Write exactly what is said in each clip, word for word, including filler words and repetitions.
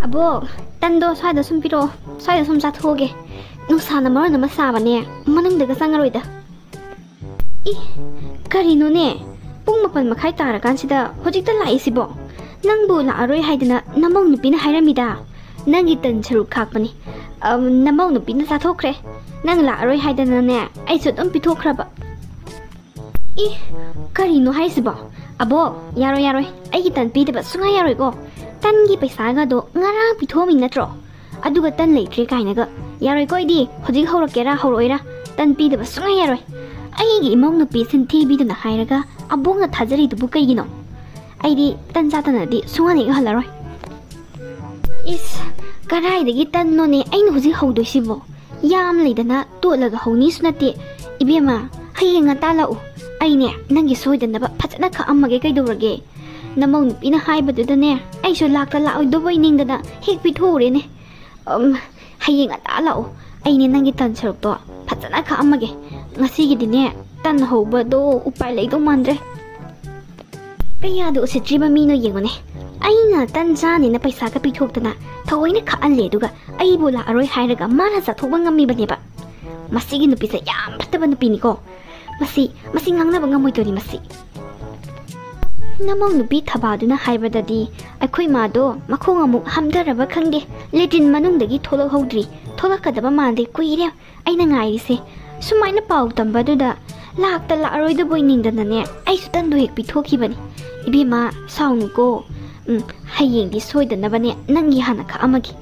ꯑꯕꯣꯛ, ꯇꯟꯗꯣ ꯁ꯭ꯋꯥꯏꯗ ꯁꯨꯝ ꯄꯤꯔꯛꯑꯣ, ꯁ꯭ꯋꯥꯏꯗ ꯁꯨꯝ ꯆꯥꯊꯣꯛꯑꯒꯦ꯫ ꯅꯨꯡꯁꯥꯅ ꯃꯔꯣꯟ ꯑꯃ ꯁꯥꯕꯅꯦ, ꯃꯅꯨꯡꯗꯒ ꯆꯪꯉꯔꯣꯏꯗ꯫ ꯏ, ꯀꯔꯤꯅꯣꯅꯦ? ꯄꯨꯡ ꯃꯥꯄꯟ ꯃꯈꯥꯏ ꯇꯥꯔꯀꯥꯟꯁꯤꯗ ꯍꯧꯖꯤꯛꯇ ꯂꯥꯛꯏꯁꯤꯕꯣ? ꯅꯪꯕꯨ ꯂꯥꯛꯑꯔꯣꯏ ꯍꯥꯏꯗꯅ ꯅꯃꯧ ꯅꯨꯄꯤꯅ ꯍꯥꯏꯔꯝꯃꯤꯗ꯫ ꯅꯪꯒꯤ ꯇꯟ ꯁꯔꯨꯛ ꯈꯥꯛꯄꯅꯤ꯫ ꯑꯝ, ꯅꯃꯧ ꯅꯨꯄꯤꯅ ꯆꯥꯊꯣꯛꯈ꯭ꯔꯦ꯫ ꯅꯪ ꯂꯥꯛꯑꯔꯣꯏ ꯍꯥꯏꯗꯅꯅꯦ, ꯑꯩꯁꯨ ꯑꯗꯨꯝ ꯄꯤꯊꯣꯛꯈ꯭ꯔꯕ꯫ ꯏ, ꯀꯔꯤꯅꯣ ꯍꯥꯏꯁꯤꯕꯣ? ꯑꯕꯣꯛ, ꯌꯥꯔꯣꯏ, ꯌꯥꯔꯣꯏ꯫ ꯑꯩꯒꯤ ꯇꯟ ꯄꯤꯗꯕ ꯁꯨꯡꯌꯥ ꯌꯥꯔꯣꯏꯀꯣ꯫ ꯇꯟꯒꯤ ꯄꯩꯁꯥꯒꯗꯣ ꯉꯔꯥꯡ ꯄꯤꯊꯣꯛꯑꯝꯃꯤ ꯅꯠꯇ꯭ꯔꯣ? ꯑꯗꯨꯒ ꯇꯟ ꯂꯩꯇ꯭ꯔꯦ ꯀꯥꯏꯅꯒ꯫ ꯌꯥꯔꯣꯏꯀꯣ ꯑꯩꯗꯤ꯫ ꯍꯧꯖꯤꯛ ꯍꯧꯔꯛꯀꯦꯔꯥ ꯍꯧꯔꯛꯑꯣꯏꯔꯥ, ꯇꯟ ꯄꯤꯗꯕ ꯁꯨꯡꯌꯥ ꯌꯥꯔꯣꯏ꯫ ꯑꯩꯒꯤ ꯏꯃꯧ ꯅꯨꯄꯤ ꯁꯤꯟꯊꯤꯕꯤꯗꯨꯅ ꯍꯥꯏꯔꯒ ꯑꯕꯣꯛꯅ ꯊꯥꯖꯔꯤꯗꯨꯕꯨ ꯀꯩꯒꯤꯅꯣ? ꯑꯩꯗꯤ ꯇꯟ ꯆꯥꯗꯅꯗꯤ ꯁꯨꯡꯍꯟ ꯍꯦꯛ ꯍꯜꯂꯔꯣꯏ꯫ ꯏꯁ, ꯀꯗꯥꯏꯗꯒꯤ ꯇꯟꯅꯣꯅꯦ ꯑꯩꯅ ꯍꯧꯖꯤꯛ ꯍꯧꯗꯣꯏꯁꯤꯕꯣ? ꯌꯥꯝ ꯂꯩꯗꯅ ꯇꯣꯠꯂꯒ ꯍꯧꯅꯤꯁꯨ ꯅꯠꯇꯦ꯫ ꯏꯕꯦꯝꯃ, ꯍꯌꯦꯡ ꯉꯟꯇꯥ ꯂꯥꯛꯎ꯫ ꯑꯩꯅꯦ ꯅꯪꯒꯤ ꯁꯣꯏꯗꯅꯕ ꯐꯖꯅ ꯈꯥꯛꯑꯝꯃꯒꯦ ꯀꯩꯗꯧꯔꯒꯦ? ꯅꯃꯧ ꯅꯨꯄꯤꯅ ꯍꯥꯏꯕꯗꯨꯗꯅꯦ ꯑꯩꯁꯨ ꯂꯥꯛꯇ ꯂꯥꯛꯑꯣꯏꯗꯧꯕꯣꯏ ꯅꯤꯡꯗꯅ ꯍꯦꯛ ꯄꯤꯊꯣꯛꯎꯔꯦꯅꯦ꯫ ꯑꯝ, ꯍꯌꯦꯡ ꯉꯟꯇꯥ ꯂꯥꯛꯑꯣ꯫ ꯑꯩꯅꯦ ꯅꯪꯒꯤ ꯇꯟ ꯁꯔꯨꯛꯇꯣ ꯐꯖꯅ ꯈꯥꯛꯑꯝꯃꯒꯦ꯫ ꯉꯁꯤꯒꯤꯗꯤꯅꯦ ꯇꯟ ꯍꯧꯕꯗꯣ ꯎꯄꯥꯏ ꯂꯩꯗꯧ ꯃꯥꯟꯗ꯭ꯔꯦ꯫ ꯀꯌꯥꯗ ꯎꯁꯤꯠꯇ꯭ꯔꯤꯕ ꯃꯤꯅꯣ ꯌꯦꯡꯉꯨꯅꯦ꯫ ꯑꯩꯅ ꯇꯟ ꯆꯥꯅꯤꯅ ꯄꯩꯁꯥꯒ ꯄꯤꯊꯣꯛꯇꯅ ꯊꯑꯣꯏꯅ ꯈꯥꯛꯍꯜꯂꯦ, ꯑꯗꯨꯒ ꯑꯩꯕꯨ ꯂꯥꯛꯑꯔꯣꯏ ꯍꯥꯏꯔꯒ ꯃꯥꯅ ꯆꯥꯊꯣꯛꯄ ꯉꯝꯃꯤꯕꯅꯦꯕ꯫ ꯃꯁꯤꯒꯤ ꯅꯨꯄꯤꯁꯦ ꯌꯥꯝ ꯐꯠꯇꯕ ꯅꯨꯄꯤꯅꯤꯀꯣ꯫ ꯃꯁꯤ, ꯃꯁꯤ ꯉꯥꯡꯅꯕ ꯉꯝꯃꯣꯏꯗꯣꯔꯤ ꯃꯁꯤ꯫ ꯅꯃꯧ ꯅꯨꯄꯤ ꯊꯕꯥꯗꯨꯅ ꯍꯥꯏꯕꯗꯗꯤ ꯑꯩꯈꯣꯏ ꯃꯥꯗꯣ ꯃꯈꯣꯡ ꯑꯃꯨꯛ ꯍꯥꯝꯊꯔꯕ ꯈꯪꯗꯦ, ꯂꯦꯇ꯭ꯔꯤꯟ ꯃꯅꯨꯡꯗꯒꯤ ꯊꯣꯛꯂꯛꯍꯧꯗ꯭ꯔꯤ꯫ ꯊꯣꯛꯂꯛꯀꯗꯕ ꯃꯥꯟꯗꯦ, ꯀꯨꯏꯔꯦ ꯑꯩꯅ ꯉꯥꯏꯔꯤꯁꯦ꯫ ꯁꯨꯃꯥꯏꯅ ꯄꯥꯎ ꯇꯝꯕꯗꯨꯗ ꯂꯥꯛꯇ ꯂꯥꯛꯑꯔꯣꯏꯗꯕꯣꯏ ꯅꯤꯡꯗꯅꯅꯦ ꯑꯩꯁꯨ ꯇꯟꯗꯣ ꯍꯦꯛ ꯄꯤꯊꯣꯛꯈꯤꯕꯅꯤ꯫ ꯏꯕꯦꯝꯃ, ꯁꯥꯎꯅꯨꯀꯣ꯫ ꯎꯝ, ꯍꯌꯦꯡꯗꯤ ꯁꯣꯏꯗꯅꯕꯅꯦ ꯅꯪꯒꯤ ꯍꯥꯟꯅ ꯈꯥꯛꯑꯝꯃꯒꯦ꯫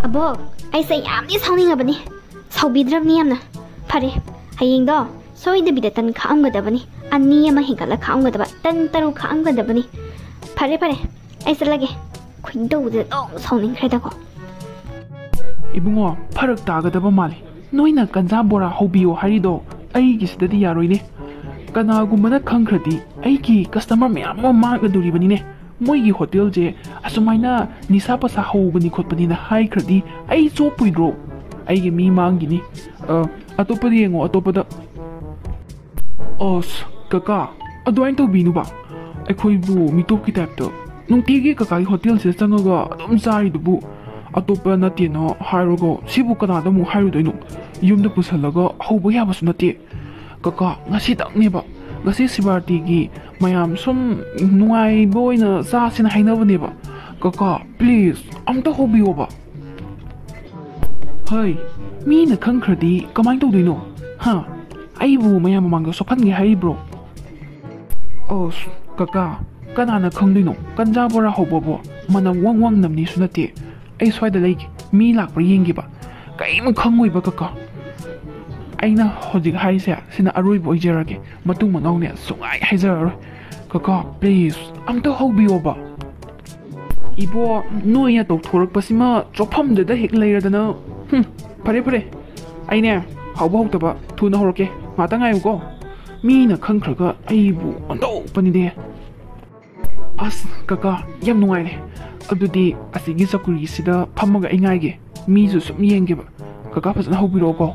ꯑꯕꯣꯛ, ꯑꯩꯁꯦ ꯌꯥꯝꯗꯤ ꯁꯥꯎꯅꯤꯡꯉꯕꯅꯤ꯫ ꯁꯥꯎꯕꯤꯗ꯭ꯔꯕꯅꯤ ꯌꯥꯝꯅ꯫ ꯐꯔꯦ, ꯍꯌꯦꯡꯗꯣ ꯁꯣꯏꯗꯕꯤꯗ ꯇꯟ ꯈꯥꯛꯑꯝꯒꯗꯕꯅꯤ꯫ ꯑꯅꯤ ꯑꯃ ꯍꯦꯟꯒꯠꯂ ꯈꯥꯛꯑꯝꯒꯗꯕ, ꯇꯟ ꯇꯔꯨꯛ ꯈꯥꯛꯑꯝꯒꯗꯕꯅꯤ꯫ ꯐꯔꯦ, ꯐꯔꯦ, ꯑꯩ ꯆꯠꯂꯒꯦ꯫ ꯈꯣꯏꯗꯧꯁꯦ ꯑꯗꯨꯝ ꯁꯥꯎꯅꯤꯡꯈ꯭ꯔꯦꯗꯀꯣ꯫ ꯏꯕꯨꯡꯉꯣ, ꯐꯔꯛ ꯇꯥꯒꯗꯕ ꯃꯥꯜꯂꯤ꯫ ꯅꯣꯏꯅ ꯀꯟꯖꯥ ꯕꯣꯔꯥ ꯍꯧꯕꯤꯌꯣ ꯍꯥꯏꯔꯤꯗꯣ ꯑꯩꯒꯤꯁꯤꯗꯗꯤ ꯌꯥꯔꯣꯏꯅꯦ꯫ ꯀꯅꯥꯒꯨꯝꯕꯅ ꯈꯪꯈ꯭ꯔꯗꯤ ꯑꯩꯒꯤ ꯀꯁꯇꯃꯔ ꯃꯌꯥꯝ ꯑꯃ ꯃꯥꯡꯒꯗꯣꯔꯤꯕꯅꯤꯅꯦ꯫ ꯃꯣꯏꯒꯤ ꯍꯣꯇꯦꯜꯁꯦ ꯑꯁꯨꯃꯥꯏꯅ ꯅꯤꯁꯥ ꯄꯁꯥ ꯍꯧꯕꯅꯤ ꯈꯣꯠꯄꯅꯤꯅ ꯍꯥꯏꯈ꯭ꯔꯗꯤ ꯑꯩ ꯆꯣꯞꯄꯣꯏꯗ꯭ꯔꯣ? ꯑꯩꯒꯤ ꯃꯤ ꯃꯥꯡꯈꯤꯅꯤ꯫ ꯑ, ꯑꯇꯣꯞꯄꯗ ꯌꯦꯡꯉꯣ, ꯑꯇꯣꯞꯄꯗ꯫ ꯑꯁ, ꯀꯀꯥ, ꯑꯗꯨꯃꯥꯏꯅ ꯇꯧꯕꯤꯅꯨꯕ꯫ ꯑꯩꯈꯣꯏꯕꯨ ꯃꯤꯇꯣꯞꯀꯤ ꯇꯥꯏꯞꯇ ꯅꯨꯡꯇꯤꯒꯤ ꯀꯀꯥꯒꯤ ꯍꯣꯇꯦꯜꯁꯤꯗ ꯆꯪꯉꯒ ꯑꯗꯨꯝ ꯆꯥꯔꯤꯗꯨꯕꯨ? ꯑꯇꯣꯞꯄ ꯅꯠꯇꯦꯅ ꯍꯥꯏꯔꯒ ꯁꯤꯕꯨ ꯀꯅꯥꯗ ꯑꯃꯨꯛ ꯍꯥꯏꯔꯨꯗꯣꯏꯅꯣ? ꯌꯨꯝꯗ ꯄꯨꯁꯜꯂꯒ ꯍꯧꯕ ꯌꯥꯕꯁꯨ ꯅꯠꯇꯦ꯫ ꯀꯀꯥ, ꯉꯁꯤꯇꯪꯅꯦꯕ, ꯉꯁꯤ ꯁꯤꯕꯥꯔꯇꯤꯒꯤ ꯃꯌꯥꯝ ꯁꯨꯝ ꯅꯨꯡꯉꯥꯏꯕ ꯑꯣꯏꯅ ꯆꯥꯁꯦꯅ ꯍꯥꯏꯅꯕꯅꯦꯕ꯫ ꯀꯀꯥ, ꯄ꯭ꯂꯤꯖ, ꯑꯝꯇ ꯍꯧꯕꯤꯌꯣꯕ꯫ ꯍꯩ, ꯃꯤꯅ ꯈꯪꯈ꯭ꯔꯗꯤ ꯀꯃꯥꯏꯅ ꯇꯧꯗꯣꯏꯅꯣ? ꯍꯥ? ꯑꯩꯕꯨ ꯃꯌꯥꯝ ꯃꯃꯥꯡꯗ ꯁꯣꯛꯍꯟꯒꯦ ꯍꯥꯏꯔꯤꯕ꯭ꯔꯣ? ꯑꯁ, ꯀꯀꯥ, ꯀꯅꯥꯅ ꯈꯪꯗꯣꯏꯅꯣ? ꯀꯟꯖꯥ ꯕꯣꯔꯥ ꯍꯧꯕꯕꯨ ꯃꯅꯝ ꯋꯪ ꯋꯪ ꯅꯝꯅꯤꯁꯨ ꯅꯠꯇꯦ꯫ ꯑꯩ ꯁ꯭ꯋꯥꯏꯗ ꯂꯩꯒꯦ, ꯃꯤ ꯂꯥꯛꯄ꯭ꯔꯥ ꯌꯦꯡꯒꯦꯕ꯫ ꯀꯔꯤꯝ ꯈꯪꯉꯣꯏꯕ, ꯀꯀꯥ꯫ ꯑꯩꯅ ꯍꯧꯖꯤꯛ ꯍꯥꯏꯔꯤꯁꯦ ꯁꯤꯅ ꯑꯔꯣꯏꯕ ꯑꯣꯏꯖꯔꯒꯦ꯫ ꯃꯇꯨꯡ ꯃꯅꯥꯎꯅꯦ ꯁꯨꯡꯍꯥꯏ ꯍꯥꯏꯖꯔꯔꯣꯏ꯫ ꯀꯀꯥ, ꯄ꯭ꯂꯤꯖ, ꯑꯝꯇ ꯍꯧꯕꯤꯌꯣꯕ꯫ ꯏꯕꯣ, ꯅꯣꯏꯅ ꯇꯧꯊꯣꯔꯛꯄꯁꯤꯃ ꯆꯣꯞꯐꯝꯗꯨꯗ ꯍꯦꯛ ꯂꯩꯔꯗꯅ꯫ ꯍꯨꯝ, ꯐꯔꯦ, ꯐꯔꯦ꯫ ꯑꯩꯅꯦ, ꯍꯧꯕ ꯍꯧꯇꯕ ꯊꯨꯅ ꯍꯧꯔꯛꯀꯦ꯫ ꯉꯥꯛꯇ ꯉꯥꯏꯌꯨꯀꯣ꯫ ꯃꯤꯅ ꯈꯪꯈ꯭ꯔꯒ ꯑꯩꯕꯨ ꯑꯣꯟꯊꯣꯛꯄꯅꯤꯗꯦ꯫ ꯑꯁ, ꯀꯀꯥ, ꯌꯥꯝ ꯅꯨꯡꯉꯥꯏꯔꯦ꯫ ꯑꯗꯨꯗꯤ ꯑꯁꯤꯒꯤ ꯆꯧꯀ꯭ꯔꯤꯁꯤꯗ ꯐꯝꯃꯒ ꯑꯩ ꯉꯥꯏꯒꯦ꯫ ꯃꯤꯁꯨ ꯁꯨꯝ ꯌꯦꯡꯒꯦꯕ꯫ ꯀꯀꯥ, ꯐꯖꯅ ꯍꯧꯕꯤꯔꯛꯑꯣꯀꯣ꯫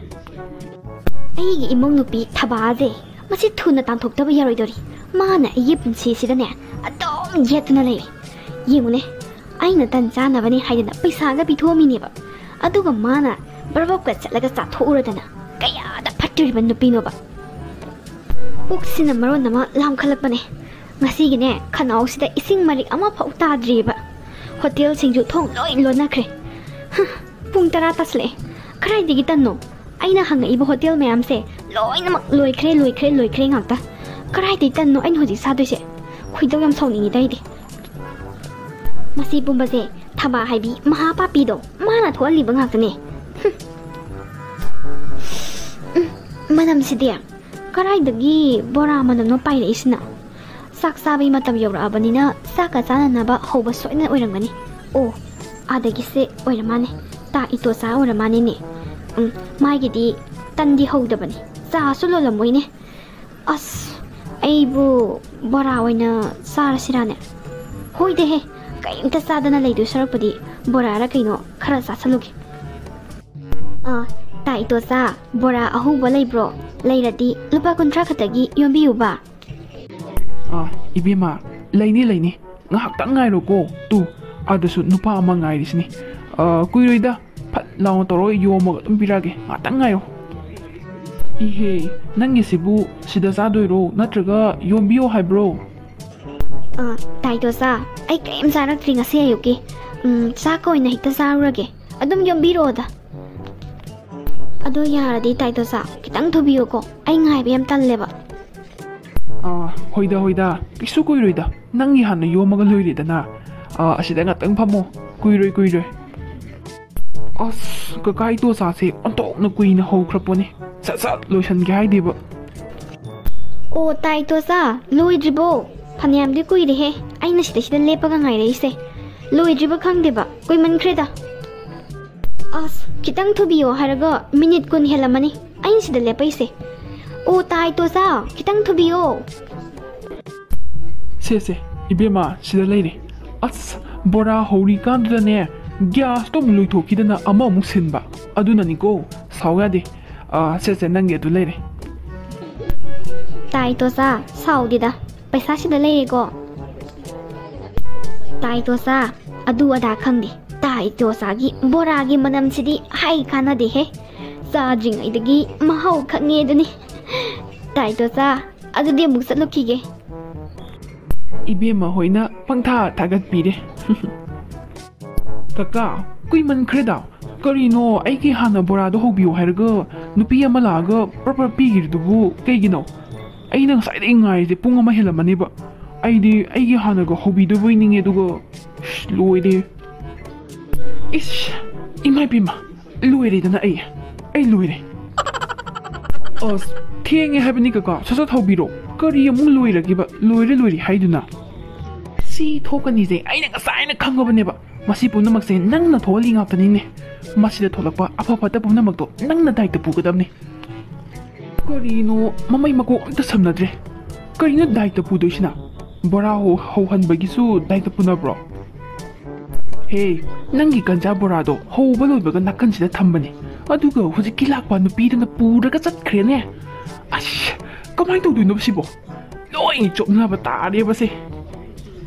ꯑꯩꯒꯤ ꯏꯃꯧ ꯅꯨꯄꯤ ꯊꯕꯥꯁꯦ, ꯃꯁꯤ ꯊꯨꯅ ꯇꯥꯟꯊꯣꯛꯇꯕ ꯌꯥꯔꯣꯏꯗꯧꯔꯤ꯫ ꯃꯥꯅ ꯑꯩꯒꯤ ꯄꯨꯟꯁꯤꯁꯤꯗꯅꯦ ꯑꯗꯨꯝ ꯌꯦꯠꯇꯨꯅ ꯂꯩꯔꯦ꯫ ꯌꯦꯡꯉꯨꯅꯦ, ꯑꯩꯅ ꯇꯟ ꯆꯥꯅꯕꯅꯦ ꯍꯥꯏꯗꯅ ꯄꯩꯁꯥꯒ ꯄꯤꯊꯣꯛꯑꯝꯃꯤꯅꯦꯕ, ꯑꯗꯨꯒ ꯃꯥꯅ ꯕꯔꯕꯞꯀ ꯆꯠꯂꯒ ꯆꯥꯊꯣꯛꯎꯔꯗꯅ꯫ ꯀꯌꯥꯗ ꯐꯠꯇ꯭ꯔꯤꯕ ꯅꯨꯄꯤꯅꯣꯕ꯫ ꯄꯨꯛꯁꯤꯅ ꯃꯔꯣꯟ ꯑꯃ ꯂꯥꯝꯈꯠꯂꯛꯄꯅꯦ꯫ ꯉꯁꯤꯒꯤꯅꯦ, ꯈꯅꯥꯎꯁꯤꯗ ꯏꯁꯤꯡ ꯃꯔꯤꯛ ꯑꯃꯐꯥꯎ ꯇꯥꯗ꯭ꯔꯤꯕ꯫ ꯍꯣꯇꯦꯜꯁꯤꯡꯁꯨ ꯊꯣꯡ ꯂꯣꯏ ꯂꯣꯟꯅꯈ꯭ꯔꯦ꯫ ꯍ, ꯄꯨꯡ ꯇꯔꯥ ꯇꯥꯁꯜꯂꯛꯑꯦ꯫ ꯀꯗꯥꯏꯗꯒꯤ ꯇꯟꯅꯣ? ꯑꯩꯅ ꯍꯪꯉꯛꯏꯕ ꯍꯣꯇꯦꯜ ꯃꯌꯥꯝꯁꯦ ꯂꯣꯏꯅꯃꯛ ꯂꯣꯏꯈ꯭ꯔꯦ, ꯂꯣꯏꯈ꯭ꯔꯦ, ꯂꯣꯏꯈ꯭ꯔꯦ ꯉꯥꯛꯇ꯫ ꯀꯗꯥꯏꯗꯒꯤ ꯇꯟꯅꯣ ꯑꯩꯅ ꯍꯧꯖꯤꯛ ꯆꯥꯗꯣꯏꯁꯦ? ꯈꯣꯏꯗꯧ ꯌꯥꯝ ꯁꯥꯎꯅꯤꯡꯉꯤꯗ ꯑꯩꯗꯤ꯫ ꯃꯁꯤ ꯄꯨꯝꯕꯁꯦ ꯊꯕꯥ ꯍꯥꯏꯕꯤ ꯃꯍꯥ ꯄꯥꯄꯤꯗꯣ, ꯃꯥꯅ ꯊꯣꯛꯍꯜꯂꯤꯕ ꯉꯥꯛꯇꯅꯦ꯫ ꯍꯨꯝ꯫ ꯎꯝ, ꯃꯅꯝꯁꯤꯗꯤ꯫ ꯀꯗꯥꯏꯗꯒꯤ ꯕꯣꯔꯥ ꯃꯅꯝꯅꯣ ꯄꯥꯏꯔꯛꯏꯁꯤꯅ? ꯆꯥꯛ ꯆꯥꯕꯒꯤ ꯃꯇꯝ ꯌꯧꯔꯛꯑꯕꯅꯤꯅ ꯆꯥꯛꯀ ꯆꯥꯅꯅꯕ ꯍꯧꯕ ꯁꯣꯏꯗꯅ ꯑꯣꯏꯔꯝꯒꯅꯤ꯫ ꯑꯣ, ꯑꯥꯗꯒꯤꯁꯦ ꯑꯣꯏꯔ ꯃꯥꯅꯦ꯫ ꯇꯥ ꯏꯇꯣꯆꯥ ꯑꯣꯏꯔ ꯃꯥꯅꯦꯅꯦ꯫ ꯎꯝ, ꯃꯥꯒꯤꯗꯤ ꯇꯟꯗꯤ ꯍꯧꯗꯕꯅꯤ, ꯆꯥꯁꯨ ꯂꯣꯜꯂꯝꯃꯣꯏꯅꯦ꯫ ꯑꯁ, ꯑꯩꯕꯨ ꯕꯣꯔꯥ ꯑꯣꯏꯅ ꯆꯥꯔꯁꯤꯔꯥꯅꯦ? ꯍꯣꯏꯗꯦꯍꯦ, ꯀꯔꯤꯝꯇ ꯆꯥꯗꯅ ꯂꯩꯗꯣꯏ ꯁꯔꯨꯛꯄꯨꯗꯤ ꯕꯣꯔꯥꯔ ꯀꯩꯅꯣ ꯈꯔ ꯆꯥꯁꯜꯂꯨꯒꯦ꯫ ꯑꯥ, ꯇꯥ ꯏꯇꯣꯆꯥ, ꯕꯣꯔꯥ ꯑꯍꯧꯕ ꯂꯩꯕ꯭ꯔꯣ? ꯂꯩꯔꯗꯤ ꯂꯨꯄꯥ ꯀꯨꯟꯊ꯭ꯔꯥ ꯈꯛꯇꯒꯤ ꯌꯣꯝꯕꯤꯌꯨꯕ꯫ ꯑꯥ, ꯏꯕꯦꯝꯃ, ꯂꯩꯅꯤ, ꯂꯩꯅꯤ꯫ ꯉꯥꯏꯍꯥꯛꯇꯪ ꯉꯥꯏꯔꯣꯀꯣ꯫ ꯇꯨ, ꯑꯥꯗꯁꯨ ꯅꯨꯄꯥ ꯑꯃ ꯉꯥꯏꯔꯤꯁꯤꯅꯤ꯫ ꯑ, ꯀꯨꯏꯔꯣꯏꯗ, ꯐꯠ ꯂꯥꯎꯅ ꯇꯧꯔꯒ ꯌꯣꯝꯃꯒ ꯑꯗꯨꯝ ꯄꯤꯔꯛꯑꯒꯦ꯫ ꯉꯥꯏꯍꯥꯛꯇꯪ ꯉꯥꯏꯌꯣ꯫ ꯏꯍꯦ, ꯅꯪꯒꯤꯁꯤꯕꯨ ꯁꯤꯗ ꯆꯥꯗꯣꯏꯔꯣ, ꯅꯠꯇ꯭ꯔꯒ ꯌꯣꯝꯕꯤꯌꯣ ꯍꯥꯏꯕ꯭ꯔꯣ? ꯑ, ꯇꯥꯏꯗꯣꯆꯥ, ꯑꯩ ꯀꯔꯤꯝ ꯆꯥꯔꯛꯇ꯭ꯔꯤ ꯉꯁꯤ ꯑꯌꯨꯛꯀꯤ꯫ ꯎꯝ, ꯆꯥꯛꯀ ꯑꯣꯏꯅ ꯍꯦꯛꯇ ꯆꯥꯔꯨꯔꯒꯦ꯫ ꯑꯗꯨꯝ ꯌꯣꯝꯕꯤꯔꯛꯑꯣꯗ꯫ ꯑꯗꯣ ꯌꯥꯔꯗꯤ ꯇꯥꯏꯗꯣꯆꯥ, ꯈꯤꯇꯪ ꯊꯨꯕꯤꯌꯨꯀꯣ, ꯑꯩ ꯉꯥꯏꯕ ꯌꯥꯝ ꯇꯜꯂꯦꯕ꯫ ꯑꯥ, ꯍꯣꯏꯗ, ꯍꯣꯏꯗ, ꯀꯩꯁꯨ ꯀꯨꯏꯔꯣꯏꯗ꯫ ꯅꯪꯒꯤ ꯍꯥꯟꯅ ꯌꯣꯝꯃꯒ ꯂꯣꯏꯔꯦꯗꯅ꯫ ꯑꯥ, ꯑꯁꯤꯗ ꯉꯥꯛꯇꯪ ꯐꯝꯃꯣ, ꯀꯨꯏꯔꯣꯏ, ꯀꯨꯏꯔꯣꯏ꯫ ꯑꯁ, ꯀꯀꯥ ꯏꯇꯣꯆꯥꯁꯦ ꯑꯣꯟꯊꯣꯛꯅ ꯀꯨꯏꯅ ꯍꯧꯈ꯭ꯔꯄꯣꯠꯅꯤ꯫ ꯁꯠ ꯁꯠ ꯂꯣꯏꯁꯟꯒꯦ ꯍꯥꯏꯗꯦꯕ꯫ ꯑꯣ, ꯇꯥꯏꯗꯣꯆꯥ, ꯂꯣꯏꯗ꯭ꯔꯤꯕꯣ? ꯐꯅꯌꯥꯝꯗꯤ ꯀꯨꯏꯔꯦꯍꯦ, ꯑꯩꯅ ꯁꯤꯗꯩꯁꯤꯗ ꯂꯦꯞꯄꯒ ꯉꯥꯏꯔꯛꯏꯁꯦ꯫ ꯂꯣꯏꯗ꯭ꯔꯤꯕ ꯈꯪꯗꯦꯕ, ꯀꯨꯏꯃꯟꯈ꯭ꯔꯦꯗ꯫ ꯑꯁ, ꯈꯤꯇꯪ ꯊꯨꯕꯤꯌꯣ ꯍꯥꯏꯔꯒ ꯃꯤꯅꯤꯠ ꯀꯨꯟ ꯍꯦꯜꯂꯝꯃꯅꯤ ꯑꯩꯅ ꯁꯤꯗ ꯂꯦꯞꯄꯛꯏꯁꯦ꯫ ꯑꯣ, ꯇꯥꯏꯗꯣꯆꯥ, ꯈꯤꯇꯪ ꯊꯨꯕꯤꯌꯣ꯫ ꯁꯦ, ꯁꯦ, ꯏꯕꯦꯝꯃ, ꯁꯤꯗ ꯂꯩꯔꯦ꯫ ꯑꯁ, ꯕꯣꯔꯥ ꯍꯧꯔꯤꯀꯥꯟꯗꯨꯗꯅꯦ, ꯒ꯭ꯌꯥꯁꯇꯣ ꯑꯃꯨꯛ ꯂꯣꯏꯊꯣꯛꯈꯤꯗꯅ ꯑꯃꯃꯨꯛ ꯁꯤꯟꯕ꯫ ꯑꯗꯨꯅꯅꯤꯀꯣ, ꯁꯥꯎ ꯌꯥꯗꯦ꯫ ꯑꯥ, ꯁꯦ, ꯁꯦ, ꯅꯪꯒꯤ ꯑꯗꯨ ꯂꯩꯔꯦ꯫ ꯇꯥꯏꯗꯣꯆꯥ, ꯁꯥꯎꯗꯦꯗ, ꯄꯩꯁꯥ ꯁꯤꯗ ꯂꯩꯔꯦꯀꯣ꯫ ꯇꯥꯏꯗꯣꯆꯥ, ꯑꯗꯨ ꯑꯗꯥ ꯈꯪꯗꯦ꯫ ꯇꯥꯏꯗꯣꯆꯥꯒꯤ ꯕꯣꯔꯥꯒꯤ ꯃꯅꯝꯁꯤꯗꯤ ꯍꯥꯏ ꯀꯥꯟꯅꯗꯦꯍꯦ꯫ ꯆꯥꯗ꯭ꯔꯤꯉꯩꯗꯒꯤ ꯃꯍꯥꯎ ꯈꯪꯉꯦ ꯑꯗꯨꯅꯤ꯫ ꯇꯥꯏꯗꯣꯆꯥ, ꯑꯗꯨꯗꯤ ꯑꯃꯨꯛ ꯆꯠꯂꯨꯈꯤꯒꯦ꯫ ꯏꯕꯦꯝꯃ ꯍꯣꯏꯅ ꯄꯪꯊꯥ ꯊꯥꯒꯠꯄꯤꯔꯦ꯫ ꯀꯀꯥ, ꯀꯨꯏꯃꯟꯈ꯭ꯔꯦꯗ꯫ ꯀꯔꯤꯅꯣ, ꯑꯩꯒꯤ ꯍꯥꯟꯅ ꯕꯣꯔꯥꯗꯣ ꯍꯧꯕꯤꯌꯨ ꯍꯥꯏꯔꯒ ꯅꯨꯄꯤ ꯑꯃ ꯂꯥꯛꯑꯒ ꯄ꯭ꯔꯞ ꯄ꯭ꯔꯞ ꯄꯤꯈꯤꯕꯗꯨꯕꯨ ꯀꯩꯒꯤꯅꯣ? ꯑꯩꯅ ꯉꯁꯥꯏꯗꯒꯤ ꯉꯥꯏꯔꯤꯁꯦ ꯄꯨꯡ ꯑꯃ ꯍꯦꯜꯂꯝꯃꯅꯦꯕ꯫ ꯑꯩꯗꯤ ꯑꯩꯒꯤ ꯍꯥꯟꯅꯒ ꯍꯧꯕꯤꯗꯕꯣꯏ ꯅꯤꯡꯉꯦ, ꯑꯗꯨꯒ, ꯏꯁ, ꯂꯣꯏꯔꯦ꯫ ꯏꯁ, ꯏꯃꯥ ꯏꯄꯦꯝꯃ, ꯂꯣꯏꯔꯦꯗꯅ ꯑꯩ, ꯑꯩ ꯂꯣꯏꯔꯦ꯫ ꯑꯁ, ꯊꯦꯡꯉꯦ ꯍꯥꯏꯕꯅꯤ ꯀꯀꯥ, ꯁꯠ ꯁꯠ ꯍꯧꯕꯤꯔꯣ꯫ ꯀꯔꯤ ꯑꯃꯨꯛ ꯂꯣꯏꯔꯒꯦꯕ? ꯂꯣꯏꯔꯦ, ꯂꯣꯏꯔꯦ ꯍꯥꯏꯗꯨꯅ꯫ ꯁꯤ ꯊꯣꯛꯀꯅꯤꯁꯦ ꯑꯩꯅ ꯉꯁꯥꯏꯅ ꯈꯪꯉꯕꯅꯦꯕ꯫ ꯃꯁꯤ ꯄꯨꯝꯅꯃꯛꯁꯦ ꯅꯪꯅ ꯊꯣꯛꯍꯜꯂꯤ ꯉꯥꯛꯇꯅꯤꯅꯦ꯫ ꯃꯁꯤꯗ ꯊꯣꯛꯂꯛꯄ ꯑꯐ ꯐꯠꯇ ꯄꯨꯝꯅꯃꯛꯇꯣ ꯅꯪꯅ ꯗꯥꯏꯇ ꯄꯨꯒꯗꯕꯅꯤ꯫ ꯀꯔꯤꯅꯣ, ꯃꯃꯩ ꯃꯀꯣꯛ ꯑꯝꯇ ꯁꯝꯅꯗ꯭ꯔꯦ꯫ ꯀꯔꯤꯅꯣ ꯗꯥꯏꯇ ꯄꯨꯗꯣꯏꯁꯤꯅ? ꯕꯣꯔꯥ ꯍꯧ-, ꯍꯧꯍꯟꯕꯒꯤꯁꯨ ꯗꯥꯏꯇ ꯄꯨꯅꯕ꯭ꯔꯣ? ꯍꯦ, ꯅꯪꯒꯤ ꯒꯟꯖꯥ ꯕꯣꯔꯥꯗꯣ ꯍꯧꯕ ꯂꯣꯏꯕꯒ ꯅꯥꯀꯟꯁꯤꯗ ꯊꯝꯕꯅꯦ꯫ ꯑꯗꯨꯒ ꯍꯧꯖꯤꯛꯀꯤ ꯂꯥꯛꯄ ꯅꯨꯄꯤꯗꯨꯅ ꯄꯨꯔꯒ ꯆꯠꯈ꯭ꯔꯦꯅꯦ꯫ ꯑꯁ, ꯀꯃꯥꯏꯅ ꯇꯧꯗꯣꯏꯅꯣ ꯁꯤꯕꯣ? ꯂꯣꯏ ꯆꯣꯞꯅꯕ ꯇꯥꯔꯦꯕꯁꯦ꯫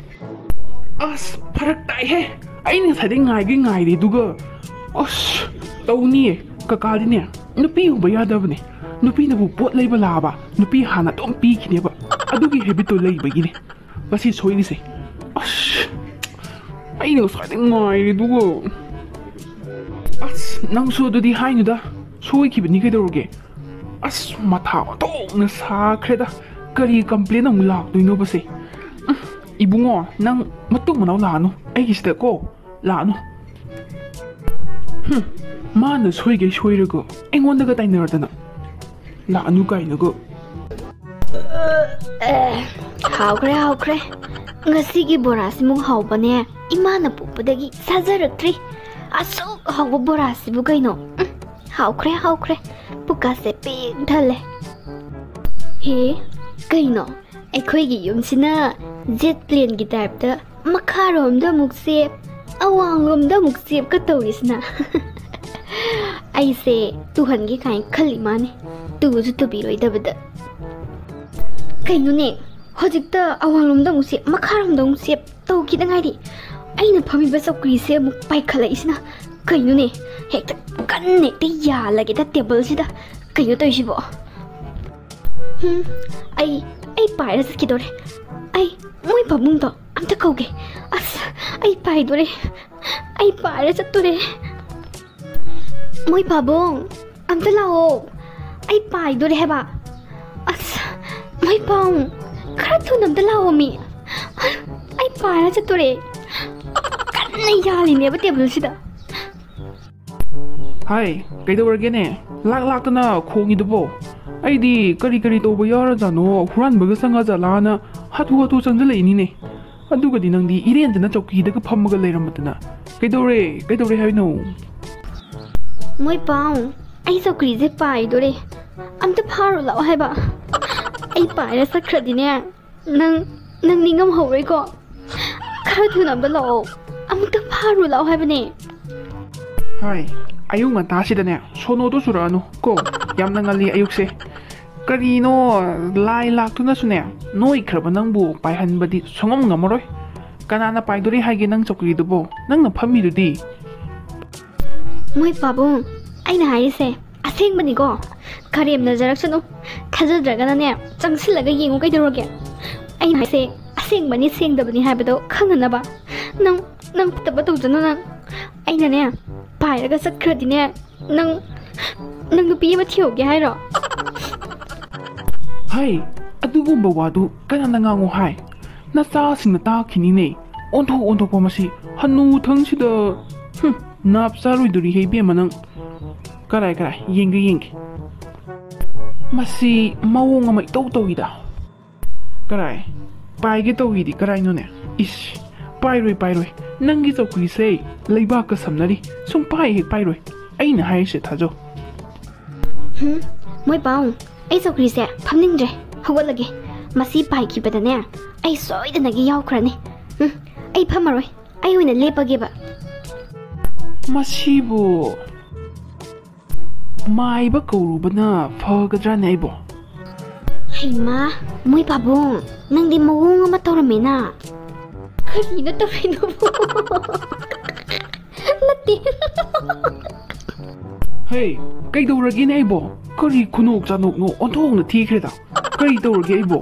ꯑꯁ, ꯐꯔꯛ ꯇꯥꯏꯍꯦ꯫ ꯑꯩꯅ ꯉꯁꯥꯏꯗꯩ ꯉꯥꯏꯒꯩ ꯉꯥꯏꯔꯦ, ꯑꯗꯨꯒ ꯑꯁ, ꯇꯧꯅꯤꯌꯦ꯫ ꯀꯀꯥꯗꯤꯅꯦ, ꯅꯨꯄꯤ ꯎꯕ ꯌꯥꯗꯕꯅꯦ꯫ ꯅꯨꯄꯤꯅꯕꯨ ꯄꯣꯠ ꯂꯩꯕ ꯂꯥꯛꯑꯕ, ꯅꯨꯄꯤ ꯍꯥꯟꯅ ꯑꯗꯨꯝ ꯄꯤꯈꯤꯅꯦꯕ꯫ ꯑꯗꯨꯒꯤ ꯍꯦꯕꯤꯠꯇꯣ ꯂꯩꯕꯒꯤꯅꯦ ꯉꯁꯤ ꯁꯣꯏꯔꯤꯁꯦ꯫ ꯑꯁ, ꯑꯩꯅ ꯉꯁꯥꯏꯗꯩ ꯉꯥꯏꯔꯦ, ꯑꯗꯨꯒ ꯑꯁ, ꯅꯪꯁꯨ ꯑꯗꯨꯗꯤ ꯍꯥꯏꯅꯨꯗ꯫ ꯁꯣꯏꯈꯤꯕꯅꯤ, ꯀꯩꯗꯧꯔꯒꯦ? ꯑꯁ, ꯃꯊꯥ ꯑꯣꯟꯊꯣꯛꯅ ꯁꯥꯈ꯭ꯔꯦꯗ꯫ ꯀꯔꯤ ꯀꯝꯄ꯭ꯂꯦꯟ ꯑꯃꯨꯛ ꯂꯥꯛꯇꯣꯏꯅꯣꯕꯁꯦ? ꯎꯝ, ꯏꯕꯨꯡꯉꯣ, ꯅꯪ ꯃꯇꯨꯡ ꯃꯅꯥꯎ ꯂꯥꯛꯑꯅꯨ ꯑꯩꯒꯤꯁꯤꯗ ꯀꯣ, ꯂꯥꯛꯑꯅꯨ꯫ ꯍꯨꯝ, ꯃꯥꯅ ꯁꯣꯏꯒꯩ ꯁꯣꯏꯔꯒ ꯑꯩꯉꯣꯟꯗꯒ ꯇꯥꯏꯅꯔꯗꯅ꯫ ꯂꯥꯛꯑꯅꯨ ꯀꯥꯏꯅꯒ꯫ ꯑꯦ, ꯍꯥꯎꯈ꯭ꯔꯦ, ꯍꯥꯎꯈ꯭ꯔꯦ꯫ ꯉꯁꯤꯒꯤ ꯕꯣꯔꯥꯁꯤꯃꯨꯛ ꯍꯥꯎꯕꯅꯦ ꯏꯃꯥꯅ ꯄꯣꯛꯄꯗꯒꯤ ꯆꯥꯖꯔꯛꯇ꯭ꯔꯤ꯫ ꯑꯁꯨꯛ ꯍꯥꯎꯕ ꯕꯣꯔꯥꯁꯤꯕꯨ ꯀꯩꯅꯣ? ꯎꯝ, ꯍꯥꯎꯈ꯭ꯔꯦ, ꯍꯥꯎꯈ꯭ꯔꯦ꯫ ꯄꯨꯛꯀꯥꯁꯦ ꯄꯤꯛ ꯊꯜꯂꯦ꯫ ꯍꯦ, ꯀꯩꯅꯣ? ꯑꯩꯈꯣꯏꯒꯤ ꯌꯨꯝꯁꯤꯅ ꯖꯦꯠ ꯄ꯭ꯂꯦꯟꯒꯤ ꯇꯥꯏꯞꯇ ꯃꯈꯥꯔꯣꯝꯗ ꯑꯃꯨꯛ ꯆꯦꯞ, ꯑꯋꯥꯡꯂꯣꯝꯗ ꯑꯃꯨꯛ ꯆꯦꯞꯀ ꯇꯧꯔꯤꯁꯤꯅ꯫ ꯑꯩꯁꯦ ꯇꯨꯍꯟꯒꯦ ꯀꯥꯏꯅ ꯈꯜꯂꯤ ꯃꯥꯅꯤ, ꯇꯨꯁꯨ ꯇꯨꯕꯤꯔꯣꯏꯗꯕꯗ꯫ ꯀꯩꯅꯣꯅꯦ, ꯍꯧꯖꯤꯛꯇ ꯑꯋꯥꯡꯂꯣꯝꯗ ꯑꯃꯨꯛ ꯆꯦꯞ, ꯃꯈꯥꯔꯣꯝꯗ ꯑꯃꯨꯛ ꯆꯦꯞ ꯇꯧꯈꯤꯗ ꯉꯥꯏꯔꯤ꯫ ꯑꯩꯅ ꯐꯝꯃꯤꯕ ꯆꯧꯀ꯭ꯔꯤꯁꯦ ꯑꯃꯨꯛ ꯄꯥꯏꯈꯠꯂꯛꯏꯁꯤꯅ ꯀꯩꯅꯣꯅꯦ? ꯍꯦꯛꯇ ꯀꯟꯅ ꯍꯦꯛꯇ ꯌꯥꯜꯂꯒꯦꯗ ꯇꯦꯕꯜꯁꯤꯗ꯫ ꯀꯩꯅꯣ ꯇꯧꯔꯤꯁꯤꯕꯣ? ꯍꯨꯝ, ꯑꯩ, ꯑꯩ ꯄꯥꯏꯔ ꯆꯠꯈꯤꯗꯧꯔꯦ꯫ ꯑꯩ ꯃꯣꯏ ꯄꯥꯕꯨꯡꯗꯣ ꯑꯝꯇ ꯀꯧꯒꯦ꯫ ꯑꯁ, ꯑꯩ ꯄꯥꯏꯗꯣꯔꯦ꯫ ꯑꯩ ꯄꯥꯏꯔ ꯆꯠꯇꯣꯔꯦ꯫ ꯃꯣꯏ ꯄꯥꯕꯨꯡ, ꯑꯝꯇ ꯂꯥꯛꯑꯣ꯫ ꯑꯩ ꯄꯥꯏꯗꯣꯔꯦ ꯍꯥꯏꯕ꯫ ꯑꯁ, ꯃꯣꯏ ꯄꯥꯕꯨꯡ, ꯈꯔ ꯊꯨꯅ ꯑꯝꯇ ꯂꯥꯛꯑꯣ ꯃꯤ꯫ ꯑꯩ ꯄꯥꯏꯔ ꯆꯠꯇꯣꯔꯦ꯫ ꯀꯟꯅ ꯌꯥꯜꯂꯤꯅꯦꯕ ꯇꯦꯕꯜꯁꯤꯗ꯫ ꯍꯥꯏ, ꯀꯩꯗꯧꯔꯒꯦꯅꯦ? ꯂꯥꯛ ꯂꯥꯛꯇꯅ ꯈꯣꯡꯉꯤꯗꯨꯕꯣ? ꯑꯩꯗꯤ ꯀꯔꯤ ꯀꯔꯤ ꯇꯧꯕ ꯌꯥꯎꯔꯖꯥꯠꯅꯣ, ꯍꯨꯔꯥꯟꯕꯒ ꯆꯪꯉꯖꯥꯠꯂꯥꯅ ꯍꯥꯊꯨ ꯍꯥꯊꯨ ꯆꯪꯁꯤꯜꯂꯛꯏꯅꯤꯅꯦ꯫ ꯑꯗꯨꯒꯗꯤ ꯅꯪꯗꯤ ꯏꯔꯦꯟꯖꯅ ꯆꯧꯀꯤꯗꯒ ꯐꯝꯃꯒ ꯂꯩꯔꯝꯃꯗꯅ꯫ ꯀꯩꯗꯧꯔꯦ? ꯀꯩꯗꯧꯔꯦ ꯍꯥꯏꯅꯣ? ꯃꯣꯏ ꯄꯥꯎ, ꯑꯩ ꯆꯧꯀ꯭ꯔꯤꯁꯦ ꯄꯥꯏꯗꯣꯔꯦ꯫ ꯑꯝꯇ ꯐꯥꯔꯨ ꯂꯥꯛꯑꯣ ꯍꯥꯏꯕ꯫ ꯑꯩ ꯄꯥꯏꯔ ꯆꯠꯈ꯭ꯔꯗꯤꯅꯦ, ꯅꯪ, ꯅꯪ ꯅꯤꯡꯉꯝꯍꯧꯔꯣꯏꯀꯣ꯫ ꯈꯔ ꯊꯨꯅ ꯑꯝꯇ ꯂꯥꯛꯑꯣ꯫ ꯑꯃꯨꯛꯇ ꯐꯥꯔꯨ ꯂꯥꯛꯑꯣ ꯍꯥꯏꯕꯅꯦ꯫ ꯍꯥꯏ, ꯑꯌꯨꯛ ꯉꯟꯇꯥꯁꯤꯗꯅꯦ, ꯁꯣꯅꯣꯗꯣ ꯆꯨꯔꯛꯑꯅꯨ ꯀꯣ꯫ ꯌꯥꯝꯅ ꯉꯜꯂꯤ ꯑꯌꯨꯛꯁꯦ꯫ ꯀꯔꯤꯅꯣ, ꯂꯥꯏ ꯂꯥꯛꯇꯨꯅꯁꯨꯅꯦ, ꯅꯣꯏꯈ꯭ꯔꯕ ꯅꯪꯕꯨ ꯄꯥꯏꯍꯟꯕꯗꯤ ꯁꯨꯡꯉꯝ ꯉꯝꯃꯔꯣꯏ꯫ ꯀꯅꯥꯅ ꯄꯥꯏꯗꯣꯔꯤ ꯍꯥꯏꯒꯦ ꯅꯪ ꯆꯧꯀ꯭ꯔꯤꯗꯨꯕꯣ? ꯅꯪꯅ ꯐꯝꯃꯤꯗꯨꯗꯤ꯫ ꯃꯣꯏ ꯄꯥꯕꯨꯡ, ꯑꯩꯅ ꯍꯥꯏꯔꯤꯁꯦ ꯑꯁꯦꯡꯕꯅꯤꯀꯣ꯫ ꯀꯔꯦꯝꯅꯖꯔꯛꯁꯅꯨ꯫ ꯊꯥꯖꯗ꯭ꯔꯒꯅꯅꯦ, ꯆꯪꯁꯤꯜꯂꯒ ꯌꯦꯡꯉꯨ ꯀꯩꯗꯧꯔꯒꯦ? ꯑꯩꯅ ꯍꯥꯏꯁꯦ ꯑꯁꯦꯡꯕꯅꯤ ꯁꯦꯡꯗꯕꯅꯤ ꯍꯥꯏꯕꯗꯣ ꯈꯪꯅꯅꯕ꯫ ꯅꯪ, ꯅꯪ ꯐꯠꯇꯕ ꯇꯧꯖꯅꯨ ꯅꯪ꯫ ꯑꯩꯅꯅꯦ, ꯄꯥꯏꯔꯒ ꯆꯠꯈ꯭ꯔꯗꯤꯅꯦ, ꯅꯪ, ꯅꯪ ꯅꯨꯄꯤ ꯑꯃ ꯊꯤꯍꯧꯒꯦ ꯍꯥꯏꯔꯣ? ꯍꯩ, ꯑꯗꯨꯒꯨꯝꯕ ꯋꯥꯗꯨ ꯀꯅꯥꯅ ꯉꯥꯡꯉꯨ ꯍꯥꯏ? ꯅꯆꯥꯁꯤꯡꯅ ꯇꯥꯈꯤꯅꯤꯅꯦ꯫ ꯑꯣꯟꯊꯣꯛ ꯑꯣꯟꯊꯣꯛꯄ ꯃꯁꯤ ꯍꯅꯨ ꯊꯪꯁꯤꯗ꯫ ꯍꯨꯝ, ꯅꯥꯞ ꯆꯥꯔꯣꯏꯗꯣꯔꯤꯍꯦ ꯏꯕꯦꯝꯃ ꯅꯪ꯫ ꯀꯔꯥꯏ, ꯀꯔꯥꯏ, ꯌꯦꯡꯒꯦ, ꯌꯦꯡꯒꯦ꯫ ꯃꯁꯤ ꯃꯑꯣꯡ ꯑꯃ ꯏꯇꯧ ꯇꯧꯏꯗ꯫ ꯀꯔꯥꯏ? ꯄꯥꯏꯒꯦ ꯇꯧꯏꯗꯤ ꯀꯔꯥꯏꯅꯣꯅꯦ? ꯏꯁ, ꯄꯥꯏꯔꯣꯏ, ꯄꯥꯏꯔꯣꯏ꯫ ꯅꯪꯒꯤ ꯆꯧꯀ꯭ꯔꯤꯁꯦ ꯂꯩꯕꯥꯛꯀ ꯁꯝꯅꯔꯤ꯫ ꯁꯨꯡ ꯄꯥꯏ ꯍꯦꯛ ꯄꯥꯏꯔꯣꯏ꯫ ꯑꯩꯅ ꯍꯥꯏꯔꯤꯁꯦ ꯊꯥꯖꯧ꯫ ꯍꯨꯝ, ꯃꯣꯏ ꯄꯥꯎ, ꯑꯩ ꯆꯧꯀ꯭ꯔꯤꯁꯦ ꯐꯝꯅꯤꯡꯗ꯭ꯔꯦ꯫ ꯍꯧꯒꯠꯂꯒꯦ꯫ ꯃꯁꯤ ꯄꯥꯏꯈꯤꯕꯗꯅꯦ, ꯑꯩ ꯁꯣꯏꯗꯅꯒꯤ ꯌꯥꯎꯈ꯭ꯔꯅꯤ꯫ ꯎꯝ, ꯑꯩ ꯐꯝꯃꯔꯣꯏ꯫ ꯑꯩ ꯑꯣꯏꯅ ꯂꯦꯞꯄꯒꯦꯕ꯫ ꯃꯁꯤꯕꯨ ꯃꯥꯏꯕ ꯀꯧꯔꯨꯕꯅ ꯐꯒꯗ꯭ꯔꯥꯅꯦ ꯑꯩꯕꯣ? ꯍꯩꯃꯥ, ꯃꯣꯏ ꯄꯥꯕꯨꯡ, ꯅꯪꯗꯤ ꯃꯑꯣꯡ ꯑꯃ ꯇꯧꯔꯝꯃꯦꯅ꯫ ꯀꯔꯤꯅꯣ ꯇꯧꯔꯤꯗꯨꯕꯨ? ꯅꯠꯇꯦ꯫ ꯍꯦ, ꯀꯩꯗꯧꯔꯒꯦꯅꯦ ꯑꯩꯕꯣ? ꯀꯔꯤ ꯈꯨꯅꯣꯛ ꯆꯥꯅꯣꯛꯅꯣ? ꯑꯣꯟꯊꯣꯛꯅ ꯊꯤꯈ꯭ꯔꯦꯗ꯫ ꯀꯔꯤ ꯇꯧꯔꯒꯦ ꯑꯩꯕꯣ?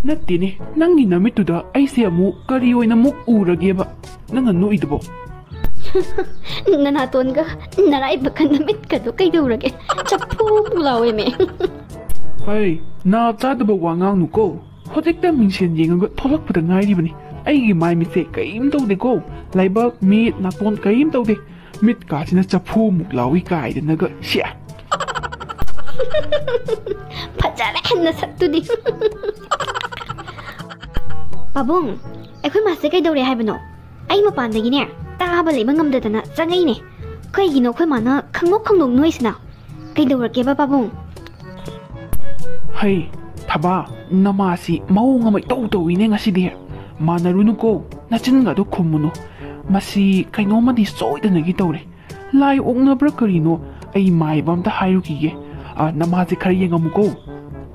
ꯅꯠꯇꯦꯅꯦ, ꯅꯪꯒꯤ ꯅꯃꯤꯠꯇꯨꯗ ꯑꯩꯁꯦ ꯑꯃꯨꯛ ꯀꯔꯤ ꯑꯣꯏꯅ ꯑꯃꯨꯛ ꯎꯔꯒꯦꯕ? ꯅꯪꯅ ꯅꯣꯛꯏꯗꯨꯕꯣ? ꯅꯅꯥꯇꯣꯟꯒ ꯅꯔꯥꯏꯕꯛꯀ ꯅꯃꯤꯠꯀꯗꯣ ꯀꯩꯗꯧꯔꯒꯦ? ꯆꯐꯨ ꯂꯥꯎꯋꯦꯃꯦ꯫ ꯍꯩ, ꯅꯥ ꯆꯥꯗꯕ ꯋꯥ ꯉꯥꯡꯅꯨꯀꯣ꯫ ꯍꯧꯖꯤꯛꯇ ꯃꯤꯡꯁꯦꯟ ꯌꯦꯡꯉꯒ ꯊꯣꯛꯂꯛꯄꯗ ꯉꯥꯏꯔꯤꯕꯅꯤ꯫ ꯑꯩꯒꯤ ꯃꯥꯏ ꯃꯤꯠꯁꯦ ꯀꯔꯤꯝ ꯇꯧꯗꯦꯀꯣ꯫ ꯂꯥꯏꯕꯛ, ꯃꯤꯠ, ꯅꯥꯇꯣꯟ ꯀꯔꯤꯝ ꯇꯧꯗꯦ꯫ ꯃꯤꯠꯀꯥꯁꯤꯅ ꯆꯐꯨꯃꯨꯛ ꯂꯥꯎꯏ ꯀꯥꯏꯗꯅꯒ꯫ ꯁꯦ꯫ ꯐꯖꯔꯦ ꯅꯁꯛꯇꯨꯗꯤ꯫ ꯄꯥꯕꯨꯡ, ꯑꯩꯈꯣꯏ ꯃꯥꯁꯦ ꯀꯩꯗꯧꯔꯦ ꯍꯥꯏꯕꯅꯣ? ꯑꯩ ꯃꯄꯥꯟꯗꯒꯤꯅꯦ ꯇꯥꯕ ꯂꯩꯕ ꯉꯝꯗꯗꯅ ꯆꯪꯉꯛꯏꯅꯦ꯫ ꯀꯩꯒꯤꯅꯣ ꯑꯩꯈꯣꯏ ꯃꯥꯅ ꯈꯪꯅꯣꯛ ꯈꯪꯅꯣꯛ ꯅꯣꯏꯁꯤꯅ? ꯀꯩꯗꯧꯔꯒꯦꯕ ꯄꯥꯕꯨꯡ? ꯍꯩ, ꯊꯕꯥ, ꯅꯃꯥꯁꯤ ꯃꯑꯣꯡ ꯑꯃ ꯏꯇꯧ ꯇꯧꯏꯅꯦ ꯉꯁꯤꯗꯤ꯫ ꯃꯥꯟꯅꯔꯨꯅꯨꯀꯣ, ꯅꯆꯤꯟꯒꯗꯣ ꯈꯨꯝꯃꯨꯅꯨ꯫ ꯃꯁꯤ ꯀꯩꯅꯣꯝꯃꯗꯤ ꯁꯣꯏꯗꯅꯒꯤ ꯇꯧꯔꯦ꯫ ꯂꯥꯏ ꯑꯣꯛꯅꯕ꯭ꯔꯥ ꯀꯔꯤꯅꯣ? ꯑꯩ ꯃꯥꯏꯕ ꯑꯝꯇ ꯍꯥꯏꯔꯨꯈꯤꯒꯦ꯫ ꯑ, ꯅꯃꯥꯁꯦ ꯈꯔ ꯌꯦꯡꯉꯝꯃꯨꯀꯣ꯫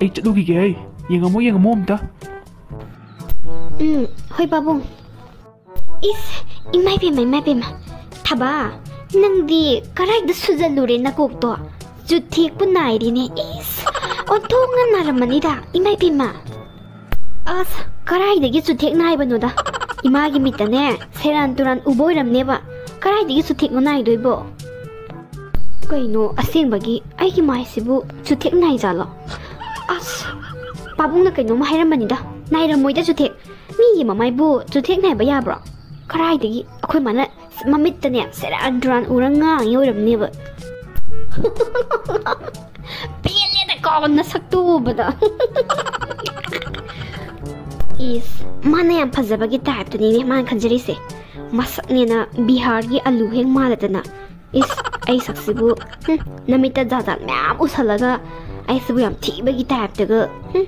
ꯑꯩ ꯆꯠꯂꯨꯈꯤꯒꯦ ꯍꯩ꯫ ꯌꯦꯡꯉꯝꯃꯣ, ꯌꯦꯡꯉꯝꯃꯣ ꯑꯝꯇ꯫ ꯎꯝ, ꯍꯣꯏ ꯄꯥꯕꯨꯡ꯫ ꯏꯁ, ꯏꯃꯥꯏ ꯄꯦꯝꯃ, ꯏꯃꯥꯏ ꯄꯦꯝꯃ꯫ ꯊꯕꯥ, ꯅꯪꯗꯤ ꯀꯔꯥꯏꯗ ꯁꯨꯖꯜꯂꯨꯔꯦ ꯅꯀꯣꯛꯇꯣ? ꯆꯨꯊꯦꯛꯄꯨ ꯅꯥꯏꯔꯤꯅꯦ꯫ ꯏꯁ, ꯑꯣꯟꯊꯣꯛꯅ ꯅꯥꯔꯝꯃꯅꯤꯗ, ꯏꯃꯥꯏ ꯄꯦꯝꯃ꯫ ꯑꯁ, ꯀꯔꯥꯏꯗꯒꯤ ꯆꯨꯊꯦꯛ ꯅꯥꯏꯕꯅꯣꯗ? ꯏꯃꯥꯒꯤ ꯃꯤꯠꯇꯅꯦ, ꯁꯦꯔꯥꯟ ꯇꯨꯔꯥꯟ ꯎꯕ ꯑꯣꯏꯔꯝꯅꯦꯕ꯫ ꯀꯔꯥꯏꯗꯒꯤ ꯆꯨꯊꯦꯛꯅꯣ ꯅꯥꯏꯗꯣꯏꯕꯣ? ꯀꯩꯅꯣ, ꯑꯁꯦꯡꯕꯒꯤ ꯑꯩꯒꯤ ꯃꯥꯏꯁꯤꯕꯨ ꯆꯨꯊꯦꯛ ꯅꯥꯏꯖꯥꯠꯂꯣ? ꯑꯁ, ꯄꯥꯕꯨꯡꯅ ꯀꯩꯅꯣꯝꯃ ꯍꯥꯏꯔꯝꯕꯅꯤꯗ, ꯅꯥꯏꯔꯝꯃꯣꯏꯗ ꯆꯨꯊꯦꯛ꯫ ꯃꯤꯒꯤ ꯃꯃꯥꯏꯕꯨ ꯆꯨꯊꯦꯛ ꯅꯥꯏꯕ ꯌꯥꯕ꯭ꯔꯣ? ꯀꯔꯥꯏꯗꯒꯤ? ꯑꯩꯈꯣꯏ ꯃꯥꯅ ꯃꯃꯤꯠꯇꯅꯦ ꯁꯦꯔꯥꯟ ꯇꯨꯔꯥꯟ ꯎꯔ ꯉꯥꯡꯉꯤ ꯑꯣꯏꯔꯝꯅꯦꯕ꯫ ꯄꯦꯜꯂꯦꯗꯀꯣ ꯅꯁꯛꯇꯨ ꯎꯕꯗ꯫ ꯏꯁ, ꯃꯥꯅ ꯌꯥꯝ ꯐꯖꯕꯒꯤ ꯇꯥꯏꯞꯇꯅꯤꯅꯦ ꯃꯥꯅ ꯈꯟꯖꯔꯤꯁꯦ꯫ ꯃꯁꯛꯅꯦꯅ ꯕꯤꯍꯥꯔꯒꯤ ꯑꯂꯨ ꯍꯦꯛ ꯃꯥꯜꯂꯗꯅ꯫ ꯏꯁ, ꯑꯩ ꯁꯛꯁꯤꯕꯨ, ꯍꯨꯝ, ꯅꯃꯤꯠꯇ ꯖꯥꯠ ꯖꯥꯠ ꯃꯌꯥꯝ ꯎꯁꯜꯂꯒ ꯑꯩꯁꯤꯕꯨ ꯌꯥꯝ ꯊꯤꯕꯒꯤ ꯇꯥꯏꯞꯇꯒ, ꯍꯨꯝ꯫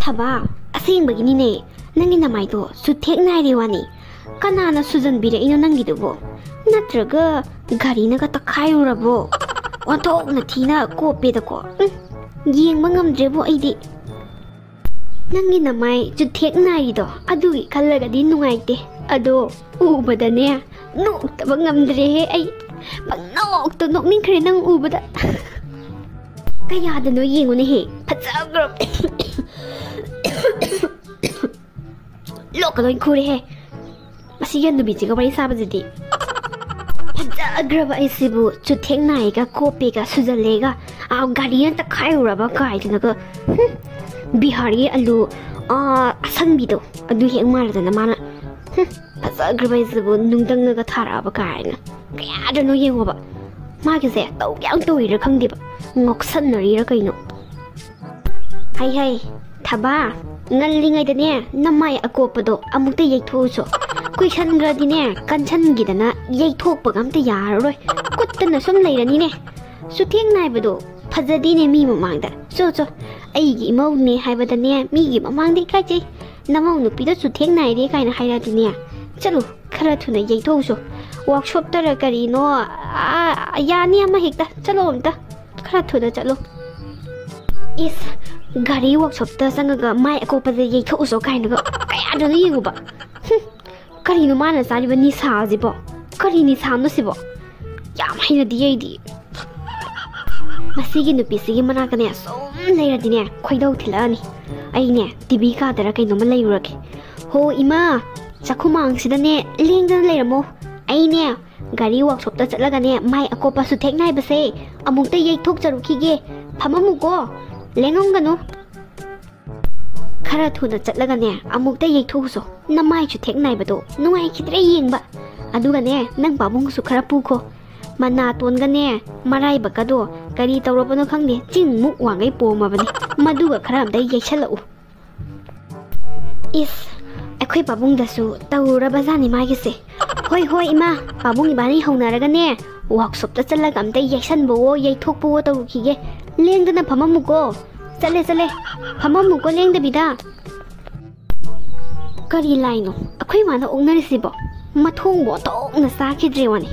ꯊꯕꯥ, ꯑꯁꯦꯡꯕꯒꯤꯅꯤꯅꯦ, ꯅꯪꯒꯤ ꯅꯃꯥꯏꯗꯣ ꯆꯨꯊꯦꯛ ꯅꯥꯏꯔꯦ ꯋꯥꯅꯤ꯫ ꯀꯅꯥꯅ ꯁꯨꯖꯟꯕꯤꯔꯛꯏꯅꯣ ꯅꯪꯒꯤꯗꯨꯕꯣ? ꯅꯠꯇ꯭ꯔꯒ ꯒꯥꯔꯤꯅꯒ ꯇꯛꯈꯥꯏꯔꯨꯔꯕꯣ? ꯑꯣꯟꯊꯣꯛꯅ ꯊꯤꯅ ꯀꯣꯞꯄꯦꯗꯀꯣ꯫ ꯎꯝ, ꯌꯦꯡꯕ ꯉꯝꯗ꯭ꯔꯦꯕꯣ ꯑꯩꯗꯤ꯫ ꯅꯪꯒꯤ ꯅꯃꯥꯏ ꯆꯨꯊꯦꯛ ꯅꯥꯏꯔꯤꯗꯣ ꯑꯗꯨꯒꯤ ꯈꯜꯂꯒꯗꯤ ꯅꯨꯡꯉꯥꯏꯇꯦ꯫ ꯑꯗꯣ ꯎꯕꯗꯅꯦ ꯅꯣꯛꯇꯕ ꯉꯝꯗ꯭ꯔꯦꯍꯦ ꯑꯩ꯫ ꯄꯪꯅꯣꯛꯇ ꯅꯣꯛꯅꯤꯡꯈ꯭ꯔꯦ ꯅꯪ ꯎꯕꯗ꯫ ꯀꯌꯥꯗꯅꯣ ꯌꯦꯡꯉꯨꯅꯦꯍꯦ, ꯐꯖꯈ꯭ꯔꯕ꯫ ꯂꯣꯛꯀ ꯂꯣꯏ ꯈꯨꯔꯦꯍꯦ꯫ ꯃꯁꯤ ꯌꯦꯟ ꯅꯨꯕꯤꯁꯤꯒ ꯋꯥꯔꯤ ꯁꯥꯕꯁꯤꯗꯤ꯫ ꯐꯖꯈ꯭ꯔꯕ ꯑꯩꯁꯤꯕꯨ ꯆꯨꯊꯦꯛ ꯅꯥꯏꯒ ꯀꯣꯞꯄꯦꯒ ꯁꯨꯖꯜꯂꯦꯒ, ꯑꯥ, ꯒꯥꯔꯤꯅ ꯇꯛꯈꯥꯏꯔꯨꯔꯕ ꯀꯥꯏꯗꯅꯒ, ꯍꯨꯝ, ꯕꯤꯍꯥꯔꯒꯤ ꯑꯂꯨ, ꯑꯥ, ꯑꯁꯪꯕꯤꯗꯣ ꯑꯗꯨ ꯍꯦꯛ ꯃꯥꯜꯂꯗꯅ ꯃꯥꯅ, ꯍꯨꯝ, ꯐꯖꯈ꯭ꯔꯕ ꯑꯩꯁꯤꯕꯨ ꯅꯨꯡꯗꯪꯅꯒ ꯊꯥꯔꯛꯑꯕ ꯀꯥꯏꯅ꯫ ꯀꯌꯥꯗꯅꯣ ꯌꯦꯡꯉꯣꯕ꯫ ꯃꯥꯒꯤꯁꯦ ꯇꯧꯒꯦ ꯌꯥꯝ ꯇꯧꯔꯤꯔꯥ ꯈꯪꯗꯦꯕ, ꯉꯥꯎꯁꯟꯅꯔꯤꯔꯥ ꯀꯩꯅꯣ꯫ ꯍꯩ ꯍꯩ, ꯊꯕꯥ, ꯉꯜꯂꯤꯉꯩꯗꯅꯦ ꯅꯃꯥꯏ ꯑꯀꯣꯞꯄꯗꯣ ꯑꯃꯨꯛꯇ ꯌꯩꯊꯣꯛꯎꯁꯣ꯫ ꯀꯨꯏꯁꯟꯈ꯭ꯔꯗꯤꯅꯦ ꯀꯟꯁꯟꯈꯤꯗꯅ ꯌꯩꯊꯣꯛꯄꯒ ꯑꯝꯇ ꯌꯥꯔꯔꯣꯏ꯫ ꯀꯨꯠꯇꯅ ꯁꯨꯝ ꯂꯩꯔꯅꯤꯅꯦ꯫ ꯆꯨꯊꯦꯛ ꯅꯥꯏꯕꯗꯣ ꯐꯖꯗꯦꯅꯦ ꯃꯤ ꯃꯃꯥꯡꯗ꯫ ꯆꯣ ꯆꯣ, ꯑꯩꯒꯤ ꯏꯃꯧꯅꯦ ꯍꯥꯏꯕꯗꯅꯦ ꯃꯤꯒꯤ ꯃꯃꯥꯡꯗ ꯏꯀꯥꯏꯖꯩ꯫ ꯅꯃꯧ ꯅꯨꯄꯤꯗꯣ ꯆꯨꯊꯦꯛ ꯅꯥꯏꯔꯦ ꯀꯥꯏꯅ ꯍꯥꯏꯔꯗꯤꯅꯦ, ꯆꯠꯂꯨ, ꯈꯔ ꯊꯨꯅ ꯌꯩꯊꯣꯛꯎꯁꯣ꯫ ꯋꯥꯛꯁꯣꯞꯇꯔ ꯀꯔꯤꯅꯣ, ꯑꯥ, ꯌꯥꯅꯤ ꯑꯃ ꯍꯦꯛꯇ꯫ ꯆꯠꯂꯣ ꯑꯝꯇ꯫ ꯈꯔ ꯊꯨꯅ ꯆꯠꯂꯣ꯫ ꯏꯁ, ꯒꯥꯔꯤ ꯋꯥꯛꯁꯣꯞꯇ ꯆꯪꯉꯒ ꯃꯥꯏ ꯑꯀꯣꯞꯄꯗ ꯌꯩꯊꯣꯛꯎꯁꯣ ꯀꯥꯏꯅꯒ ꯀꯌꯥꯗꯅꯣ ꯌꯦꯡꯉꯨꯕ꯫ ꯍꯨꯝ, ꯀꯔꯤꯅꯣ ꯃꯥꯅ ꯆꯥꯔꯤꯕ ꯅꯤꯁꯥꯁꯤꯕꯣ? ꯀꯔꯤ ꯅꯤꯁꯥꯅꯣ ꯁꯤꯕꯣ? ꯌꯥꯝ ꯍꯩꯅꯗꯤꯌꯦ ꯑꯩꯗꯤ꯫ ꯃꯁꯤꯒꯤ ꯅꯨꯄꯤꯁꯤꯒꯤ ꯃꯅꯥꯛꯇꯅꯦ ꯁꯨꯝ ꯂꯩꯔꯗꯤꯅꯦ ꯈꯣꯏꯗꯧ ꯊꯤꯜꯂꯛꯑꯅꯤ꯫ ꯑꯩꯅꯦ ꯇꯤꯚꯤ ꯀꯥꯗꯔ ꯀꯩꯅꯣꯝꯃ ꯂꯩꯔꯨꯔꯒꯦ꯫ ꯍꯣ ꯏꯃꯥ, ꯆꯥꯛꯈꯨꯃꯥꯡꯁꯤꯗꯅꯦ ꯂꯦꯡꯗꯅ ꯂꯩꯔꯝꯃꯣ꯫ ꯑꯩꯅꯦ ꯒꯥꯔꯤ ꯋꯥꯛꯁꯣꯞꯇ ꯆꯠꯂꯒꯅꯦ ꯃꯥꯏ ꯑꯀꯣꯞꯄ ꯁꯨꯊꯦꯛ ꯅꯥꯏꯕꯁꯦ ꯑꯃꯨꯛꯇ ꯌꯩꯊꯣꯛꯆꯔꯨꯈꯤꯒꯦ꯫ ꯐꯝꯃꯝꯃꯨꯀꯣ, ꯂꯦꯡꯉꯝꯒꯅꯨ꯫ ꯈꯔ ꯊꯨꯅ ꯆꯠꯂꯒꯅꯦ ꯑꯃꯨꯛꯇ ꯌꯩꯊꯣꯛꯎꯁꯣ꯫ ꯅꯃꯥꯏ ꯁꯨꯊꯦꯛ ꯅꯥꯏꯕꯗꯣ ꯅꯨꯡꯉꯥꯏꯈꯤꯗ꯭ꯔꯦ ꯌꯦꯡꯕ꯫ ꯑꯗꯨꯒꯅꯦ ꯅꯪ ꯄꯥꯕꯨꯡꯁꯨ ꯈꯔ ꯄꯨꯈꯣ꯫ ꯃꯅꯥꯇꯣꯟꯒꯅꯦ ꯃꯔꯥꯏꯕꯛꯀꯗꯣ ꯀꯔꯤ ꯇꯧꯔꯕꯅꯣ ꯈꯪꯗꯦ, ꯆꯤꯡꯃꯨꯛ ꯋꯥꯡꯒꯩ ꯄꯣꯝꯃꯕꯅꯤ꯫ ꯃꯗꯨꯒ ꯈꯔ ꯑꯝꯇ ꯌꯩꯁꯜꯂꯛꯎ꯫ ꯏꯁ, ꯑꯩꯈꯣꯏ ꯄꯥꯕꯨꯡꯗꯁꯨ ꯇꯧꯔꯨꯔꯕꯖꯥꯠꯅꯤ ꯃꯥꯒꯤꯁꯦ꯫ ꯍꯣꯏ ꯍꯣꯏ ꯏꯃꯥ, ꯄꯥꯕꯨꯡ ꯏꯕꯥꯅꯤ ꯍꯧꯅꯔꯒꯅꯦ ꯋꯥꯛꯁꯣꯞꯇ ꯆꯠꯂꯒ ꯑꯝꯇ ꯌꯩꯁꯟꯕꯋꯣ ꯌꯩꯊꯣꯛꯄꯋꯣ ꯇꯧꯔꯨꯈꯤꯒꯦ꯫ ꯂꯦꯡꯗꯅ ꯐꯝꯃꯝꯃꯨꯀꯣ꯫ ꯆꯠꯂꯦ ꯆꯠꯂꯦ, ꯐꯝꯃꯝꯃꯨꯀꯣ ꯂꯦꯡꯗꯕꯤꯗ꯫ ꯀꯔꯤ ꯂꯥꯏꯅꯣ ꯑꯩꯈꯣꯏ ꯃꯥꯅ ꯑꯣꯛꯅꯔꯤꯁꯤꯕꯣ? ꯃꯊꯣꯡꯕꯨ ꯑꯣꯟꯊꯣꯛꯅ ꯆꯥꯈꯤꯗ꯭ꯔꯦ ꯋꯥꯅꯤ꯫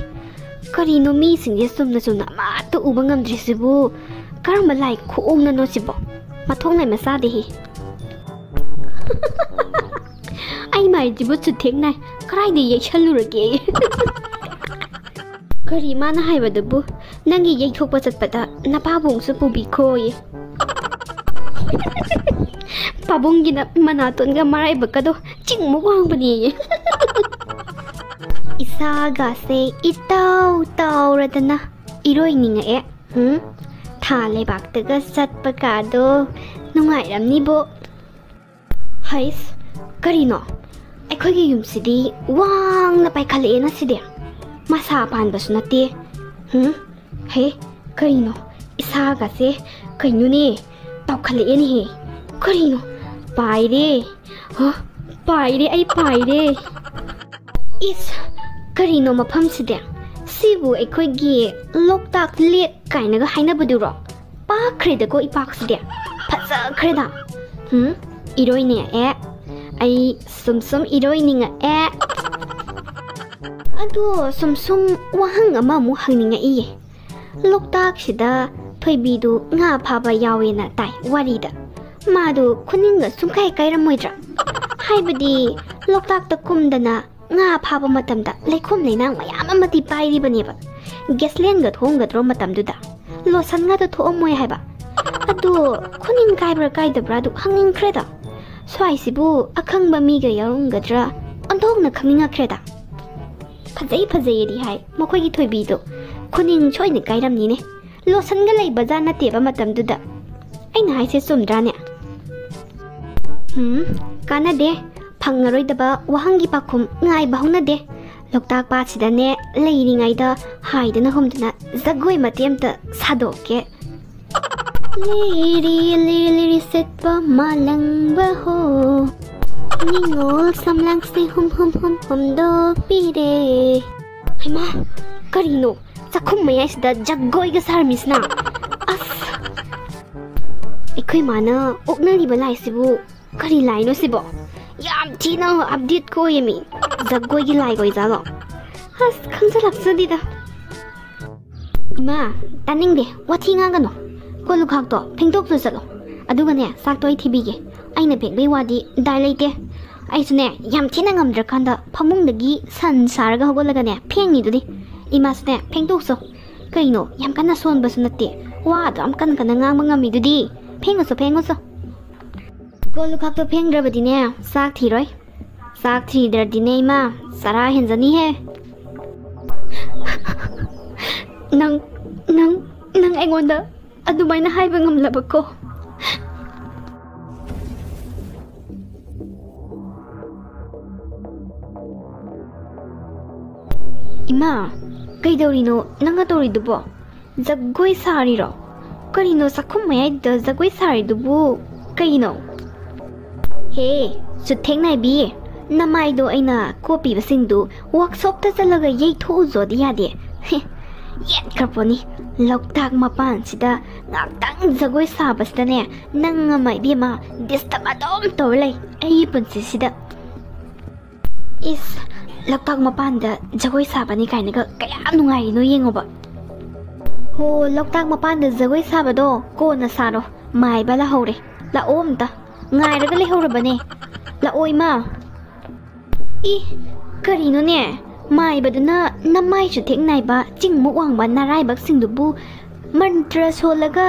ꯀꯔꯤꯅꯣ ꯃꯤꯁꯤꯡꯁꯦ ꯆꯨꯝꯅ ꯆꯨꯝꯅ ꯑꯃꯠꯇ ꯎꯕ ꯉꯝꯗ꯭ꯔꯤꯁꯤꯕꯨ? ꯀꯔꯝꯕ ꯂꯥꯏ ꯈꯨꯑꯣꯡꯅꯅꯣ ꯁꯤꯕꯣ? ꯃꯊꯣꯡ ꯂꯩꯃ ꯆꯥꯗꯦꯍꯦ꯫ ꯑꯩ ꯃꯥꯏꯁꯤꯕꯨ ꯆꯨꯊꯦꯛ ꯅꯥꯏ꯫ ꯀꯗꯥꯏꯗ ꯌꯩꯁꯜꯂꯨꯔꯒꯦ? ꯀꯔꯤ ꯃꯥꯅ ꯍꯥꯏꯕꯗꯨꯕꯨ? ꯅꯪꯒꯤ ꯌꯩꯊꯣꯛꯄ ꯆꯠꯄꯗ ꯅꯄꯥꯕꯨꯡꯁꯨ ꯄꯨꯕꯤꯈꯣꯌꯦ꯫ ꯄꯥꯕꯨꯡꯒꯤꯅ ꯃꯅꯥꯇꯣꯟꯒ ꯃꯔꯥꯏꯕꯛꯀꯗꯣ ꯆꯤꯡꯃꯨꯛ ꯋꯥꯡꯕꯅꯦꯌꯦ꯫ ꯏꯁꯥꯒꯁꯦ ꯏꯇꯥꯎ ꯇꯥꯎꯔꯗꯅ ꯏꯔꯣꯏꯅꯤꯡꯉꯛꯑꯦ꯫ ꯎꯝ, ꯊꯥ ꯂꯩꯕꯥꯛꯇꯒ ꯆꯠꯄ ꯀꯥꯗꯣ ꯅꯨꯡꯉꯥꯏꯔꯝꯅꯤꯕꯣ꯫ ꯍꯩꯁ, ꯀꯔꯤꯅꯣ? ꯑꯩꯈꯣꯏꯒꯤ ꯌꯨꯝꯁꯤꯗꯤ ꯋꯥꯡꯅ ꯄꯥꯏꯈꯠꯂꯛꯑꯦꯅ ꯁꯤꯗꯤ꯫ ꯃꯁꯥ ꯄꯥꯟꯕꯁꯨ ꯅꯠꯇꯦ꯫ ꯍꯨꯝ? ꯍꯦ, ꯀꯔꯤꯅꯣ? ꯏꯁꯥꯒꯁꯦ ꯀꯩꯅꯣꯅꯦ? ꯇꯥꯎꯈꯠꯂꯛꯑꯦꯅꯦꯍꯦ꯫ ꯀꯔꯤꯅꯣ? ꯄꯥꯏꯔꯦ꯫ ꯍ, ꯄꯥꯏꯔꯦ, ꯑꯩ ꯄꯥꯏꯔꯦ꯫ ꯏꯁ, ꯀꯔꯤꯅꯣ ꯃꯐꯝꯁꯤꯗꯤ? ꯁꯤꯕꯨ ꯑꯩꯈꯣꯏꯒꯤ ꯂꯣꯛꯇꯥꯛ ꯂꯦꯛ ꯀꯥꯏꯅꯒ ꯍꯥꯏꯅꯕꯗꯨꯔꯣ? ꯄꯥꯛꯈ꯭ꯔꯦꯗꯀꯣ ꯏꯄꯥꯛꯁꯤꯗꯤ꯫ ꯐꯖꯈ꯭ꯔꯦꯗ꯫ ꯍꯨꯝ, ꯏꯔꯣꯏꯅꯤꯡꯉꯛꯑꯦ꯫ ꯑꯩ ꯁꯨꯝ ꯁꯨꯝ ꯏꯔꯣꯏꯅꯤꯡꯉꯛꯑꯦ꯫ ꯑꯗꯣ ꯁꯨꯝ ꯁꯨꯝ ꯋꯥꯍꯪ ꯑꯃꯃꯨꯛ ꯍꯪꯅꯤꯡꯉꯛꯏꯌꯦ꯫ ꯂꯣꯛꯇꯥꯛꯁꯤꯗ ꯊꯣꯏꯕꯤꯗꯨ ꯉꯥ ꯐꯥꯕ ꯌꯥꯎꯋꯦꯅ ꯇꯥꯏ ꯋꯥꯔꯤꯗ꯫ ꯃꯥꯗꯨ ꯈꯨꯅꯤꯡꯒ ꯁꯨꯡꯀꯥꯏ ꯀꯥꯏꯔꯝꯃꯣꯏꯗ꯭ꯔꯥ? ꯍꯥꯏꯕꯗꯤ, ꯂꯣꯛꯇꯥꯛꯇ ꯀꯨꯝꯗꯅ ꯉꯥ ꯐꯥꯕ ꯃꯇꯝꯗ ꯂꯩꯈꯣꯝ ꯂꯩꯅꯥꯡ ꯃꯌꯥꯝ ꯑꯃꯗꯤ ꯄꯥꯏꯔꯤꯕꯅꯦꯕ꯫ ꯒ꯭ꯌꯥꯁꯂꯦꯟꯒ ꯊꯣꯡꯒꯗ꯭ꯔꯣ ꯃꯇꯝꯗꯨꯗ? ꯂꯣꯁꯟꯒꯗꯣ ꯊꯣꯛꯑꯝꯃꯣꯏ ꯍꯥꯏꯕ꯫ ꯑꯗꯣ ꯈꯨꯅꯤꯡ ꯀꯥꯏꯕ꯭ꯔꯥ ꯀꯥꯏꯗꯕ꯭ꯔꯥꯗꯨ ꯈꯪꯅꯤꯡꯈ꯭ꯔꯦꯗ꯫ ꯁ꯭ꯋꯥꯏꯁꯤꯕꯨ ꯑꯈꯪꯕ ꯃꯤꯒ ꯌꯥꯎꯔꯝꯒꯗ꯭ꯔꯥ? ꯑꯣꯟꯊꯣꯛꯅ ꯈꯪꯅꯤꯡꯉꯛꯈ꯭ꯔꯦꯗ꯫ ꯐꯖꯩ ꯐꯖꯩꯌꯦꯗꯤ ꯍꯥꯏ ꯃꯈꯣꯏꯒꯤ ꯊꯣꯏꯕꯤꯗꯣ꯫ ꯈꯨꯅꯤꯡ ꯁꯣꯏꯅ ꯀꯥꯏꯔꯝꯅꯤꯅꯦ꯫ ꯂꯣꯁꯟꯒ ꯂꯩꯕ ꯖꯥꯠ ꯅꯠꯇꯦꯕ ꯃꯇꯝꯗꯨꯗ꯫ ꯑꯩꯅ ꯍꯥꯏꯁꯦ ꯆꯨꯝꯗ꯭ꯔꯥꯅꯦ? ꯎꯝ, ꯀꯥꯟꯅꯗꯦ꯫ ꯐꯪꯉꯔꯣꯏꯗꯕ ꯋꯥꯍꯪꯒꯤ ꯄꯥꯎꯈꯨꯝ ꯉꯥꯏꯕ ꯍꯧꯅꯗꯦ꯫ ꯂꯣꯛꯇꯥꯛ ꯄꯥꯠꯁꯤꯗꯅꯦ ꯂꯩꯔꯤꯉꯩꯗ ꯍꯥꯏꯗꯅ ꯍꯨꯝꯗꯅ ꯖꯒꯣꯏ ꯃꯇꯦꯛ ꯑꯝꯇ ꯁꯥꯗꯣꯛꯀꯦ꯫ ꯂꯤꯔꯤ ꯂꯤꯔꯤ ꯂꯤꯔꯤ ꯁꯤꯠꯄ ꯃꯥꯂꯪꯕ ꯍꯣ, ꯅꯤꯉꯣꯜ ꯁꯝꯂꯥꯡꯁꯦ ꯍꯨꯝ ꯍꯨꯝ ꯍꯨꯝ ꯍꯨꯝꯗꯣꯛꯄꯤꯔꯦ꯫ ꯍꯩꯃꯥ, ꯀꯔꯤꯅꯣ ꯆꯥꯛꯈꯨꯝ ꯃꯌꯥꯏꯁꯤꯗ ꯖꯒꯣꯏꯒ ꯁꯥꯔꯝꯃꯤꯁꯤꯅ? ꯑꯁ, ꯑꯩꯈꯣꯏ ꯃꯥꯅ ꯑꯣꯛꯅꯔꯤꯕ ꯂꯥꯏꯁꯤꯕꯨ ꯀꯔꯤ ꯂꯥꯏꯅꯣ ꯁꯤꯕꯣ? ꯌꯥꯝ ꯊꯤꯅ ꯑꯞꯗꯦꯠꯀ ꯑꯣꯏꯌꯦꯃꯤ꯫ ꯖꯒꯣꯏꯒꯤ ꯂꯥꯏꯒ ꯑꯣꯏꯖꯥꯠꯂꯣ? ꯑꯁ, ꯈꯪꯖꯜꯂꯛꯆꯗꯦꯗ꯫ ꯏꯃꯥ, ꯇꯥꯅꯤꯡꯗꯦ, ꯋꯥꯊꯤ ꯉꯥꯡꯒꯅꯨ꯫ ꯀꯣꯜ ꯂꯨꯈꯥꯛꯇꯣ ꯐꯦꯡꯗꯣꯛꯆꯨ ꯆꯠꯂꯣ꯫ ꯑꯗꯨꯒꯅꯦ, ꯆꯥꯛꯇꯣ ꯑꯩ ꯊꯤꯕꯤꯒꯦ꯫ ꯑꯩꯅ ꯐꯦꯡꯕꯩ ꯋꯥꯗꯤ ꯗꯥꯏ ꯂꯩꯇꯦ꯫ ꯑꯩꯁꯨꯅꯦ, ꯌꯥꯝ ꯊꯤꯅ ꯉꯝꯗ꯭ꯔꯀꯥꯟꯗ ꯐꯃꯨꯡꯗꯒꯤ ꯁꯟ ꯁꯥꯔꯒ ꯍꯧꯒꯠꯂꯒꯅꯦ ꯐꯦꯡꯉꯤꯗꯨꯗꯤ꯫ ꯏꯃꯥꯁꯨꯅꯦ, ꯐꯦꯡꯗꯣꯛꯆꯣ꯫ ꯀꯩꯅꯣ, ꯌꯥꯝ ꯀꯟꯅ ꯁꯣꯟꯕꯁꯨ ꯅꯠꯇꯦ, ꯋꯥ ꯑꯗꯨ ꯌꯥꯝ ꯀꯟꯅ ꯀꯟꯅ ꯉꯥꯡꯕ ꯉꯝꯃꯤꯗꯨꯗꯤ꯫ ꯐꯦꯡꯉꯨꯆꯣ, ꯐꯦꯡꯉꯨꯆꯣ꯫ ꯀꯣꯜ ꯂꯨꯈꯥꯛꯇꯣ ꯐꯦꯡꯗ꯭ꯔꯕꯗꯤꯅꯦ, ꯆꯥꯛ ꯊꯤꯔꯣꯏ꯫ ꯆꯥꯛ ꯊꯤꯗ꯭ꯔꯗꯤꯅꯦ ꯏꯃꯥ, ꯆꯔꯥ ꯍꯦꯟꯖꯅꯤꯍꯦ꯫ ꯅꯪ, ꯅꯪ, ꯅꯪ ꯑꯩꯉꯣꯟꯗ ꯑꯗꯨꯃꯥꯏꯅ ꯍꯥꯏꯕ ꯉꯝꯂꯕꯀꯣ? ꯏꯃꯥ, ꯀꯩꯗꯧꯔꯤꯅꯣ ꯅꯪꯅ ꯇꯧꯔꯤꯗꯨꯕꯣ? ꯖꯒꯣꯏ ꯁꯥꯔꯤꯔꯣ? ꯀꯔꯤꯅꯣ ꯆꯥꯛꯈꯨꯝ ꯃꯌꯥꯏꯗ ꯖꯒꯣꯏ ꯁꯥꯔꯤꯗꯨꯕꯨ? ꯀꯩꯅꯣ? ꯍꯦ, ꯆꯨꯠꯊꯦꯛ ꯅꯥꯏꯕꯤ, ꯅꯃꯥꯏꯗꯣ ꯑꯩꯅ ꯀꯣꯞꯄꯤꯕꯁꯤꯡꯗꯨ ꯋꯥꯛꯁꯣꯞꯇ ꯆꯠꯂꯒ ꯌꯩꯊꯣꯛꯎꯖꯣꯗꯤ ꯌꯥꯗꯦ꯫ ꯍꯦ, ꯌꯦꯠꯈ꯭ꯔꯄꯣꯠꯅꯤ꯫ ꯂꯣꯛꯇꯥꯛ ꯃꯄꯥꯟꯁꯤꯗ ꯉꯥꯛꯇꯪ ꯖꯒꯣꯏ ꯁꯥꯕꯁꯤꯗꯅꯦ, ꯅꯪ ꯑꯃ ꯏꯕꯦꯝꯃ ꯗꯤꯁꯇꯔꯕ ꯑꯗꯨꯝ ꯇꯧꯔ ꯂꯩ ꯑꯩꯒꯤ ꯄꯨꯟꯁꯤꯁꯤꯗ꯫ ꯏꯁ, ꯂꯣꯛꯇꯥꯛ ꯃꯄꯥꯟꯗ ꯖꯒꯣꯏ ꯁꯥꯕꯅꯤ ꯀꯥꯏꯅꯒ ꯀꯌꯥ ꯅꯨꯡꯉꯥꯏꯔꯤꯅꯣ ꯌꯦꯡꯉꯣꯕ꯫ ꯍꯣ, ꯂꯣꯛꯇꯥꯛ ꯃꯄꯥꯟꯗ ꯖꯒꯣꯏ ꯁꯥꯕꯗꯣ ꯀꯣꯟꯅ ꯁꯥꯔꯣ, ꯃꯥꯏꯕ ꯂꯥꯍꯧꯔꯦ꯫ ꯂꯥꯛꯑꯣ ꯑꯝꯇ꯫ ꯉꯥꯏꯔꯒ ꯂꯩꯍꯧꯔꯕꯅꯦ꯫ ꯂꯥꯛꯑꯣ ꯏꯃꯥ꯫ ꯏ, ꯀꯔꯤꯅꯣꯅꯦ? ꯃꯥꯏꯕꯗꯨꯅ ꯅꯃꯥꯏ ꯆꯨꯊꯦꯛ ꯅꯥꯏꯕ, ꯆꯤꯡꯃꯨꯛ ꯋꯥꯡꯕ ꯅꯔꯥꯏꯕꯛꯁꯤꯡꯗꯨꯕꯨ ꯃꯟꯇ꯭ꯔ ꯁꯣꯜꯂꯒ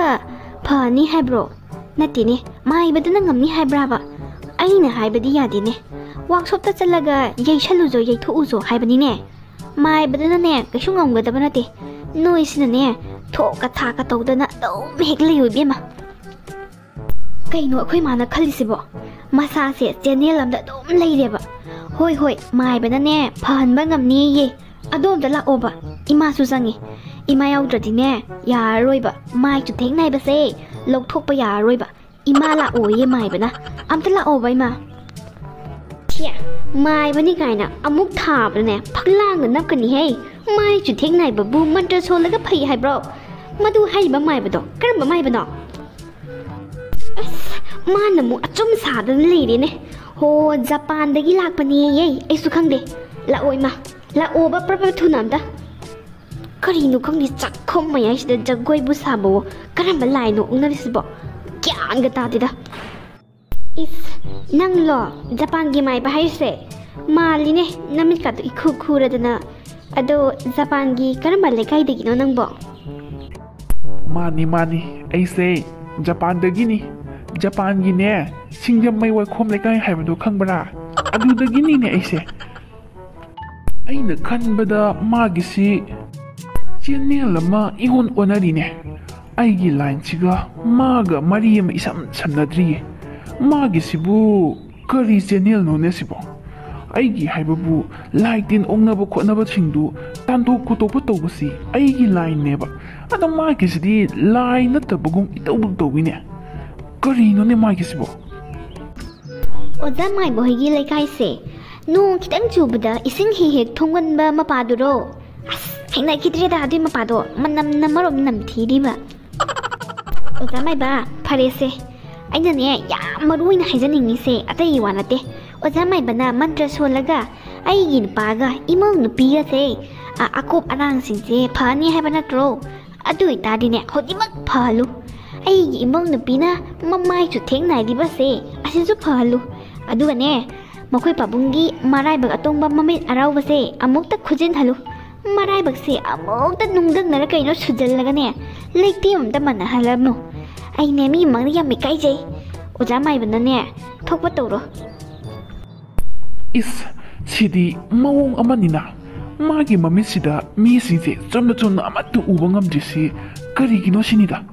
ꯐꯅꯤ ꯍꯥꯏꯕ꯭ꯔꯣ? ꯅꯠꯇꯦꯅꯦ, ꯃꯥꯏꯕꯗꯨꯅ ꯉꯝꯅꯤ ꯍꯥꯏꯕ꯭ꯔꯥꯕ? ꯑꯩꯅ ꯍꯥꯏꯕꯗꯤ ꯌꯥꯗꯦꯅꯦ꯫ ꯋꯥꯛꯁꯣꯞꯇ ꯆꯠꯂꯒ ꯌꯩꯁꯜꯂꯨꯆꯣ, ꯌꯩꯊꯣꯛꯎꯆꯣ ꯍꯥꯏꯕꯅꯤꯅꯦ꯫ ꯃꯥꯏꯕꯗꯨꯅꯅꯦ ꯀꯩꯁꯨ ꯉꯝꯒꯗꯕ ꯅꯠꯇꯦ꯫ ꯅꯣꯏꯁꯤꯅꯅꯦ ꯊꯣꯛꯀ ꯊꯥꯛꯀ ꯇꯧꯗꯅ ꯑꯗꯨꯝ ꯍꯦꯛ ꯂꯩꯌꯨ ꯏꯕꯦꯝꯃ꯫ ꯀꯩꯅꯣ ꯑꯩꯈꯣꯏ ꯃꯥꯅ ꯈꯜꯂꯤꯁꯤꯕꯣ? ꯃꯁꯥꯁꯦ ꯆꯦꯅꯦꯜ ꯑꯃꯗ ꯑꯗꯨꯝ ꯂꯩꯔꯦꯕ꯫ ꯍꯣꯏ, ꯍꯣꯏ, ꯃꯥꯏꯕꯅꯅꯦ ꯐꯍꯟꯕ ꯉꯝꯅꯤꯌꯦ꯫ ꯑꯗꯣ ꯑꯝꯇ ꯂꯥꯛꯑꯣꯕ꯫ ꯏꯃꯥꯁꯨ ꯆꯪꯉꯤ꯫ ꯏꯃꯥ ꯌꯥꯎꯗ꯭ꯔꯗꯤꯅꯦ ꯌꯥꯔꯔꯣꯏꯕ꯫ ꯃꯥꯏ ꯆꯨꯊꯦꯛ ꯅꯥꯏꯕꯁꯦ ꯂꯧꯊꯣꯛꯄ ꯌꯥꯔꯔꯣꯏꯕ꯫ ꯏꯃꯥ ꯂꯥꯛꯑꯣꯌꯦ ꯃꯥꯏꯕꯅ꯫ ꯑꯝꯇ ꯂꯥꯛꯑꯣꯕ ꯏꯃꯥ꯫ ꯊꯤꯌꯥ, ꯃꯥꯏꯕꯅꯤ ꯀꯥꯏꯅ ꯑꯃꯨꯛ ꯊꯥꯕꯗꯅꯦ ꯐꯛꯂꯥꯡꯗ ꯅꯞꯀꯅꯤꯍꯦ꯫ ꯃꯥꯏ ꯆꯨꯊꯦꯛ ꯅꯥꯏꯕꯕꯨ ꯃꯟꯇ꯭ꯔ ꯁꯣꯜꯂꯒ ꯐꯩ ꯍꯥꯏꯕ꯭ꯔꯣ? ꯃꯗꯨ ꯍꯥꯏꯔꯤꯕ ꯃꯥꯏꯕꯗꯣ ꯀꯔꯝꯕ ꯃꯥꯏꯕꯅꯣ? ꯑꯁ, ꯃꯥꯅ ꯑꯃꯨꯛ ꯑꯆꯨꯝ ꯁꯥꯗꯅ ꯂꯩꯔꯦꯅꯦ꯫ ꯍꯣ, ꯖꯄꯥꯟꯗꯒꯤ ꯂꯥꯛꯄꯅꯦꯌꯦ, ꯑꯩꯁꯨ ꯈꯪꯗꯦ꯫ ꯂꯥꯛꯑꯣ ꯏꯃꯥ, ꯂꯥꯛꯑꯣꯕ ꯄ꯭ꯔꯞ ꯄ꯭ꯔꯞ ꯊꯨꯅ ꯑꯝꯇ꯫ ꯀꯔꯤꯅꯣ ꯈꯪꯗꯦ, ꯆꯥꯛꯈꯨꯝ ꯃꯌꯥꯏꯁꯤꯗ ꯖꯒꯣꯏꯕꯨ ꯁꯥꯕꯋꯣ, ꯀꯔꯝꯕ ꯂꯥꯏꯅꯣ ꯑꯣꯛꯅꯔꯤꯁꯤꯕꯣ? ꯒ꯭ꯌꯥꯟꯒ ꯇꯥꯗꯦꯗ꯫ ꯏꯁ, ꯅꯪꯂꯣ ꯖꯄꯥꯟꯒꯤ ꯃꯥꯏꯕ ꯍꯥꯏꯔꯤꯁꯦ? ꯃꯥꯜꯂꯤꯅꯦ, ꯅꯃꯤꯠꯀꯥꯗꯣ ꯏꯈꯨ ꯈꯨꯔꯗꯅ꯫ ꯑꯗꯣ ꯖꯄꯥꯟꯒꯤ ꯀꯔꯝꯕ ꯂꯩꯀꯥꯏꯗꯒꯤꯅꯣ ꯅꯪꯕꯣ? ꯃꯥꯅꯤ, ꯃꯥꯅꯤ, ꯑꯩꯁꯦ ꯖꯄꯥꯟꯗꯒꯤꯅꯤ꯫ ꯖꯄꯥꯟꯒꯤꯅꯦ, ꯁꯤꯡꯖꯃꯩ ꯋꯥꯏꯈꯣꯝ ꯂꯩꯀꯥꯏ ꯍꯥꯏꯕꯗꯣ ꯈꯪꯕ꯭ꯔꯥ? ꯑꯗꯨꯗꯒꯤꯅꯤꯅꯦ ꯑꯩꯁꯦ꯫ ꯑꯩꯅ ꯈꯟꯕꯗ ꯃꯥꯒꯤꯁꯤ ꯆꯦꯅꯦꯜ ꯑꯃ ꯏꯑꯣꯟ ꯑꯣꯟꯅꯔꯤꯅꯦ꯫ ꯑꯩꯒꯤ ꯂꯥꯏꯟꯁꯤꯒ ꯃꯥꯒ ꯃꯔꯤ ꯑꯃ ꯏꯁꯝ ꯁꯝꯅꯗ꯭ꯔꯤꯌꯦ꯫ ꯃꯥꯒꯤꯁꯤꯕꯨ ꯀꯔꯤ ꯆꯦꯅꯦꯜꯅꯣꯅꯦ ꯁꯤꯕꯣ? ꯑꯩꯒꯤ ꯍꯥꯏꯕꯕꯨ ꯂꯥꯏ ꯇꯤꯟ ꯑꯣꯛꯅꯕ ꯈꯣꯠꯅꯕꯁꯤꯡꯗꯨ ꯇꯥꯟꯊꯣꯛ ꯈꯣꯠꯇꯣꯛꯄ ꯇꯧꯕꯁꯤ ꯑꯩꯒꯤ ꯂꯥꯏꯟꯅꯦꯕ꯫ ꯑꯗꯣ ꯃꯥꯒꯤꯁꯤꯗꯤ ꯂꯥꯏ ꯅꯠꯇꯕꯒꯨꯝ ꯏꯇꯧ ꯇꯧꯏꯅꯦ꯫ ꯀꯔꯤꯅꯣꯅꯦ ꯃꯥꯒꯤꯁꯤꯕꯣ? ꯑꯣꯖꯥ ꯃꯥꯏꯕ ꯍꯣꯏꯒꯤ ꯂꯩꯀꯥꯏꯁꯦ ꯅꯣꯡ ꯈꯤꯇꯪ ꯆꯨꯕꯗ ꯏꯁꯤꯡ ꯍꯦꯛ ꯍꯦꯛ ꯊꯨꯝꯒꯟꯕ ꯃꯄꯥꯗꯨꯔꯣ? ꯑꯁ, ꯍꯩꯅꯈꯤꯗ꯭ꯔꯦꯗ ꯑꯗꯨꯏ ꯃꯄꯥꯗꯣ, ꯃꯅꯝꯅ ꯃꯔꯣꯝ ꯅꯝꯊꯤꯔꯤꯕ꯫ ꯑꯣꯖꯥ ꯃꯥꯏꯕ, ꯐꯔꯦꯁꯦ, ꯑꯩꯅꯅꯦ ꯌꯥꯝ ꯃꯔꯨ ꯑꯣꯏꯅ ꯍꯥꯏꯖꯅꯤꯡꯉꯤꯁꯦ ꯑꯇꯩꯒꯤ ꯋꯥ ꯅꯠꯇꯦ꯫ ꯑꯣꯖꯥ ꯃꯥꯏꯕꯅ ꯃꯟꯇ꯭ꯔ ꯁꯣꯜꯂꯒ ꯑꯩꯒꯤ ꯅꯨꯄꯥꯒ ꯏꯃꯧ ꯅꯨꯄꯤꯒꯁꯦ, ꯑ, ꯑꯀꯣꯞ ꯑꯔꯥꯡꯁꯤꯡꯁꯦ ꯐꯅꯤ ꯍꯥꯏꯕ ꯅꯠꯇ꯭ꯔꯣ? ꯑꯗꯨ ꯑꯣꯏꯇꯥꯔꯗꯤꯅꯦ ꯍꯧꯖꯤꯛꯃꯛ ꯐꯍꯜꯂꯨ꯫ ꯑꯩꯒꯤ ꯏꯃꯧ ꯅꯨꯄꯤꯅ ꯃꯃꯥꯏ ꯆꯨꯊꯦꯛ ꯅꯥꯏꯔꯤꯕꯁꯦ ꯑꯁꯤꯁꯨ ꯐꯍꯜꯂꯨ꯫ ꯑꯗꯨꯒꯅꯦ, ꯃꯈꯣꯏ ꯄꯥꯕꯨꯡꯒꯤ ꯃꯔꯥꯏꯕꯛ ꯑꯇꯣꯡꯕ ꯃꯃꯤꯠ ꯑꯔꯥꯎꯕꯁꯦ ꯑꯃꯨꯛꯇ ꯈꯨꯖꯤꯟꯍꯜꯂꯨ꯫ ꯃꯔꯥꯏꯕꯛꯁꯦ ꯑꯃꯨꯛꯇ ꯅꯨꯡꯗꯪꯅꯔ ꯀꯩꯅꯣ ꯁꯨꯖꯜꯂꯒꯅꯦ, ꯂꯩꯇꯦꯝ ꯑꯝꯇ ꯃꯥꯟꯅꯍꯜꯂꯝꯃꯨ꯫ ꯑꯩꯅꯦ ꯃꯤ ꯃꯃꯥꯡꯗ ꯌꯥꯝ ꯏꯀꯥꯏꯖꯩ꯫ ꯑꯣꯖꯥ ꯃꯥꯏꯕꯅꯅꯦ, ꯊꯣꯛꯄ ꯇꯧꯔꯣ꯫ ꯏꯁ, ꯁꯤꯗꯤ ꯃꯑꯣꯡ ꯑꯃꯅꯤꯅ꯫ ꯃꯥꯒꯤ ꯃꯃꯤꯠꯁꯤꯗ ꯃꯤꯁꯤꯡꯁꯦ ꯆꯨꯝꯅ ꯆꯨꯝꯅ ꯑꯃꯠꯇ ꯎꯕ ꯉꯝꯗ꯭ꯔꯤꯁꯤ ꯀꯔꯤꯒꯤꯅꯣ ꯁꯤꯅꯤꯗ꯫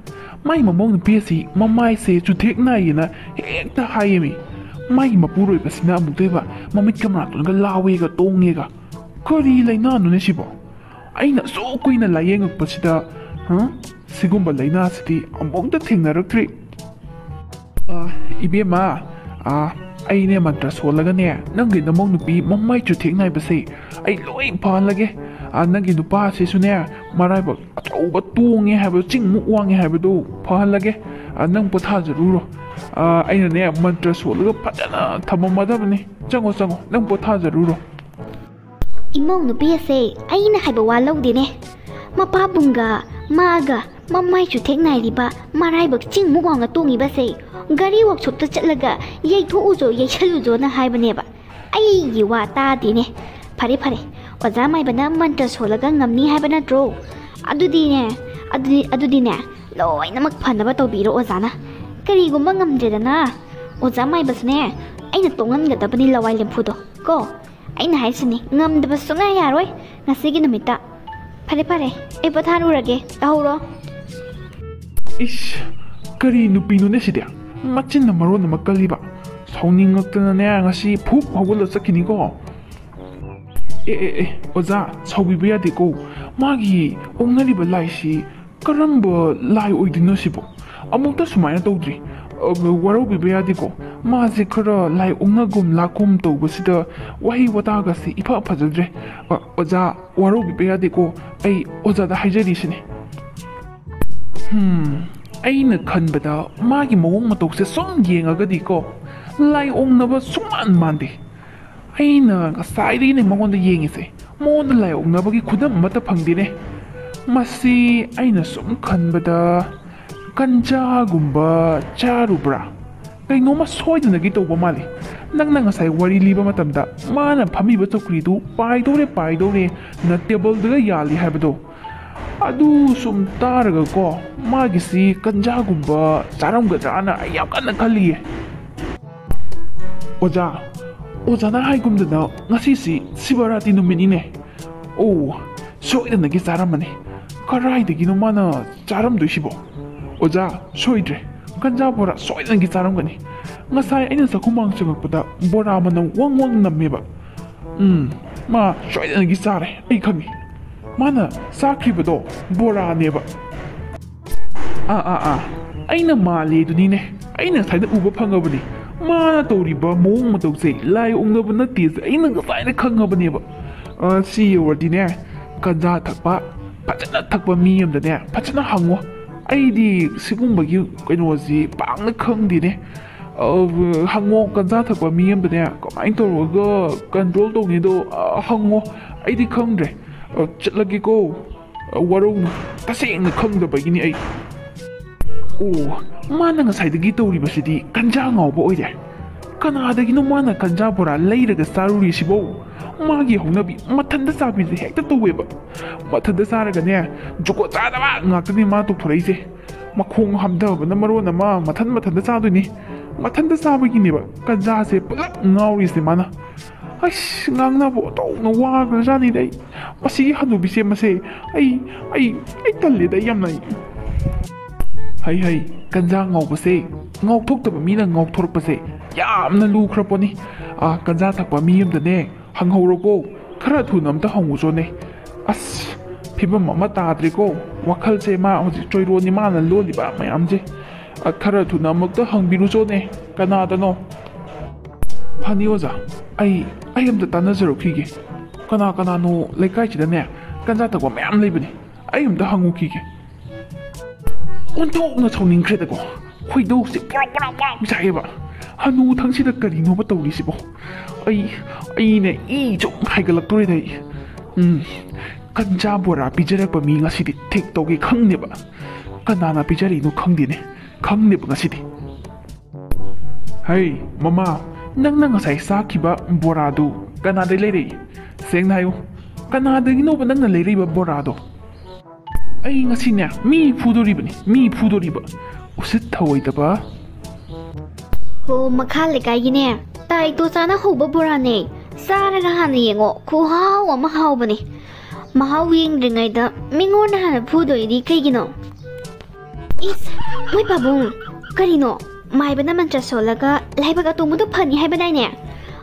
ꯃꯥꯏ ꯃꯃꯧ ꯅꯨꯄꯤ ꯑꯁꯤ ꯃꯃꯥꯏꯁꯦ ꯆꯨꯊꯦꯛ ꯅꯥꯏꯌꯦꯅ ꯍꯦꯛꯇ ꯍꯥꯏꯌꯦꯃꯤ꯫ ꯃꯥꯒꯤ ꯃꯄꯨꯔꯣꯏꯕꯁꯤꯅ ꯑꯃꯨꯛꯇꯣꯏꯕ ꯃꯃꯤꯠꯀ ꯃꯅꯥꯇꯣꯟꯒ ꯂꯥꯎꯋꯦꯒ ꯇꯣꯡꯉꯦꯒ꯫ ꯀꯔꯤ ꯂꯥꯏꯅꯥꯅꯣꯅꯦ ꯁꯤꯕꯣ? ꯑꯩꯅ ꯑꯁꯨꯛ ꯀꯨꯏꯅ ꯂꯥꯏꯌꯦꯡꯉꯛꯄꯁꯤꯗ, ꯍ? ꯁꯤꯒꯨꯝꯕ ꯂꯥꯏꯅꯥꯁꯤꯗꯤ ꯑꯃꯨꯛꯇ ꯊꯦꯡꯅꯔꯛꯇ꯭ꯔꯤ꯫ ꯑ, ꯏꯕꯦꯝꯃ, ꯑ, ꯑꯩꯅꯦ ꯃꯟꯇ꯭ꯔ ꯁꯣꯜꯂꯒꯅꯦ, ꯅꯪꯒꯤ ꯅꯃꯧ ꯅꯨꯄꯤ ꯃꯃꯥꯏ ꯆꯨꯊꯦꯛ ꯅꯥꯏꯕꯁꯦ ꯑꯩ ꯂꯣꯏ ꯐꯍꯜꯂꯒꯦ꯫ ꯑ, ꯅꯪꯒꯤ ꯅꯨꯄꯥꯁꯤꯁꯨꯅꯦ, ꯃꯔꯥꯏꯕꯛ ꯑꯆꯧꯕ ꯇꯣꯡꯉꯦ ꯍꯥꯏꯕꯗꯣ, ꯆꯤꯡꯃꯨꯛ ꯋꯥꯡꯉꯦ ꯍꯥꯏꯕꯗꯣ ꯐꯍꯜꯂꯒꯦ꯫ ꯑ, ꯅꯪ ꯄꯣꯊꯥꯖꯔꯨꯔꯣ꯫ ꯑ, ꯑꯩꯅꯅꯦ ꯃꯟꯇ꯭ꯔ ꯁꯣꯜꯂꯒ ꯐꯖꯅ ꯊꯝꯃꯝꯃꯗꯕꯅꯤ꯫ ꯆꯪꯉꯣ, ꯆꯪꯉꯣ, ꯅꯪ ꯄꯣꯊꯥꯖꯔꯨꯔꯣ꯫ ꯏꯃꯧ ꯅꯨꯄꯤ ꯑꯁꯦ ꯑꯩꯅ ꯍꯥꯏꯕ ꯋꯥ ꯂꯧꯗꯦꯅꯦ꯫ ꯃꯄꯥꯕꯨꯡꯒ ꯃꯥꯒ ꯃꯃꯥꯏ ꯆꯨꯊꯦꯛ ꯅꯥꯏꯔꯤꯕ, ꯃꯔꯥꯏꯕꯛ ꯆꯤꯡꯃꯨꯛ ꯋꯥꯡꯅ ꯇꯣꯡꯉꯤꯕꯁꯦ ꯒꯥꯔꯤ ꯋꯥꯛꯁꯣꯞꯇ ꯆꯠꯂꯒ ꯌꯩꯊꯣꯛꯎꯖꯣ, ꯌꯩꯁꯜꯂꯨꯖꯣꯅ ꯍꯥꯏꯕꯅꯦꯕ꯫ ꯑꯩꯒꯤ ꯋꯥ ꯇꯥꯗꯦꯅꯦ꯫ ꯐꯔꯦ, ꯐꯔꯦ, ꯑꯣꯖꯥ ꯃꯥꯏꯕꯅ ꯃꯟꯇ꯭ꯔ ꯁꯣꯜꯂꯒ ꯉꯝꯅꯤ ꯍꯥꯏꯕ ꯅꯠꯇ꯭ꯔꯣ? ꯑꯗꯨꯗꯤꯅꯦ, ꯑꯗꯨꯗꯤ, ꯑꯗꯨꯗꯤꯅꯦ, ꯂꯣꯏꯅꯃꯛ ꯐꯅꯕ ꯇꯧꯕꯤꯔꯣ ꯑꯣꯖꯥꯅ꯫ ꯀꯔꯤꯒꯨꯝꯕ ꯉꯝꯗ꯭ꯔꯦꯗꯅ, ꯑꯣꯖꯥ ꯃꯥꯏꯕꯁꯨꯅꯦ, ꯑꯩꯅ ꯇꯣꯡꯍꯟꯒꯗꯕꯅꯤ ꯂꯋꯥꯏ ꯂꯦꯝꯐꯨꯗꯣ ꯀꯣ꯫ ꯑꯩꯅ ꯍꯥꯏꯁꯤꯅꯤ, ꯉꯝꯗꯕ ꯁꯨꯡꯌꯥ ꯌꯥꯔꯣꯏ ꯉꯁꯤꯒꯤ ꯅꯨꯃꯤꯠꯇ꯫ ꯐꯔꯦ, ꯐꯔꯦ, ꯑꯩ ꯄꯣꯊꯥꯔꯨꯔꯒꯦ, ꯇꯧꯍꯧꯔꯣ꯫ ꯏꯁ, ꯀꯔꯤ ꯅꯨꯄꯤꯅꯣꯅꯦ ꯁꯤꯗꯤ? ꯃꯆꯤꯟꯅ ꯃꯔꯣꯟ ꯑꯃ ꯀꯜꯂꯤꯕ꯫ ꯁꯥꯎꯅꯤꯡꯉꯛꯇꯅꯅꯦ, ꯉꯁꯤ ꯐꯨꯛ ꯍꯧꯒꯠꯂ ꯆꯠꯈꯤꯅꯤꯀꯣ꯫ ꯑꯦ, ꯑꯦ, ꯑꯦ, ꯑꯣꯖꯥ, ꯁꯥꯎꯕꯤꯕ ꯌꯥꯗꯦꯀꯣ꯫ ꯃꯥꯒꯤ ꯑꯣꯛꯅꯔꯤꯕ ꯂꯥꯏꯁꯤ ꯀꯔꯝꯕ ꯂꯥꯏ ꯑꯣꯏꯗꯣꯏꯅꯣ ꯁꯤꯕꯣ? ꯑꯃꯨꯛꯇ ꯁꯨꯃꯥꯏꯅ ꯇꯧꯗ꯭ꯔꯤ꯫ ꯑ, ꯋꯥꯔꯧꯕꯤꯕ ꯌꯥꯗꯦꯀꯣ꯫ ꯃꯥꯁꯦ ꯈꯔ ꯂꯥꯏ ꯑꯣꯛꯅꯒꯨꯝ ꯂꯥꯛꯀꯨꯝ ꯇꯧꯕꯁꯤꯗ ꯋꯥꯍꯩ ꯋꯥꯇꯥꯒꯁꯦ ꯏꯐ ꯐꯖꯗ꯭ꯔꯦ꯫ ꯑ, ꯑꯣꯖꯥ, ꯋꯥꯔꯧꯕꯤꯕ ꯌꯥꯗꯦꯀꯣ꯫ ꯑꯩ ꯑꯣꯖꯥꯗ ꯍꯥꯏꯖꯔꯤꯁꯤꯅꯦ꯫ ꯍꯝ, ꯑꯩꯅ ꯈꯟꯕꯗ ꯃꯥꯒꯤ ꯃꯑꯣꯡ ꯃꯇꯧꯁꯦ ꯁꯨꯝ ꯌꯦꯡꯉꯒꯗꯤꯀꯣ, ꯂꯥꯏ ꯑꯣꯛꯅꯕ ꯁꯨꯡꯃꯥꯟ ꯃꯥꯟꯗꯦ꯫ ꯑꯩꯅ ꯉꯁꯥꯏꯗꯒꯤꯅꯦ ꯃꯉꯣꯟꯗ ꯌꯦꯡꯉꯤꯁꯦ, ꯃꯉꯣꯟꯗ ꯂꯥꯏ ꯑꯣꯛꯅꯕꯒꯤ ꯈꯨꯗꯝ ꯑꯃꯠꯇ ꯐꯪꯗꯦꯅꯦ꯫ ꯃꯁꯤ ꯑꯩꯅ ꯁꯨꯝ ꯈꯟꯕꯗ ꯀꯟꯖꯥꯒꯨꯝꯕ ꯆꯥꯔꯨꯕ꯭ꯔꯥ? ꯀꯩꯅꯣꯝꯃ ꯁꯣꯏꯗꯅꯒꯤ ꯇꯧꯕ ꯃꯥꯜꯂꯤ꯫ ꯅꯪꯅ ꯉꯁꯥꯏ ꯋꯥꯔꯤ ꯂꯤꯕ ꯃꯇꯝꯗ ꯃꯥꯅ ꯐꯝꯃꯤꯕ ꯆꯧꯀ꯭ꯔꯤꯗꯨ ꯄꯥꯏꯗꯧꯔꯦ, ꯄꯥꯏꯗꯧꯔꯦ ꯅ ꯇꯦꯕꯜꯗꯒ ꯌꯥꯜꯂꯤ ꯍꯥꯏꯕꯗꯣ, ꯑꯗꯨ ꯁꯨꯝ ꯇꯥꯔꯒꯀꯣ, ꯃꯥꯒꯤꯁꯤ ꯀꯟꯖꯥꯒꯨꯝꯕ ꯆꯥꯔꯝꯒꯗ꯭ꯔꯥꯅ ꯑꯩ ꯌꯥꯝ ꯀꯟꯅ ꯈꯜꯂꯤꯌꯦ꯫ ꯑꯣꯖꯥ, ꯑꯣꯖꯥꯅ ꯍꯥꯏꯒꯨꯝꯗꯅ ꯉꯁꯤꯁꯤ ꯁꯤꯕꯔꯥꯇꯤ ꯅꯨꯃꯤꯠꯅꯤꯅꯦ꯫ ꯑꯣ, ꯁꯣꯏꯗꯅꯒꯤ ꯆꯥꯔꯝꯃꯅꯤ꯫ ꯀꯔꯥꯏꯗꯒꯤꯅꯣ ꯃꯥꯅ ꯆꯥꯔꯝꯗꯣꯏꯁꯤꯕꯣ? ꯑꯣꯖꯥ, ꯁꯣꯏꯗ꯭ꯔꯦ, ꯒꯟꯖꯥ ꯕꯣꯔꯥ ꯁꯣꯏꯗꯅꯒꯤ ꯆꯥꯔꯝꯒꯅꯤ꯫ ꯉꯁꯥꯏ ꯑꯩꯅ ꯆꯥꯛꯈꯨꯝꯃꯥꯡ ꯆꯪꯉꯛꯄꯗ ꯕꯣꯔꯥ ꯃꯅꯝ ꯋꯪ ꯋꯪ ꯅꯝꯃꯦꯕ꯫ ꯎꯝ, ꯃꯥ ꯁꯣꯏꯗꯅꯒꯤ ꯆꯥꯔꯦ, ꯑꯩ ꯈꯪꯉꯤ꯫ ꯃꯥꯅ ꯆꯥꯈ꯭ꯔꯤꯕꯗꯣ ꯕꯣꯔꯥꯅꯦꯕ꯫ ꯑꯥ, ꯑꯥ, ꯑꯥ, ꯑꯩꯅ ꯃꯥꯜꯂꯦ ꯑꯗꯨꯅꯤꯅꯦ꯫ ꯑꯩꯅ ꯉꯁꯥꯏꯗ ꯎꯕ ꯐꯪꯉꯕꯅꯤ꯫ ꯃꯥꯅ ꯇꯧꯔꯤꯕ ꯃꯑꯣꯡ ꯃꯇꯧꯁꯦ ꯂꯥꯏ ꯑꯣꯛꯅꯕ ꯅꯠꯇꯦꯁꯦ ꯑꯩꯅ ꯉꯁꯥꯏꯅ ꯈꯪꯉꯕꯅꯦꯕ꯫ ꯑ, ꯁꯤ ꯌꯧꯔꯗꯤꯅꯦ, ꯒꯟꯖꯥ ꯊꯛꯄ, ꯐꯖꯅ ꯊꯛꯄ ꯃꯤ ꯑꯃꯗꯅꯦ ꯐꯖꯅ ꯍꯪꯉꯣ꯫ ꯑꯩꯗꯤ ꯁꯤꯒꯨꯝꯕꯒꯤ ꯀꯩꯅꯣꯁꯤ ꯄꯥꯛꯅ ꯈꯪꯗꯦꯅꯦ꯫ ꯑ, ꯍꯪꯉꯣ, ꯒꯟꯖꯥ ꯊꯛꯄ ꯃꯤ ꯑꯃꯗꯅꯦ ꯀꯃꯥꯏꯅ ꯇꯧꯔꯒ ꯀꯟꯇ꯭ꯔꯣꯜ ꯇꯧꯅꯤꯗꯣ, ꯑ, ꯍꯪꯉꯣ꯫ ꯑꯩꯗꯤ ꯈꯪꯗ꯭ꯔꯦ꯫ ꯑ, ꯆꯠꯂꯒꯦꯀꯣ꯫ ꯑ, ꯋꯥꯔꯧꯅꯨ, ꯇꯁꯦꯡꯅ ꯈꯪꯗꯕꯒꯤꯅꯤ ꯑꯩ꯫ ꯑꯣ, ꯃꯥꯅ ꯉꯁꯥꯏꯗꯒꯤ ꯇꯧꯔꯤꯕꯁꯤꯗꯤ ꯀꯟꯖꯥ ꯉꯥꯎꯕ ꯑꯣꯏꯔꯦ꯫ ꯀꯅꯥꯗꯒꯤꯅꯣ ꯃꯥꯅ ꯀꯟꯖꯥ ꯕꯣꯔꯥ ꯂꯩꯔꯒ ꯆꯥꯔꯨꯔꯤꯁꯤꯕꯣ? ꯃꯥꯒꯤ ꯍꯧꯅꯕꯤ ꯃꯊꯟꯇ ꯆꯥꯕꯤꯁꯦ ꯍꯦꯛꯇ ꯇꯧꯋꯦꯕ꯫ ꯃꯊꯟꯇ ꯆꯥꯔꯒꯅꯦ, ꯖꯨꯒꯣꯠ ꯆꯥꯗꯕ ꯉꯥꯛꯇꯅꯤ ꯃꯥ ꯇꯧꯊꯣꯔꯛꯏꯁꯦ꯫ ꯃꯈꯣꯡ ꯍꯥꯝꯊꯕꯅ ꯃꯔꯣꯟ ꯑꯃ ꯃꯊꯟ ꯃꯊꯟꯇ ꯆꯥꯗꯣꯏꯅꯤ꯫ ꯃꯊꯟꯇ ꯆꯥꯕꯒꯤꯅꯦꯕ ꯀꯟꯖꯥꯁꯦ ꯄꯨꯂꯞ ꯉꯥꯎꯔꯤꯁꯦ ꯃꯥꯅ꯫ ꯑꯩꯁ, ꯉꯥꯡꯅꯕ ꯑꯣꯟꯊꯣꯛꯅ ꯋꯥꯈ꯭ꯔꯖꯥꯠꯅꯤꯗ ꯑꯩ꯫ ꯃꯁꯤꯒꯤ ꯍꯅꯨꯕꯤꯁꯦ ꯃꯁꯦ, ꯑꯩ, ꯑꯩ, ꯑꯩ ꯇꯜꯂꯦꯗ ꯑꯩ ꯌꯥꯝꯅ ꯑꯩ꯫ ꯍꯩ ꯍꯩ, ꯀꯟꯖꯥ ꯉꯥꯎꯕꯁꯦ, ꯉꯥꯎꯊꯣꯛꯇꯕ ꯃꯤꯅ ꯉꯥꯎꯊꯣꯔꯛꯄꯁꯦ ꯌꯥꯝꯅ ꯂꯨꯈ꯭ꯔ ꯄꯣꯠꯅꯤ꯫ ꯑꯥ, ꯀꯟꯖꯥ ꯊꯛꯄ ꯃꯤ ꯑꯝꯗꯅꯦ ꯍꯪꯍꯧꯔꯣꯀꯣ, ꯈꯔ ꯊꯨꯅ ꯑꯝꯇ ꯍꯪꯉꯨꯆꯣꯅꯦ꯫ ꯑꯁ, ꯐꯤꯕꯝ ꯑꯃ ꯇꯥꯗ꯭ꯔꯦꯀꯣ, ꯋꯥꯈꯜꯁꯦ ꯃꯥ ꯍꯧꯖꯤꯛ ꯆꯣꯏꯔꯣꯟꯅꯤ ꯃꯥꯅ ꯂꯣꯜꯂꯤꯕ ꯃꯌꯥꯝꯁꯦ꯫ ꯑ, ꯈꯔ ꯊꯨꯅ ꯑꯃꯨꯛꯇ ꯍꯪꯕꯤꯔꯨꯆꯣꯅꯦ, ꯀꯅꯥꯗꯅꯣ? ꯐꯅꯤ ꯑꯣꯖꯥ, ꯑꯩ, ꯑꯩ ꯑꯝꯇ ꯇꯥꯟꯅꯖꯔꯨꯈꯤꯒꯦ꯫ ꯀꯅꯥ ꯀꯅꯥꯅꯣ ꯂꯩꯀꯥꯏꯁꯤꯗꯅꯦ ꯀꯟꯖꯥ ꯊꯛꯄ ꯃꯌꯥꯝ ꯂꯩꯕꯅꯤ, ꯑꯩ ꯑꯝꯇ ꯍꯪꯉꯨꯈꯤꯒꯦ꯫ ꯑꯣꯟꯊꯣꯛꯅ ꯁꯥꯎꯅꯤꯡꯈ꯭ꯔꯦꯗꯀꯣ, ꯈꯣꯏꯗꯧꯁꯦ ꯄ꯭ꯔꯣꯛ ꯄ꯭ꯔꯣꯛ ꯄ꯭ꯔꯣꯛ ꯆꯥꯛꯑꯦꯕ꯫ ꯍꯅꯨ ꯊꯪꯁꯤꯗ ꯀꯔꯤꯅꯣꯕ ꯇꯧꯔꯤꯁꯤꯕꯣ? ꯑꯩ, ꯑꯩꯅꯦ ꯏ ꯁꯨꯝ ꯍꯥꯏꯒꯠꯂꯛꯇꯣꯔꯦꯗ ꯑꯩ꯫ ꯎꯝ, ꯀꯟꯖꯥ ꯕꯣꯔꯥ ꯄꯤꯖꯔꯛꯄ ꯃꯤ ꯉꯁꯤꯗꯤ ꯊꯦꯛ ꯇꯧꯒꯦ ꯈꯪꯅꯦꯕ꯫ ꯀꯅꯥꯅ ꯄꯤꯖꯔꯤꯅꯣ ꯈꯪꯗꯦꯅꯦ꯫ ꯈꯪꯗꯦꯕ ꯉꯁꯤꯗꯤ꯫ ꯍꯩ, ꯃꯃꯥ, ꯅꯪꯅ ꯉꯁꯥꯏ ꯆꯥꯈꯤꯕ ꯕꯣꯔꯥꯗꯨ ꯀꯅꯥꯗꯩ ꯂꯩꯔꯛꯏ? ꯁꯦꯡꯅ ꯍꯥꯏꯌꯨ, ꯀꯅꯥꯗꯒꯤꯅꯣꯕ ꯅꯪꯅ ꯂꯩꯔꯛꯏꯕ ꯕꯣꯔꯥꯗꯣ? ꯑꯩ ꯉꯁꯤꯅꯦ ꯃꯤ ꯐꯨꯗꯣꯔꯤꯕꯅꯤ, ꯃꯤ ꯐꯨꯗꯣꯔꯤꯕ꯫ ꯎꯁꯤꯠ ꯊꯑꯣꯏꯗꯕ꯫ ꯍꯣ, ꯃꯈꯥ ꯂꯩꯀꯥꯏꯒꯤꯅꯦ, ꯇꯥꯏꯇꯣ ꯆꯥꯅ ꯍꯧꯕ ꯕꯣꯔꯥꯅꯦ꯫ ꯆꯥꯔꯒ ꯍꯥꯟꯅ ꯌꯦꯡꯉꯣ, ꯈꯨꯍꯥꯎ ꯑꯃ ꯍꯥꯎꯕꯅꯦ꯫ ꯃꯍꯥꯎ ꯌꯦꯡꯗ꯭ꯔꯤꯉꯩꯗ ꯃꯤꯉꯣꯟꯗ ꯍꯥꯟꯅ ꯐꯨꯗꯣꯏꯗꯤ ꯀꯩꯒꯤꯅꯣ? ꯏꯁ, ꯃꯣꯏ ꯄꯥꯕꯨꯡ, ꯀꯔꯤꯅꯣ? ꯃꯥꯏꯕꯅ ꯃꯟꯇ꯭ꯔ ꯁꯣꯜꯂꯒ ꯂꯥꯏꯕꯛ ꯑꯇꯣꯡꯕꯗꯣ ꯐꯅꯤ ꯍꯥꯏꯕꯗꯥꯏꯅꯦ?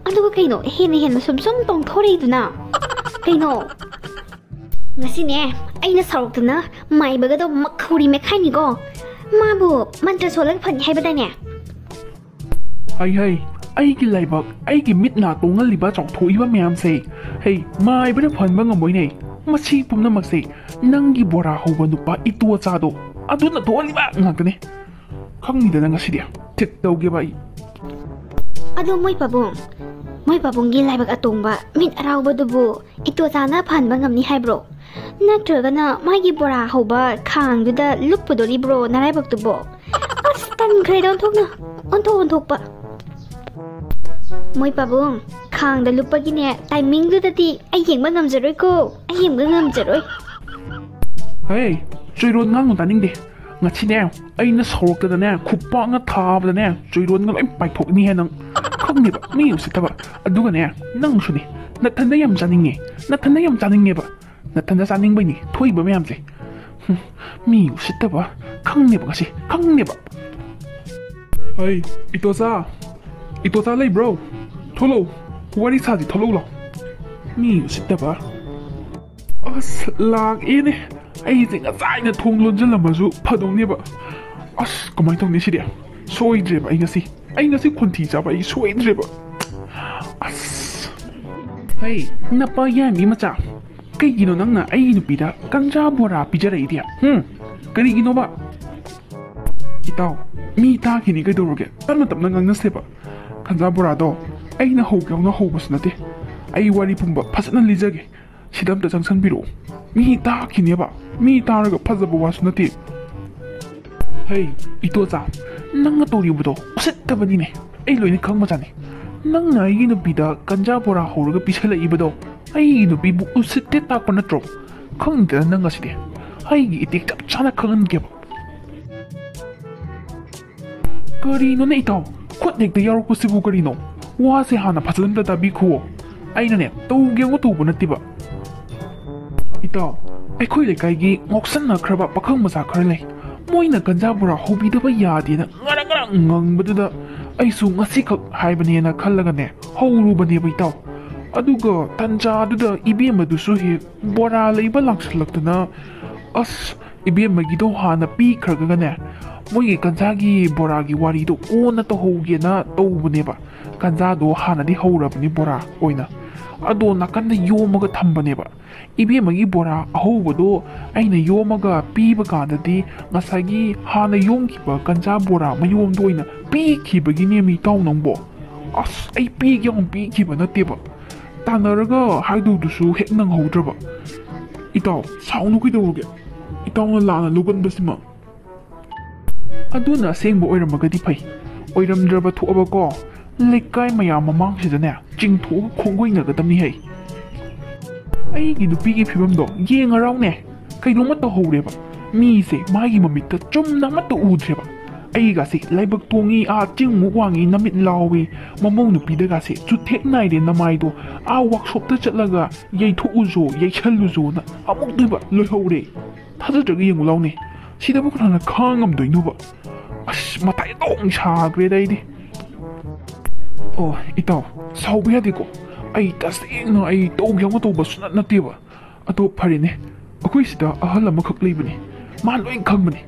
ꯑꯗꯨꯒ ꯀꯩꯅꯣ, ꯍꯦꯟꯅ ꯍꯦꯟꯅ ꯁꯨꯝ ꯁꯨꯝ ꯇꯣꯡꯊꯣꯔꯛꯏꯗꯨꯅ? ꯀꯩꯅꯣ? ꯉꯁꯤꯅꯦ, ꯑꯩꯅ ꯁꯥꯎꯔꯛꯇꯅ ꯃꯥꯏꯕꯒꯗꯣ ꯃꯈꯧꯔꯤ ꯃꯦꯠꯈꯥꯏꯅꯤꯀꯣ꯫ ꯃꯥꯕꯨ ꯃꯟꯇ꯭ꯔ ꯁꯣꯜꯂꯒ ꯐꯅꯤ ꯍꯥꯏꯕꯗꯥꯏꯅꯦ? ꯍꯩ ꯍꯩ, ꯑꯩꯒꯤ ꯂꯥꯏꯕꯛ, ꯑꯩꯒꯤ ꯃꯤꯠ ꯅꯥ ꯇꯣꯡꯍꯜꯂꯤꯕ ꯆꯥꯎꯊꯣꯛꯏꯕ ꯃꯌꯥꯝꯁꯦ, ꯍꯩ, ꯃꯥꯏꯕꯅ ꯐꯍꯟꯕ ꯉꯝꯃꯣꯏꯅꯦ꯫ ꯃꯁꯤ ꯄꯨꯝꯅꯃꯛꯁꯦ ꯅꯪꯒꯤ ꯕꯣꯔꯥ ꯍꯧꯕ ꯅꯨꯄꯥ ꯏꯇꯣꯆꯥꯗꯣ ꯑꯗꯨꯅ ꯊꯣꯛꯍꯜꯂꯤꯕ ꯉꯥꯛꯇꯅꯦ꯫ ꯈꯪꯅꯤꯗꯅ ꯉꯁꯤꯗꯤ ꯊꯤꯠ ꯇꯧꯒꯦꯕ ꯑꯩ꯫ ꯑꯗꯣ ꯃꯣꯏ ꯄꯥꯕꯨꯡ, ꯃꯣꯏ ꯄꯥꯕꯨꯡꯒꯤ ꯂꯥꯏꯕꯛ ꯑꯇꯣꯡꯕ ꯃꯤꯠ ꯑꯔꯥꯎꯕꯗꯨꯕꯨ ꯏꯇꯣꯆꯥꯅ ꯐꯍꯟꯕ ꯉꯝꯅꯤ ꯍꯥꯏꯕ꯭ꯔꯣ? ꯅꯠꯇ꯭ꯔꯒꯅ ꯃꯥꯒꯤ ꯕꯣꯔꯥ ꯍꯧꯕ ꯈꯥꯡꯗꯨꯗ ꯂꯨꯞꯄꯨꯗꯣꯔꯤꯕ꯭ꯔꯣ ꯅꯔꯥꯏꯕꯛꯇꯨꯕꯣ? ꯑꯁ, ꯇꯟꯈ꯭ꯔꯦꯗ ꯑꯣꯟꯊꯣꯛꯅ, ꯑꯣꯟꯊꯣꯛ ꯑꯣꯟꯊꯣꯛꯄ꯫ ꯃꯣꯏ ꯄꯥꯕꯨꯡ, ꯈꯥꯡꯗ ꯂꯨꯞꯄꯒꯤꯅꯦ ꯇꯥꯏꯃꯤꯡꯗꯨꯗꯗꯤ ꯑꯩ ꯌꯦꯡꯕ ꯉꯝꯖꯔꯣꯏꯀꯣ, ꯑꯩ ꯌꯦꯡꯕ ꯉꯝꯖꯔꯣꯏ꯫ ꯍꯦ, ꯆꯣꯏꯔꯣꯟ ꯉꯥꯡꯅꯨ ꯇꯥꯅꯤꯡꯗꯦ꯫ ꯉꯁꯤꯅꯦ ꯑꯩꯅ ꯁꯧꯔꯛꯇꯗꯅꯦ ꯈꯨꯄꯥꯛꯅ ꯊꯥꯕꯗꯅꯦ ꯆꯣꯏꯔꯣꯟꯒ ꯂꯣꯏ ꯄꯥꯏꯊꯣꯛꯅꯤ ꯍꯦ ꯅꯪ꯫ ꯈꯪꯗꯦꯕ ꯃꯤ ꯎꯁꯤꯠꯇꯕ꯫ ꯑꯗꯨꯒꯅꯦ ꯅꯪꯁꯨꯅꯦ ꯅꯊꯟꯗ ꯌꯥꯝ ꯆꯥꯅꯤꯡꯉꯦ, ꯅꯊꯟꯗ ꯌꯥꯝ ꯆꯥꯅꯤꯡꯉꯦꯕ꯫ ꯅꯊꯟꯗ ꯆꯥꯅꯤꯡꯕꯩꯅꯤ ꯊꯣꯛꯏꯕ ꯃꯌꯥꯝꯁꯦ꯫ ꯍꯨꯝ, ꯃꯤ ꯎꯁꯤꯠꯇꯕ꯫ ꯈꯪꯅꯦꯕ ꯉꯁꯤ, ꯈꯪꯅꯦꯕ꯫ ꯍꯩ, ꯏꯇꯣꯆꯥ, ꯏꯇꯣꯆꯥ ꯂꯩꯕ꯭ꯔꯣ? ꯊꯣꯛꯂꯛꯎ, ꯋꯥꯔꯤ ꯁꯥꯁꯤ, ꯊꯣꯛꯂꯛꯎ ꯂꯥꯎ꯫ ꯃꯤ ꯎꯁꯤꯠꯇꯕ꯫ ꯑꯁ, ꯂꯥꯛꯑꯦꯅꯦ꯫ ꯑꯩꯁꯦ ꯉꯁꯥꯏꯅ ꯊꯣꯡ ꯂꯣꯟꯁꯤꯜꯂꯝꯃꯁꯨ ꯐꯗꯧꯅꯦꯕ꯫ ꯑꯁ, ꯀꯃꯥꯏꯅ ꯇꯧꯅꯤ ꯁꯤꯗꯤ? ꯁꯣꯏꯗ꯭ꯔꯦꯕ ꯑꯩ ꯉꯁꯤ꯫ ꯑꯩ ꯉꯁꯤ ꯈꯣꯟꯊꯤ ꯆꯥꯕ ꯑꯩ ꯁꯣꯏꯗ꯭ꯔꯦꯕ꯫ ꯑꯁ꯫ ꯍꯩ, ꯅꯄꯥ ꯌꯥꯏꯃꯤ ꯃꯆꯥ꯫ ꯀꯩꯒꯤꯅꯣ ꯅꯪꯅ ꯑꯩꯒꯤ ꯅꯨꯄꯤꯗ ꯀꯟꯖꯥ ꯕꯣꯔꯥ ꯄꯤꯖꯔꯛꯏꯗꯤ? ꯍꯨꯝ? ꯀꯔꯤꯒꯤꯅꯣꯕ? ꯏꯇꯥꯎ, ꯃꯤ ꯇꯥꯈꯤꯅꯤ ꯀꯩꯗꯧꯔꯒꯦ? ꯇꯞꯅ ꯇꯞꯅ ꯉꯥꯡꯅꯁꯦꯕ꯫ ꯀꯟꯖꯥ ꯕꯣꯔꯥꯗꯣ ꯑꯩꯅ ꯍꯧꯒꯦ ꯍꯧꯅ ꯍꯧꯕꯁꯨ ꯅꯠꯇꯦ꯫ ꯑꯩ ꯋꯥꯔꯤ ꯄꯨꯝꯕ ꯐꯖꯅ ꯂꯤꯖꯒꯦ꯫ ꯁꯤꯗ ꯑꯝꯇ ꯆꯪꯁꯟꯕꯤꯔꯛꯑꯣ꯫ ꯃꯤ ꯇꯥꯈꯤꯅꯦꯕ꯫ ꯃꯤ ꯇꯥꯔꯒ ꯐꯖꯕ ꯋꯥꯁꯨ ꯅꯠꯇꯦ꯫ ꯍꯩ, ꯏꯇꯣꯆꯥ, ꯅꯪꯅ ꯇꯧꯔꯤꯕꯗꯣ ꯎꯁꯤꯠꯇꯕꯅꯤꯅꯦ꯫ ꯑꯩ ꯂꯣꯏꯅ ꯈꯪꯕꯖꯥꯠꯅꯤ꯫ ꯅꯪꯅ ꯑꯩꯒꯤ ꯅꯨꯄꯤꯗ ꯒꯟꯖꯥ ꯕꯣꯔꯥ ꯍꯧꯔꯒ ꯄꯤꯁꯜꯂꯛꯏꯕꯗꯣ ꯑꯩꯒꯤ ꯅꯨꯄꯤꯕꯨ ꯎꯁꯤꯠꯇꯦ ꯇꯥꯛꯄ ꯅꯠꯇ꯭ꯔꯣ? ꯈꯪꯗꯦꯗ ꯅꯪ ꯑꯁꯤꯗꯤ꯫ ꯑꯩꯒꯤ ꯏꯇꯤꯛ ꯆꯞ ꯆꯥꯅ ꯈꯪꯍꯟꯒꯦꯕ꯫ ꯀꯔꯤꯅꯣꯅꯦ ꯏꯇꯥꯎ? ꯈꯨꯠ ꯍꯦꯛꯇ ꯌꯥꯎꯔꯛꯄꯁꯤꯕꯨ ꯀꯔꯤꯅꯣ? ꯋꯥꯁꯦ ꯍꯥꯟꯅ ꯐꯖꯅ ꯑꯝꯇ ꯇꯥꯕꯤꯈꯨꯋꯣ꯫ ꯑꯩꯅꯅꯦ, ꯇꯧꯒꯦ ꯑꯃ ꯇꯧꯕ ꯅꯠꯇꯦꯕ꯫ ꯏꯇꯥꯎ, ꯑꯩꯈꯣꯏ ꯂꯩꯀꯥꯏꯒꯤ ꯉꯥꯎꯁꯟꯅꯈ꯭ꯔꯕ ꯄꯥꯈꯪ ꯃꯆꯥ ꯈꯔ ꯂꯩ꯫ ꯃꯣꯏꯅ ꯒꯟꯖꯥ ꯕꯣꯔꯥ ꯍꯧꯕꯤꯗꯕ ꯌꯥꯗꯦꯅ ꯉꯔꯥꯡ ꯉꯔꯥꯡ ꯉꯪꯕꯗꯨꯗ ꯑꯩꯁꯨ ꯉꯁꯤꯈꯛ ꯍꯥꯏꯕꯅꯦꯅ ꯈꯜꯂꯒꯅꯦ ꯍꯧꯔꯨꯕꯅꯦꯕ ꯏꯇꯥꯎ꯫ ꯑꯗꯨꯒ ꯇꯟꯖꯥꯗꯨꯗ ꯏꯕꯦꯝꯃꯗꯨꯁꯨ ꯍꯦꯛ ꯕꯣꯔꯥ ꯂꯩꯕ ꯂꯥꯛꯁꯜꯂꯛꯇꯅ, ꯑꯁ, ꯏꯕꯦꯝꯃꯒꯤꯗꯣ ꯍꯥꯟꯅ ꯄꯤꯈ꯭ꯔꯒꯅꯦ, ꯃꯣꯏꯒꯤ ꯒꯟꯖꯥꯒꯤ ꯕꯣꯔꯥꯒꯤ ꯋꯥꯔꯤꯗꯣ ꯀꯣꯟꯅ ꯇꯧꯍꯧꯒꯦꯅ ꯇꯧꯕꯅꯦꯕ꯫ ꯒꯟꯖꯥꯗꯣ ꯍꯥꯟꯅꯗꯤ ꯍꯧꯔꯕꯅꯤ ꯕꯣꯔꯥ ꯑꯣꯏꯅ, ꯑꯗꯣ ꯅꯥꯀꯟꯗ ꯌꯣꯝꯃꯒ ꯊꯝꯕꯅꯦꯕ꯫ ꯏꯕꯦꯝꯃꯒꯤ ꯕꯣꯔꯥ ꯑꯍꯧꯕꯗꯣ ꯑꯩꯅ ꯌꯣꯝꯃꯒ ꯄꯤꯕ ꯀꯥꯟꯗꯗꯤ ꯉꯁꯥꯏꯒꯤ ꯍꯥꯟꯅ ꯌꯣꯝꯈꯤꯕ ꯒꯟꯖꯥ ꯕꯣꯔꯥ ꯃꯌꯣꯝꯗꯣ ꯑꯣꯏꯅ ꯄꯤꯈꯤꯕꯒꯤꯅꯦꯃꯤ ꯏꯇꯥꯎ ꯅꯪꯕꯣ꯫ ꯑꯁ, ꯑꯩ ꯄꯤꯒꯦ ꯑꯃꯨꯛ ꯄꯤꯈꯤꯕ ꯅꯠꯇꯦꯕ, ꯇꯥꯟꯅꯔꯒ ꯍꯥꯏꯗꯧꯗꯨꯁꯨ ꯍꯦꯛ ꯅꯪꯍꯧꯗ꯭ꯔꯕ꯫ ꯏꯇꯥꯎ, ꯁꯥꯎꯅꯨ ꯀꯩꯗꯧꯔꯒꯦ? ꯏꯇꯥꯎꯅ ꯂꯥꯟꯅ ꯂꯧꯒꯟꯕꯁꯤꯃ꯫ ꯑꯗꯨꯅ ꯑꯁꯦꯡꯕ ꯑꯣꯏꯔꯝꯃꯒꯗꯤ ꯐꯩ, ꯑꯣꯏꯔꯝꯗ꯭ꯔꯕ ꯊꯣꯛꯑꯕꯀꯣ, ꯂꯩꯀꯥꯏ ꯃꯌꯥꯝ ꯃꯃꯥꯡꯁꯤꯗꯅꯦ ꯆꯤꯡꯊꯣꯛꯑꯒ ꯈꯣꯡꯒꯣꯏꯅꯒꯗꯕꯅꯤ ꯍꯩ꯫ ꯑꯩꯒꯤ ꯅꯨꯄꯤꯒꯤ ꯐꯤꯕꯝꯗꯣ ꯌꯦꯡꯉꯔꯥꯎꯅꯦ, ꯀꯩꯅꯣꯝꯃ ꯇꯧꯍꯧꯔꯦꯕ꯫ ꯃꯤꯁꯦ ꯃꯥꯒꯤ ꯃꯃꯤꯠꯇ ꯆꯨꯝꯅ ꯑꯃꯠꯇ ꯎꯗ꯭ꯔꯦꯕ꯫ ꯑꯩꯒꯥꯁꯦ ꯂꯥꯏꯕꯛ ꯇꯣꯡꯉꯤ, ꯑꯥ ꯆꯤꯡꯃꯨꯛ ꯋꯥꯡꯉꯤ, ꯅꯃꯤꯠ ꯂꯥꯎꯏ, ꯃꯃꯧ ꯅꯨꯄꯤꯗꯒꯥꯁꯦ ꯆꯨꯊꯦꯛ ꯅꯥꯏꯔꯦ ꯅꯃꯥꯏꯗꯣ, ꯑꯥ ꯋꯥꯛꯁꯣꯞꯇ ꯆꯠꯂꯒ ꯌꯩꯊꯣꯛꯎꯖꯣ, ꯌꯩꯁꯜꯂꯨꯖꯣꯅ ꯑꯃꯨꯛꯇꯣꯏꯕ ꯂꯣꯏꯍꯧꯔꯦ꯫ ꯊꯥꯖꯗ꯭ꯔꯒ ꯌꯦꯡꯉꯨ ꯂꯥꯎꯅꯦ, ꯁꯤꯗꯕꯨ ꯀꯅꯥꯅ ꯈꯥꯡꯉꯝꯗꯣꯏꯅꯣꯕ? ꯑꯁ, ꯃꯊꯥ ꯌꯥꯝ ꯁꯥꯈ꯭ꯔꯦꯗ ꯑꯩꯗꯤ꯫ ꯑꯣ ꯏꯇꯥꯎ, ꯁꯥꯎꯕ ꯌꯥꯗꯦꯀꯣ, ꯑꯩ ꯇꯁꯦꯡꯅ ꯑꯩ ꯇꯧꯒꯦ ꯑꯃ ꯇꯧꯕ ꯁꯨꯡꯅꯠ ꯅꯠꯇꯦꯕ꯫ ꯑꯗꯣ ꯐꯔꯦꯅꯦ, ꯑꯩꯈꯣꯏ ꯁꯤꯗ ꯑꯍꯜ ꯑꯃꯈꯛ ꯂꯩꯕꯅꯤ, ꯃꯥ ꯂꯣꯏ ꯈꯪꯕꯅꯤ꯫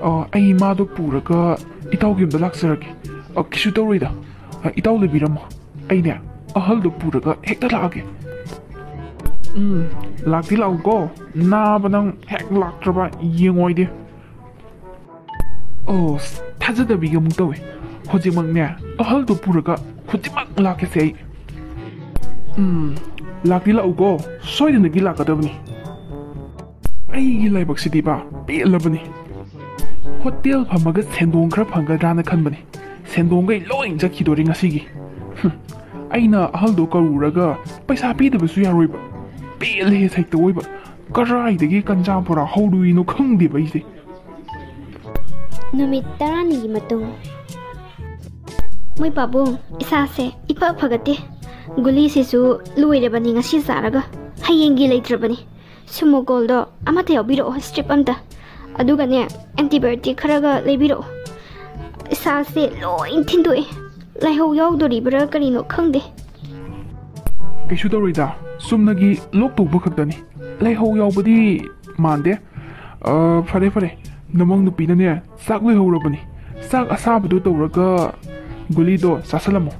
ꯑ, ꯑꯩ ꯃꯥꯗꯣ ꯄꯨꯔꯒ ꯏꯇꯥꯎꯒꯤ ꯌꯨꯝꯗ ꯂꯥꯛꯆꯔꯒꯦ꯫ ꯑ, ꯀꯩꯁꯨ ꯇꯧꯔꯣꯏꯗ꯫ ꯑ, ꯏꯇꯥꯎ ꯂꯩꯕꯤꯔꯝꯃꯣ, ꯑꯩꯅꯦ ꯑꯍꯜꯗꯣ ꯄꯨꯔꯒ ꯍꯦꯛꯇ ꯂꯥꯛꯑꯒꯦ꯫ ꯎꯝ, ꯂꯥꯛꯇꯤ ꯂꯥꯛꯎꯀꯣ, ꯅꯥꯕ ꯅꯪ ꯍꯦꯛ ꯂꯥꯛꯇ꯭ꯔꯕ ꯌꯦꯡꯉꯣꯏꯗꯤ꯫ ꯑꯣ, ꯊꯥꯖꯗꯕꯤꯒ ꯑꯃꯨꯛ ꯇꯧꯋꯦ꯫ ꯍꯧꯖꯤꯛꯃꯛꯅꯦ ꯑꯍꯜꯗꯣ ꯄꯨꯔꯒ ꯍꯧꯖꯤꯛꯃꯛ ꯂꯥꯛꯀꯦꯁꯦ ꯑꯩ꯫ ꯎꯝ, ꯂꯥꯛꯇꯤ ꯂꯥꯛꯎꯀꯣ, ꯁꯣꯏꯗꯅꯒꯤ ꯂꯥꯛꯀꯗꯕꯅꯤ꯫ ꯑꯩꯒꯤ ꯂꯥꯏꯕꯛꯁꯤꯗꯤꯕ ꯄꯦꯜꯂꯕꯅꯤ꯫ ꯍꯣꯇꯦꯜ ꯐꯝꯃꯒ ꯁꯦꯟꯗꯣꯡ ꯈꯔ ꯐꯪꯒꯗ꯭ꯔꯥꯅ ꯈꯟꯕꯅꯤ꯫ ꯁꯦꯟꯗꯣꯡꯈꯩ ꯂꯣꯏ ꯆꯠꯈꯤꯗꯣꯔꯦ ꯉꯁꯤꯒꯤ꯫ ꯍꯨꯝ, ꯑꯩꯅ ꯑꯍꯜꯗꯣ ꯀꯧꯔꯨꯔꯒ ꯄꯩꯁꯥ ꯄꯤꯗꯕꯁꯨ ꯌꯥꯔꯣꯏꯕ꯫ ꯄꯦꯜꯂꯦꯍꯦ ꯁꯩꯇ ꯑꯣꯏꯕ꯫ ꯀꯔꯥꯏꯗꯒꯤ ꯀꯟꯖꯥ ꯕꯣꯔꯥ ꯍꯧꯔꯨꯏꯅꯣ ꯈꯪꯗꯦꯕ ꯑꯩꯁꯦ꯫ ꯅꯨꯃꯤꯠ ꯇꯔꯥꯅꯤꯒꯤ ꯃꯇꯨꯡ꯫ ꯃꯣꯏ ꯄꯥꯕꯨꯡ, ꯏꯁꯥꯁꯦ ꯏꯐ ꯐꯒꯠꯇꯦ꯫ ꯒꯨꯂꯤꯁꯤꯁꯨ ꯂꯣꯏꯔꯕꯅꯤ ꯉꯁꯤ ꯆꯥꯔꯒ꯫ ꯍꯌꯦꯡꯒꯤ ꯂꯩꯇ꯭ꯔꯕꯅꯤ꯫ ꯁꯨꯃꯣꯒꯣꯜꯗꯣ ꯑꯃꯠꯇ ꯌꯥꯎꯕꯤꯔꯛꯑꯣ, ꯁ꯭ꯇ꯭ꯔꯤꯞ ꯑꯝꯇ꯫ ꯑꯗꯨꯒꯅꯦ, ꯑꯦꯟꯇꯤꯕꯥꯌꯣꯇꯤꯛ ꯈꯔꯒ ꯂꯩꯕꯤꯔꯛꯑꯣ꯫ ꯏꯁꯥꯁꯦ ꯂꯣꯏ ꯊꯤꯟꯗꯣꯛꯑꯦ꯫ ꯂꯥꯏꯍꯧ ꯌꯥꯎꯗꯣꯔꯤꯕ꯭ꯔꯥ ꯀꯔꯤꯅꯣ ꯈꯪꯗꯦ꯫ ꯀꯩꯁꯨ ꯇꯧꯔꯣꯏꯗ, ꯆꯨꯝꯅꯒꯤ ꯂꯣꯛ ꯇꯧꯕ ꯈꯛꯇꯅꯤ꯫ ꯂꯥꯏꯍꯧ ꯌꯥꯎꯕꯗꯤ ꯃꯥꯟꯗꯦ꯫ ꯑ, ꯐꯔꯦ ꯐꯔꯦ, ꯅꯃꯧ ꯅꯨꯄꯤꯅꯅꯦ ꯆꯥꯛ ꯂꯣꯏꯍꯧꯔꯕꯅꯤ꯫ ꯆꯥꯛ ꯑꯁꯥꯕꯗꯣ ꯇꯧꯔꯒ ꯒꯨꯂꯤꯗꯣ ꯆꯥꯁꯜꯂꯝꯃꯣ꯫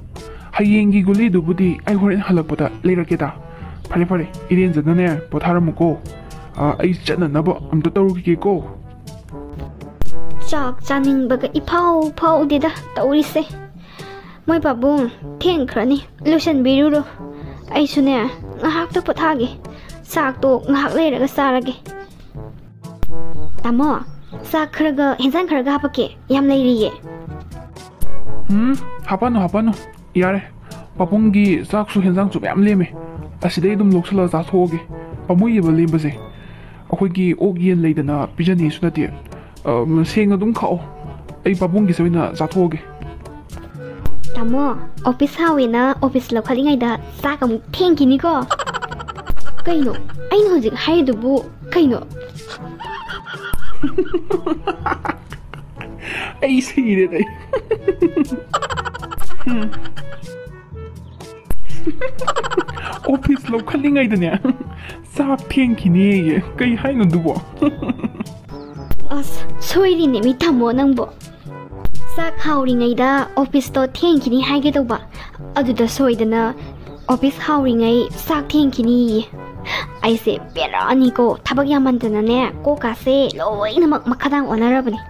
ꯍꯌꯦꯡꯒꯤ ꯒꯨꯂꯤꯗꯨꯕꯨꯗꯤ ꯑꯩ ꯍꯣꯔꯦꯟ ꯍꯜꯂꯛꯄꯗ ꯂꯩꯔꯛꯀꯦꯗ꯫ ꯐꯔꯦ ꯐꯔꯦ, ꯏꯔꯦꯟꯖꯅꯅꯦ ꯄꯣꯊꯥꯔꯝꯃꯨꯀꯣ꯫ ꯑ, ꯑꯩ ꯆꯠꯅꯅꯕ ꯑꯝꯇ ꯇꯧꯔꯨꯈꯤꯒꯦꯀꯣ꯫ ꯆꯥꯛ ꯆꯥꯅꯤꯡꯕꯒ ꯏꯐꯥꯎ ꯐꯥꯎꯗꯦꯗ ꯇꯧꯔꯤꯁꯦ꯫ ꯃꯣꯏ ꯄꯥꯕꯨꯡ, ꯊꯦꯡꯈ꯭ꯔꯅꯤ, ꯂꯣꯏꯁꯟꯕꯤꯔꯨꯔꯣ꯫ ꯑꯩꯁꯨꯅꯦ ꯉꯥꯏꯍꯥꯛꯇ ꯄꯣꯊꯥꯒꯦ꯫ ꯆꯥꯛꯇꯣ ꯉꯥꯏꯍꯥꯛ ꯂꯩꯔꯒ ꯆꯥꯔꯒꯦ꯫ ꯇꯥꯃꯣ, ꯆꯥꯛ ꯈꯔꯒ ꯍꯦꯟꯖꯥꯡ ꯈꯔꯒ ꯍꯥꯄꯛꯀꯦ, ꯌꯥꯝ ꯂꯩꯔꯤꯌꯦ꯫ ꯎꯝ, ꯍꯥꯄꯛꯀꯅꯨ, ꯍꯥꯄꯛꯀꯅꯨ꯫ ꯌꯥꯔꯦ, ꯄꯥꯕꯨꯡꯒꯤ ꯆꯥꯛꯁꯨ ꯍꯦꯟꯖꯥꯡꯁꯨ ꯃꯌꯥꯝ ꯂꯦꯝꯃꯦ꯫ ꯑꯁꯤꯗꯩ ꯑꯗꯨꯝ ꯂꯧꯁꯤꯜꯂꯒ ꯆꯥꯊꯣꯛꯑꯒꯦ꯫ ꯄꯥꯝꯃꯨꯏꯌꯦꯕ ꯂꯦꯝꯕꯁꯦ꯫ ꯑꯩꯈꯣꯏꯒꯤ ꯑꯣꯛ ꯌꯦꯟ ꯂꯩꯗꯅ ꯄꯤꯖꯅꯤꯁꯨ ꯅꯠꯇꯦ꯫ ꯑ, ꯁꯦꯡꯅ ꯑꯗꯨꯝ ꯈꯥꯛꯑꯣ꯫ ꯑꯩ ꯄꯥꯕꯨꯡꯒꯤꯁꯦ ꯑꯣꯏꯅ ꯆꯥꯊꯣꯛꯑꯒꯦ꯫ ꯇꯥꯃꯣ, ꯑꯣꯐꯤꯁ ꯍꯥꯎꯋꯦꯅ ꯑꯣꯐꯤꯁ ꯂꯧꯈꯠꯂꯤꯉꯩꯗ ꯆꯥꯛ ꯑꯃꯨꯛ ꯊꯦꯡꯈꯤꯅꯤꯀꯣ꯫ ꯀꯩꯅꯣ? ꯑꯩꯅ ꯍꯧꯖꯤꯛ ꯍꯥꯏꯔꯤꯗꯨꯕꯨ ꯀꯩꯅꯣ? ꯑꯩ ꯁꯤꯔꯦꯗ ꯑꯩ꯫ ꯑꯣꯐꯤꯁ ꯂꯧꯈꯠꯂꯤꯉꯩꯗꯅꯦ ꯆꯥꯛ ꯊꯦꯡꯈꯤꯅꯦꯌꯦ꯫ ꯀꯩ ꯍꯥꯏꯅꯣ ꯑꯗꯨꯕꯣ? ꯑꯁ, ꯁꯣꯏꯔꯤꯅꯦ ꯃꯤ ꯇꯥꯃꯣ ꯅꯪꯕꯣ꯫ ꯆꯥꯛ ꯍꯥꯎꯔꯤꯉꯩꯗ ꯑꯣꯐꯤꯁꯇꯣ ꯊꯦꯡꯈꯤꯅꯤ ꯍꯥꯏꯒꯦ ꯇꯧꯕ, ꯑꯗꯨꯗ ꯁꯣꯏꯗꯅ ꯑꯣꯐꯤꯁ ꯍꯥꯎꯔꯤꯉꯩ ꯆꯥꯛ ꯊꯦꯡꯈꯤꯅꯤꯌꯦ꯫ ꯑꯩꯁꯦ ꯕꯦꯔꯥꯅꯤꯀꯣ, ꯊꯕꯛ ꯌꯥꯝꯃꯟꯗꯅꯅꯦ ꯀꯣꯛꯀꯥꯁꯦ ꯂꯣꯏꯅꯃꯛ ꯃꯈꯥꯗꯥꯡ ꯑꯣꯟꯅꯔꯕꯅꯦ꯫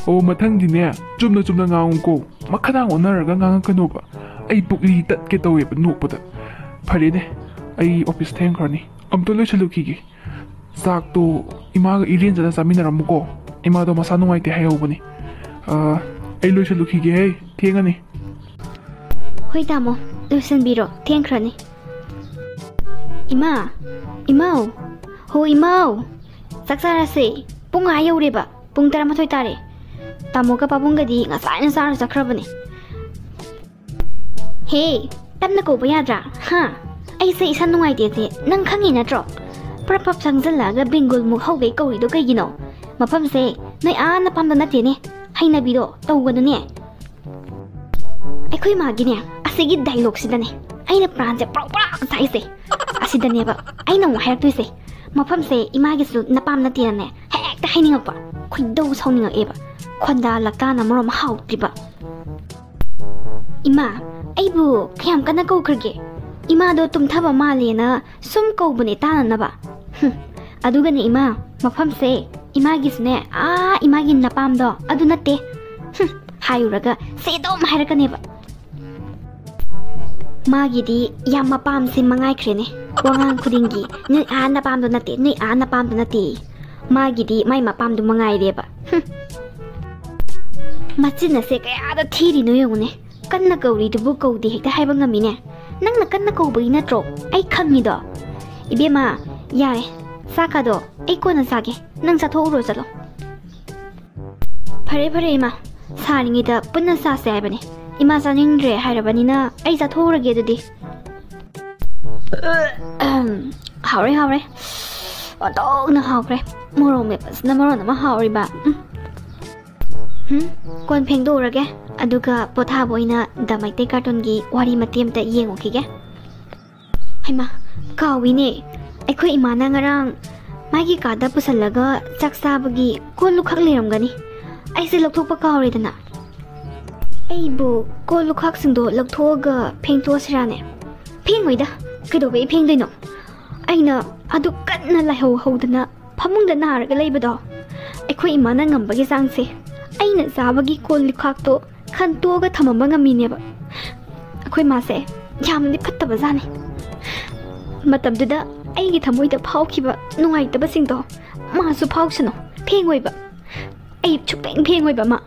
ꯑꯣ, ꯃꯊꯪꯗꯤꯅꯦ ꯆꯨꯝꯅ ꯆꯨꯝꯅ ꯉꯥꯡꯉꯨꯀꯣ, ꯃꯈꯥꯗꯥꯡ ꯑꯣꯟꯅꯔꯒ ꯉꯥꯡꯉꯛꯀꯅꯣꯕ꯫ ꯑꯩ ꯄꯨꯛꯂꯤ ꯇꯠꯀꯦ ꯇꯧꯋꯦꯕ ꯅꯣꯛꯄꯗ꯫ ꯐꯔꯦꯅꯦ, ꯑꯩ ꯑꯣꯐꯤꯁ ꯊꯦꯡꯈ꯭ꯔꯅꯤ, ꯑꯝꯇ ꯂꯣꯏꯁꯤꯜꯂꯨꯈꯤꯒꯦ꯫ ꯆꯥꯛꯇꯣ ꯏꯃꯥꯒ ꯏꯔꯦꯟꯖꯅ ꯆꯥꯃꯤꯟꯅꯔꯝꯃꯨꯀꯣ꯫ ꯏꯃꯥꯗꯣ ꯃꯁꯥ ꯅꯨꯡꯉꯥꯏꯇꯦ ꯍꯥꯏꯍꯧꯕꯅꯤ꯫ ꯑ, ꯑꯩ ꯂꯣꯏꯁꯤꯜꯂꯨꯈꯤꯒꯦꯍꯦ, ꯊꯦꯡꯉꯅꯤ꯫ ꯍꯣꯏ ꯇꯥꯃꯣ, ꯂꯣꯏꯁꯤꯟꯕꯤꯔꯣ, ꯊꯦꯡꯈ꯭ꯔꯅꯤ꯫ ꯏꯃꯥ, ꯏꯃꯥꯎ, ꯍꯣ ꯏꯃꯥꯎ, ꯆꯥꯛ ꯆꯥꯔꯁꯦ꯫ ꯄꯨꯡ ꯑꯥ ꯌꯧꯔꯦꯕ, ꯄꯨꯡ ꯇꯔꯥꯃꯥꯊꯣꯏ ꯇꯥꯔꯦ꯫ ꯇꯥꯃꯣꯒ ꯄꯥꯕꯨꯡꯒꯗꯤ ꯉꯁꯥꯏꯅ ꯆꯥꯔ ꯆꯠꯈ꯭ꯔꯕꯅꯦ꯫ ꯍꯦ, ꯇꯞꯅ ꯀꯧꯕ ꯌꯥꯗ꯭ꯔꯥ? ꯍꯥ? ꯑꯩꯁꯦ ꯏꯁꯥ ꯅꯨꯡꯉꯥꯏꯇꯦꯁꯦ ꯅꯪ ꯈꯪꯉꯤ ꯅꯠꯇ꯭ꯔꯣ? ꯄ꯭ꯔꯞ ꯄ꯭ꯔꯞ ꯆꯪꯁꯤꯜꯂꯛꯑꯒ ꯕꯦꯡꯒꯨꯜꯃꯨꯛ ꯍꯧꯒꯩ ꯀꯧꯔꯤꯗꯣ ꯀꯩꯒꯤꯅꯣ? ꯃꯐꯝꯁꯦ ꯅꯣꯏ ꯑꯥ ꯅꯄꯥꯝꯗ ꯅꯠꯇꯦꯅꯦ꯫ ꯍꯩꯅꯕꯤꯗꯣ ꯇꯧꯒꯅꯨꯅꯦ꯫ ꯑꯩꯈꯣꯏ ꯃꯥꯒꯤꯅꯦ, ꯑꯁꯤꯒꯤ ꯗꯥꯏꯂꯣꯛꯁꯤꯗꯅꯦ ꯑꯩꯅ ꯄ꯭ꯔꯥꯟꯁꯦ ꯄ꯭ꯔꯣꯛ ꯄ꯭ꯔꯣꯛ ꯆꯥꯛꯏꯁꯦ꯫ ꯑꯁꯤꯗꯅꯦꯕ ꯑꯩꯅ ꯑꯃꯨꯛ ꯍꯥꯏꯔꯛꯇꯣꯏꯁꯦ꯫ ꯃꯐꯝꯁꯦ ꯏꯃꯥꯒꯤꯁꯨ ꯅꯄꯥꯝ ꯅꯠꯇꯦꯅꯅꯦ ꯍꯦꯛꯇ ꯍꯥꯏꯅꯤꯡꯉꯛꯄ꯫ ꯈꯣꯏꯗꯧ ꯁꯥꯎꯅꯤꯡꯉꯛꯑꯦꯕ꯫ ꯈꯣꯟꯗꯥ ꯂꯛꯇꯥꯅ ꯃꯔꯣꯝ ꯍꯥꯎꯇ꯭ꯔꯤꯕ꯫ ꯏꯃꯥ, ꯑꯩꯕꯨ ꯀꯌꯥꯝ ꯀꯟꯅ ꯀꯧꯈ꯭ꯔꯒꯦ? ꯏꯃꯥꯗꯣ ꯇꯨꯝꯊꯕ ꯃꯥꯜꯂꯦꯅ ꯁꯨꯝ ꯀꯧꯕꯅꯦ ꯇꯥꯅꯅꯕ꯫ ꯍꯨꯝ, ꯑꯗꯨꯒꯅꯦ ꯏꯃꯥ, ꯃꯐꯝꯁꯦ ꯏꯃꯥꯒꯤꯁꯨꯅꯦ, ꯑꯥ ꯏꯃꯥꯒꯤ ꯅꯄꯥꯝꯗꯣ ꯑꯗꯨ ꯅꯠꯇꯦ꯫ ꯍꯨꯝ, ꯍꯥꯏꯔꯨꯔꯒ ꯁꯤ ꯑꯗꯨꯝ ꯍꯥꯏꯔꯛꯀꯅꯦꯕ꯫ ꯃꯥꯒꯤꯗꯤ ꯌꯥꯝ ꯃꯄꯥꯝꯁꯦ ꯃꯉꯥꯏꯈ꯭ꯔꯦꯅꯦ꯫ ꯋꯥꯉꯥꯡ ꯈꯨꯗꯤꯡꯒꯤ "ꯅꯣꯏ ꯑꯥ ꯅꯄꯥꯝꯗꯣ ꯅꯠꯇꯦ, ꯅꯣꯏ ꯑꯥ ꯅꯄꯥꯝꯗꯣ ꯅꯠꯇꯦ"꯫ ꯃꯥꯒꯤꯗꯤ ꯃꯥꯏ ꯃꯄꯥꯝꯗꯣ ꯃꯉꯥꯏꯔꯦꯕ꯫ ꯍꯨꯝ꯫ ꯃꯆꯤꯟ ꯑꯁꯦ ꯀꯌꯥꯗ ꯊꯤꯔꯤꯅꯣ ꯌꯦꯡꯉꯨꯅꯦ꯫ ꯀꯟꯅ ꯀꯧꯔꯤꯗꯨꯕꯨ ꯀꯧꯗꯦ ꯍꯦꯛꯇ ꯍꯥꯏꯕ ꯉꯝꯃꯤꯅꯦ꯫ ꯅꯪꯅ ꯀꯟꯅ ꯀꯧꯕꯒꯤ ꯅꯠꯇ꯭ꯔꯣ ꯑꯩ ꯈꯪꯉꯤꯗꯣ? ꯏꯕꯦꯝꯃ, ꯌꯥꯔꯦ, ꯆꯥꯛꯀꯗꯣ ꯑꯩ ꯀꯣꯟꯅ ꯆꯥꯒꯦ, ꯅꯪ ꯆꯥꯊꯣꯛꯎꯔꯣ ꯆꯠꯂꯣ꯫ ꯐꯔꯦ ꯐꯔꯦ ꯏꯃꯥ, ꯁꯥꯔꯤꯉꯩꯗ ꯄꯨꯟꯅ ꯆꯥꯁꯦ ꯍꯥꯏꯕꯅꯦ꯫ ꯏꯃꯥ ꯆꯥꯅꯤꯡꯗ꯭ꯔꯦ ꯍꯥꯏꯔꯕꯅꯤꯅ ꯑꯩ ꯆꯥꯊꯣꯛꯎꯔꯒꯦ ꯑꯗꯨꯗꯤ꯫ ꯍꯥꯎꯔꯦ ꯍꯥꯎꯔꯦ, ꯑꯣꯟꯊꯣꯛꯅ ꯍꯥꯎꯈ꯭ꯔꯦ꯫ ꯃꯣꯔꯣꯛ ꯃꯦꯠꯄꯁꯤꯅ ꯃꯔꯣꯟ ꯑꯃ ꯍꯥꯎꯔꯤꯕ꯫ ꯎꯝ꯫ ꯍꯨꯝ, ꯀꯣꯟ ꯐꯦꯡꯗꯣꯛꯎꯔꯒꯦ, ꯑꯗꯨꯒ ꯄꯣꯊꯥꯕ ꯑꯣꯏꯅ ꯗ ꯃꯩꯇꯩ ꯀꯥꯔꯇꯨꯟꯒꯤ ꯋꯥꯔꯤ ꯃꯇꯦꯛ ꯑꯃꯇ ꯌꯦꯡꯉꯨꯈꯤꯒꯦ꯫ ꯍꯩꯃꯥ, ꯀꯥꯎꯏꯅꯦ꯫ ꯑꯩꯈꯣꯏ ꯏꯃꯥꯅ ꯉꯔꯥꯡ ꯃꯥꯒꯤ ꯀꯥꯗ ꯄꯨꯁꯜꯂꯒ ꯆꯥꯛ ꯆꯥꯕꯒꯤ ꯀꯣꯜ ꯂꯨꯈꯥꯛ ꯂꯩꯔꯝꯒꯅꯤ꯫ ꯑꯩꯁꯦ ꯂꯧꯊꯣꯛꯄ ꯀꯥꯎꯔꯦꯗꯅ꯫ ꯑꯩꯕꯨ ꯀꯣꯜ ꯂꯨꯈꯥꯛꯁꯤꯡꯗꯣ ꯂꯧꯊꯣꯛꯑꯒ ꯐꯦꯡꯗꯣꯛꯑꯁꯤꯔꯥꯅꯦ? ꯐꯦꯡꯉꯣꯏꯗ, ꯀꯩꯗꯧꯕꯩ ꯐꯦꯡꯗꯣꯏꯅꯣ? ꯑꯩꯅ ꯑꯗꯨ ꯀꯟꯅ ꯂꯥꯏꯍꯧ ꯍꯧꯗꯅ ꯐꯃꯨꯡꯗ ꯅꯥꯔꯒ ꯂꯩꯕꯗꯣ, ꯑꯩꯈꯣꯏ ꯏꯃꯥꯅ ꯉꯝꯕꯒꯤ ꯆꯥꯡꯁꯦ ꯑꯩꯅ ꯆꯥꯕꯒꯤ ꯀꯣꯜ ꯂꯨꯈꯥꯛꯇꯣ ꯈꯟꯇꯣꯛꯑꯒ ꯊꯝꯃꯝꯕ ꯉꯝꯃꯤꯅꯦꯕ꯫ ꯑꯩꯈꯣꯏ ꯃꯥꯁꯦ ꯌꯥꯝꯅꯗꯤ ꯐꯠꯇꯕ ꯖꯥꯠꯅꯤ꯫ ꯃꯇꯝꯗꯨꯗ ꯑꯩꯒꯤ ꯊꯃꯣꯏꯗ ꯐꯥꯎꯈꯤꯕ ꯅꯨꯡꯉꯥꯏꯇꯕꯁꯤꯡꯗꯣ ꯃꯥꯁꯨ ꯐꯥꯎꯁꯅꯨ꯫ ꯐꯦꯡꯉꯣꯏꯕ꯫ ꯑꯩ ꯁꯨꯛꯐꯦꯡ ꯐꯦꯡꯉꯣꯏꯕ ꯃꯥ꯫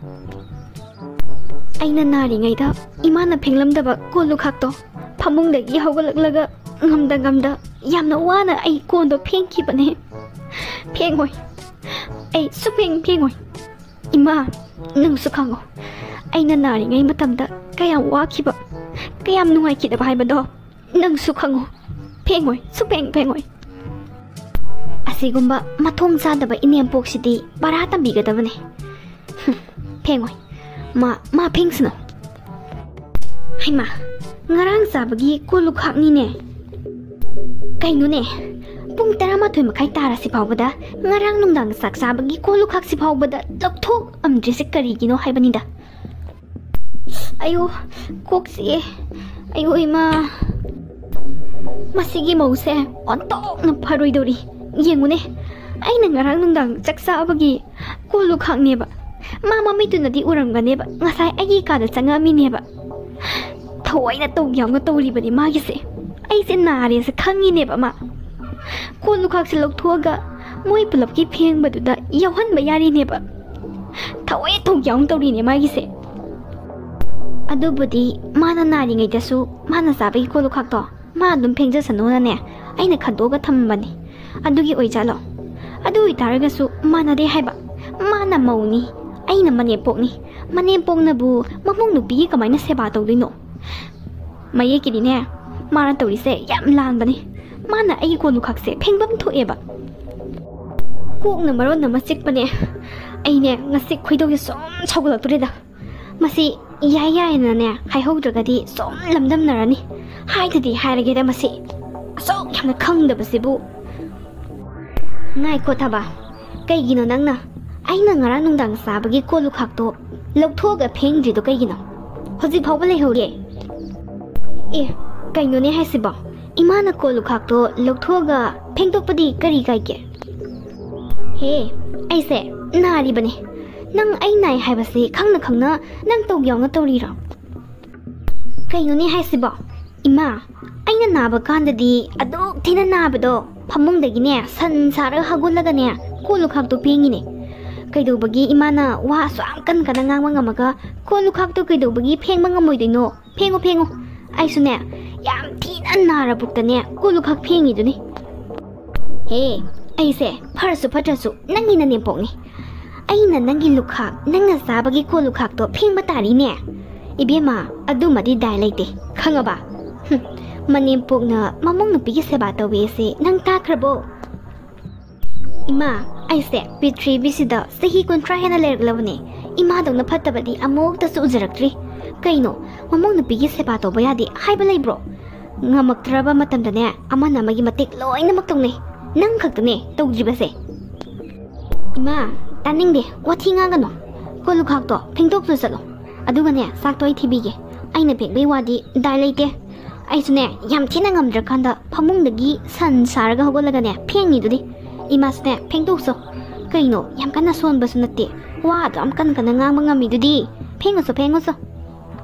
ꯑꯩꯅ ꯅꯥꯔꯤꯉꯩꯗ ꯏꯃꯥꯅ ꯐꯦꯡꯂꯝꯗꯕ ꯀꯣꯜ ꯂꯨꯈꯥꯛꯇꯣ ꯐꯃꯨꯡꯗꯒꯤ ꯍꯧꯒꯠꯂꯛꯂꯒ ꯉꯝꯗ ꯉꯝꯗ ꯌꯥꯝꯅ ꯋꯥꯅ ꯑꯩ ꯀꯣꯟꯗꯣ ꯐꯦꯡꯈꯤꯕꯅꯦ꯫ ꯐꯦꯡꯉꯣꯏ꯫ ꯑꯩ ꯁꯨꯛꯐꯦꯡ ꯐꯦꯡꯉꯣꯏ꯫ ꯏꯃꯥ, ꯅꯪꯁꯨ ꯈꯪꯉꯣ, ꯑꯩꯅ ꯅꯥꯔꯤꯉꯩ ꯃꯇꯝꯗ ꯀꯌꯥꯝ ꯋꯥꯈꯤꯕ, ꯀꯌꯥꯝ ꯅꯨꯡꯉꯥꯏꯈꯤꯗꯕ ꯍꯥꯏꯕꯗꯣ ꯅꯪꯁꯨ ꯈꯪꯉꯣ꯫ ꯐꯦꯡꯉꯣꯏ, ꯁꯨꯛꯐꯦꯡ ꯐꯦꯡꯉꯣꯏ꯫ ꯑꯁꯤꯒꯨꯝꯕ ꯃꯊꯣꯡ ꯆꯥꯗꯕ ꯏꯅꯦꯝꯄꯣꯛꯁꯤꯗꯤ ꯄꯔꯥ ꯇꯝꯕꯤꯒꯗꯕꯅꯦ꯫ ꯍꯨꯝ, ꯐꯦꯡꯉꯣꯏ꯫ ꯃꯥ, ꯃꯥ ꯐꯦꯡꯁꯅꯨ꯫ ꯍꯩꯃꯥ, ꯉꯔꯥꯡ ꯆꯥꯕꯒꯤ ꯀꯣꯜ ꯂꯨꯈꯥꯛꯅꯤꯅꯦ꯫ ꯀꯩꯅꯣꯅꯦ, ꯄꯨꯡ ꯇꯔꯥꯃꯥꯊꯣꯏ ꯃꯈꯥꯏ ꯇꯥꯔꯁꯤ ꯐꯥꯎꯕꯗ ꯉꯔꯥꯡ ꯅꯨꯡꯗꯥꯡ ꯆꯥꯛ ꯆꯥꯕꯒꯤ ꯀꯣꯜ ꯂꯨꯈꯥꯛꯁꯤ ꯐꯥꯎꯕꯗ ꯂꯧꯊꯣꯛꯑꯝꯗ꯭ꯔꯤꯁꯦ ꯀꯔꯤꯒꯤꯅꯣ ꯍꯥꯏꯕꯅꯤꯗ꯫ ꯑꯌꯣ, ꯀꯣꯛ ꯆꯤꯛꯑꯦ꯫ ꯑꯌꯣ ꯏꯃꯥ, ꯃꯁꯤꯒꯤ ꯃꯧꯁꯦ ꯑꯣꯟꯊꯣꯛꯅ ꯐꯔꯣꯏꯗꯧꯔꯤ꯫ ꯌꯦꯡꯉꯨꯅꯦ, ꯑꯩꯅ ꯉꯔꯥꯡ ꯅꯨꯡꯗꯥꯡ ꯆꯥꯛ ꯆꯥꯕꯒꯤ ꯀꯣꯜ ꯂꯨꯈꯥꯛꯅꯦꯕ꯫ ꯃꯥ ꯃꯃꯤꯠꯇꯨꯅꯗꯤ ꯎꯔꯝꯒꯅꯦꯕ, ꯉꯁꯥꯏ ꯑꯩꯒꯤ ꯀꯥꯗ ꯆꯪꯉꯛꯑꯝꯃꯤꯅꯦꯕ꯫ ꯊꯑꯣꯏꯅ ꯇꯧꯒꯦ ꯌꯥꯎꯅ ꯇꯧꯔꯤꯕꯅꯤ ꯃꯥꯒꯤꯁꯦ꯫ ꯑꯩꯁꯦ ꯅꯥꯔꯦꯁꯦ ꯈꯪꯉꯤꯅꯦꯕ ꯃꯥ꯫ ꯀꯣꯜ ꯂꯨꯈꯥꯛꯁꯦ ꯂꯧꯊꯣꯛꯑꯒ ꯃꯣꯏ ꯄꯨꯂꯞꯀꯤ ꯐꯦꯡꯕꯗꯨꯗ ꯌꯥꯎꯍꯟꯕ ꯌꯥꯔꯤꯅꯦꯕ꯫ ꯊꯑꯣꯏꯅ ꯇꯧꯒꯦ ꯌꯥꯎꯅ ꯇꯧꯔꯤꯅꯦ ꯃꯥꯒꯤꯁꯦ꯫ ꯑꯗꯨꯕꯨꯗꯤ ꯃꯥꯅ ꯅꯥꯔꯤꯉꯩꯗꯁꯨ ꯃꯥꯅ ꯆꯥꯕꯒꯤ ꯀꯣꯜ ꯂꯨꯈꯥꯛꯇꯣ ꯃꯥ ꯑꯗꯨꯝ ꯐꯦꯡꯖꯁꯅꯨꯅꯅꯦ ꯑꯩꯅ ꯈꯟꯗꯣꯛꯑꯒ ꯊꯝꯕꯅꯤ꯫ ꯑꯗꯨꯒꯤ ꯑꯣꯏꯖꯥꯠꯂꯣ? ꯑꯗꯨ ꯑꯣꯏꯇꯥꯔꯒꯁꯨ ꯃꯥꯟꯅꯗꯦ ꯍꯥꯏꯕ꯫ ꯃꯥꯅ ꯃꯧꯅꯤ, ꯑꯩꯅ ꯃꯅꯦꯝꯄꯣꯛꯅꯤ꯫ ꯃꯅꯦꯝꯄꯣꯛꯅꯕꯨ ꯃꯃꯧ ꯅꯨꯄꯤꯒꯤ ꯀꯃꯥꯏꯅ ꯁꯦꯕꯥ ꯇꯧꯗꯣꯏꯅꯣ? ꯃꯌꯦꯛꯀꯤꯗꯤꯅꯦ, ꯃꯥꯅ ꯇꯧꯔꯤꯁꯦ ꯌꯥꯝ ꯂꯥꯟꯕꯅꯤ꯫ ꯃꯥꯅ ꯑꯩꯒꯤ ꯀꯣꯜ ꯂꯨꯈꯥꯛꯁꯦ ꯐꯦꯡꯐꯝ ꯊꯣꯛꯑꯦꯕ꯫ ꯀꯣꯛꯅ ꯃꯔꯣꯟ ꯑꯃ ꯆꯤꯛꯄꯅꯦ꯫ ꯑꯩꯅꯦ ꯉꯁꯤ ꯈꯣꯏꯗꯧꯁꯦ ꯁꯨꯝ ꯁꯧꯒꯠꯂꯛꯇꯣꯔꯦꯗ꯫ ꯃꯁꯤ ꯌꯥꯏ ꯌꯥꯏꯅꯅꯦ ꯍꯥꯏꯍꯧꯗ꯭ꯔꯒꯗꯤ ꯁꯨꯝ ꯂꯝꯗꯝꯅꯔꯅꯤ꯫ ꯍꯥꯏꯗꯗꯤ ꯍꯥꯏꯔꯒꯦꯗ ꯃꯁꯤ꯫ ꯑꯁꯨꯛ ꯌꯥꯝꯅ ꯈꯪꯗꯕꯁꯤꯕꯨ꯫ ꯉꯥꯏꯈꯣ ꯊꯕꯥ, ꯀꯩꯒꯤꯅꯣ ꯅꯪꯅ ꯑꯩꯅ ꯉꯔꯥꯡ ꯅꯨꯡꯗꯥꯡ ꯆꯥꯕꯒꯤ ꯀꯣꯜ ꯂꯨꯈꯥꯛꯇꯣ ꯂꯧꯊꯣꯛꯑꯒ ꯐꯦꯡꯗ꯭ꯔꯤꯗꯣ ꯀꯩꯒꯤꯅꯣ? ꯍꯧꯖꯤꯛ ꯐꯥꯎꯕ ꯂꯩꯍꯧꯔꯦ꯫ ꯑꯦ, ꯀꯩꯅꯣꯅꯦ ꯍꯥꯏꯁꯤꯕꯣ? ꯏꯃꯥꯅ ꯀꯣꯜ ꯂꯨꯈꯥꯛꯇꯣ ꯂꯧꯊꯣꯛꯑꯒ ꯐꯦꯡꯗꯣꯛꯄꯗꯤ ꯀꯔꯤ ꯀꯥꯏꯒꯦ? ꯍꯦ, ꯑꯩꯁꯦ ꯅꯥꯔꯤꯕꯅꯦ꯫ ꯅꯪ ꯑꯩ ꯅꯥꯏ ꯍꯥꯏꯕꯁꯦ ꯈꯪꯅ ꯈꯪꯅ ꯅꯪ ꯇꯧꯒꯦ ꯌꯥꯎꯅ ꯇꯧꯔꯤꯔꯣ? ꯀꯩꯅꯣꯅꯦ ꯍꯥꯏꯁꯤꯕꯣ? ꯏꯃꯥ, ꯑꯩꯅ ꯅꯥꯕ ꯀꯥꯟꯗꯗꯤ ꯑꯗꯨꯛ ꯊꯤꯅ ꯅꯥꯕꯗꯣ, ꯐꯃꯨꯡꯗꯒꯤꯅꯦ ꯁꯟ ꯁꯥꯔꯒ ꯍꯧꯒꯠꯂꯒꯅꯦ ꯀꯣꯜ ꯂꯨꯈꯥꯛꯇꯣ ꯐꯦꯡꯉꯤꯅꯦ꯫ ꯀꯩꯗꯧꯕꯒꯤ ꯏꯃꯥꯅ ꯋꯥ ꯑꯁꯨꯛ ꯌꯥꯝ ꯀꯟ ꯀꯟꯅ ꯉꯥꯡꯕ ꯉꯝꯃꯒ ꯀꯣꯜ ꯂꯨꯈꯥꯛꯇꯣ ꯀꯩꯗꯧꯕꯒꯤ ꯐꯦꯡꯕ ꯉꯝꯃꯣꯏꯗꯣꯏꯅꯣ? ꯐꯦꯡꯉꯨ, ꯐꯦꯡꯉꯨ꯫ ꯑꯩꯁꯨꯅꯦ ꯌꯥꯝ ꯊꯤꯅ ꯅꯥꯔꯕꯨꯛꯇꯅꯦ ꯀꯣꯜ ꯂꯨꯈꯥꯛ ꯐꯦꯡꯉꯤꯗꯨꯅꯤ꯫ ꯍꯦ, ꯑꯩꯁꯦ ꯐꯔꯁꯨ ꯐꯠꯇ꯭ꯔꯁꯨ ꯅꯪꯒꯤ ꯅꯅꯦꯝꯄꯣꯛꯅꯤ꯫ ꯑꯩꯅ ꯅꯪꯒꯤ ꯂꯨꯈꯥꯛ, ꯅꯪꯅ ꯆꯥꯕꯒꯤ ꯀꯣꯜ ꯂꯨꯈꯥꯛꯇꯣ ꯐꯦꯡꯕ ꯇꯥꯔꯤꯅꯦ꯫ ꯏꯕꯦꯝꯃ, ꯑꯗꯨꯃꯗꯤ ꯗꯥꯏ ꯂꯩꯇꯦ, ꯈꯪꯉꯕ? ꯍꯨꯝ, ꯃꯅꯦꯝꯄꯣꯛꯅ ꯃꯃꯧ ꯅꯨꯄꯤꯒꯤ ꯁꯦꯕꯥ ꯇꯧꯋꯦꯁꯦ ꯅꯪ ꯇꯥꯈ꯭ꯔꯕꯣ? ꯏꯃꯥ, ꯑꯩꯁꯦ ꯄ꯭ꯔꯤꯊꯤꯕꯤꯁꯤꯗ ꯆꯍꯤ ꯀꯨꯟꯊ꯭ꯔꯥ ꯍꯦꯟꯅ ꯂꯩꯔꯛꯂꯕꯅꯦ꯫ ꯏꯃꯥꯗꯧꯅ ꯐꯠꯇꯕꯗꯤ ꯑꯃꯨꯛꯇꯁꯨ ꯎꯖꯔꯛꯇ꯭ꯔꯤ꯫ ꯀꯩꯅꯣ, ꯃꯃꯧ ꯅꯨꯄꯤꯒꯤ ꯁꯦꯕꯥ ꯇꯧꯕ ꯌꯥꯗꯦ ꯍꯥꯏꯕ ꯂꯩꯕ꯭ꯔꯣ? ꯉꯝꯃꯛꯇ꯭ꯔꯕ ꯃꯇꯝꯗꯅꯦ, ꯑꯃꯅ ꯑꯃꯒꯤ ꯃꯇꯦꯡ ꯂꯣꯏꯅꯃꯛ ꯇꯧꯅꯩ꯫ ꯅꯪ ꯈꯛꯇꯅꯦ ꯇꯧꯗ꯭ꯔꯤꯕꯁꯦ꯫ ꯏꯃꯥ, ꯇꯥꯅꯤꯡꯗꯦ, ꯋꯥꯊꯤ ꯉꯥꯡꯒꯅꯨ꯫ ꯀꯣꯜ ꯂꯨꯈꯥꯛꯇꯣ ꯐꯦꯡꯗꯣꯛꯇꯨ ꯆꯠꯂꯣ꯫ ꯑꯗꯨꯒꯅꯦ, ꯆꯥꯛꯇꯣ ꯑꯩ ꯊꯤꯕꯤꯒꯦ꯫ ꯑꯩꯅ ꯐꯦꯡꯕꯩ ꯋꯥꯗꯤ ꯗꯥꯏ ꯂꯩꯇꯦ꯫ ꯑꯩꯁꯨꯅꯦ, ꯌꯥꯝ ꯊꯤꯅ ꯉꯝꯗ꯭ꯔꯀꯥꯟꯗ ꯐꯃꯨꯡꯗꯒꯤ ꯁꯟ ꯁꯥꯔꯒ ꯍꯧꯒꯠꯂꯒꯅꯦ ꯐꯦꯡꯉꯤꯗꯨꯗꯤ꯫ ꯏꯃꯥꯁꯨꯅꯦ, ꯐꯦꯡꯗꯣꯛꯆꯧ꯫ ꯀꯩꯅꯣ, ꯌꯥꯝ ꯀꯟꯅ ꯁꯣꯟꯕꯁꯨ ꯅꯠꯇꯦ, ꯋꯥ ꯑꯗꯨ ꯌꯥꯝ ꯀꯟꯅ ꯀꯟꯅ ꯉꯥꯡꯕ ꯉꯝꯃꯤꯗꯨꯗꯤ꯫ ꯐꯦꯡꯉꯨꯆꯣ, ꯐꯦꯡꯉꯨꯆꯣ꯫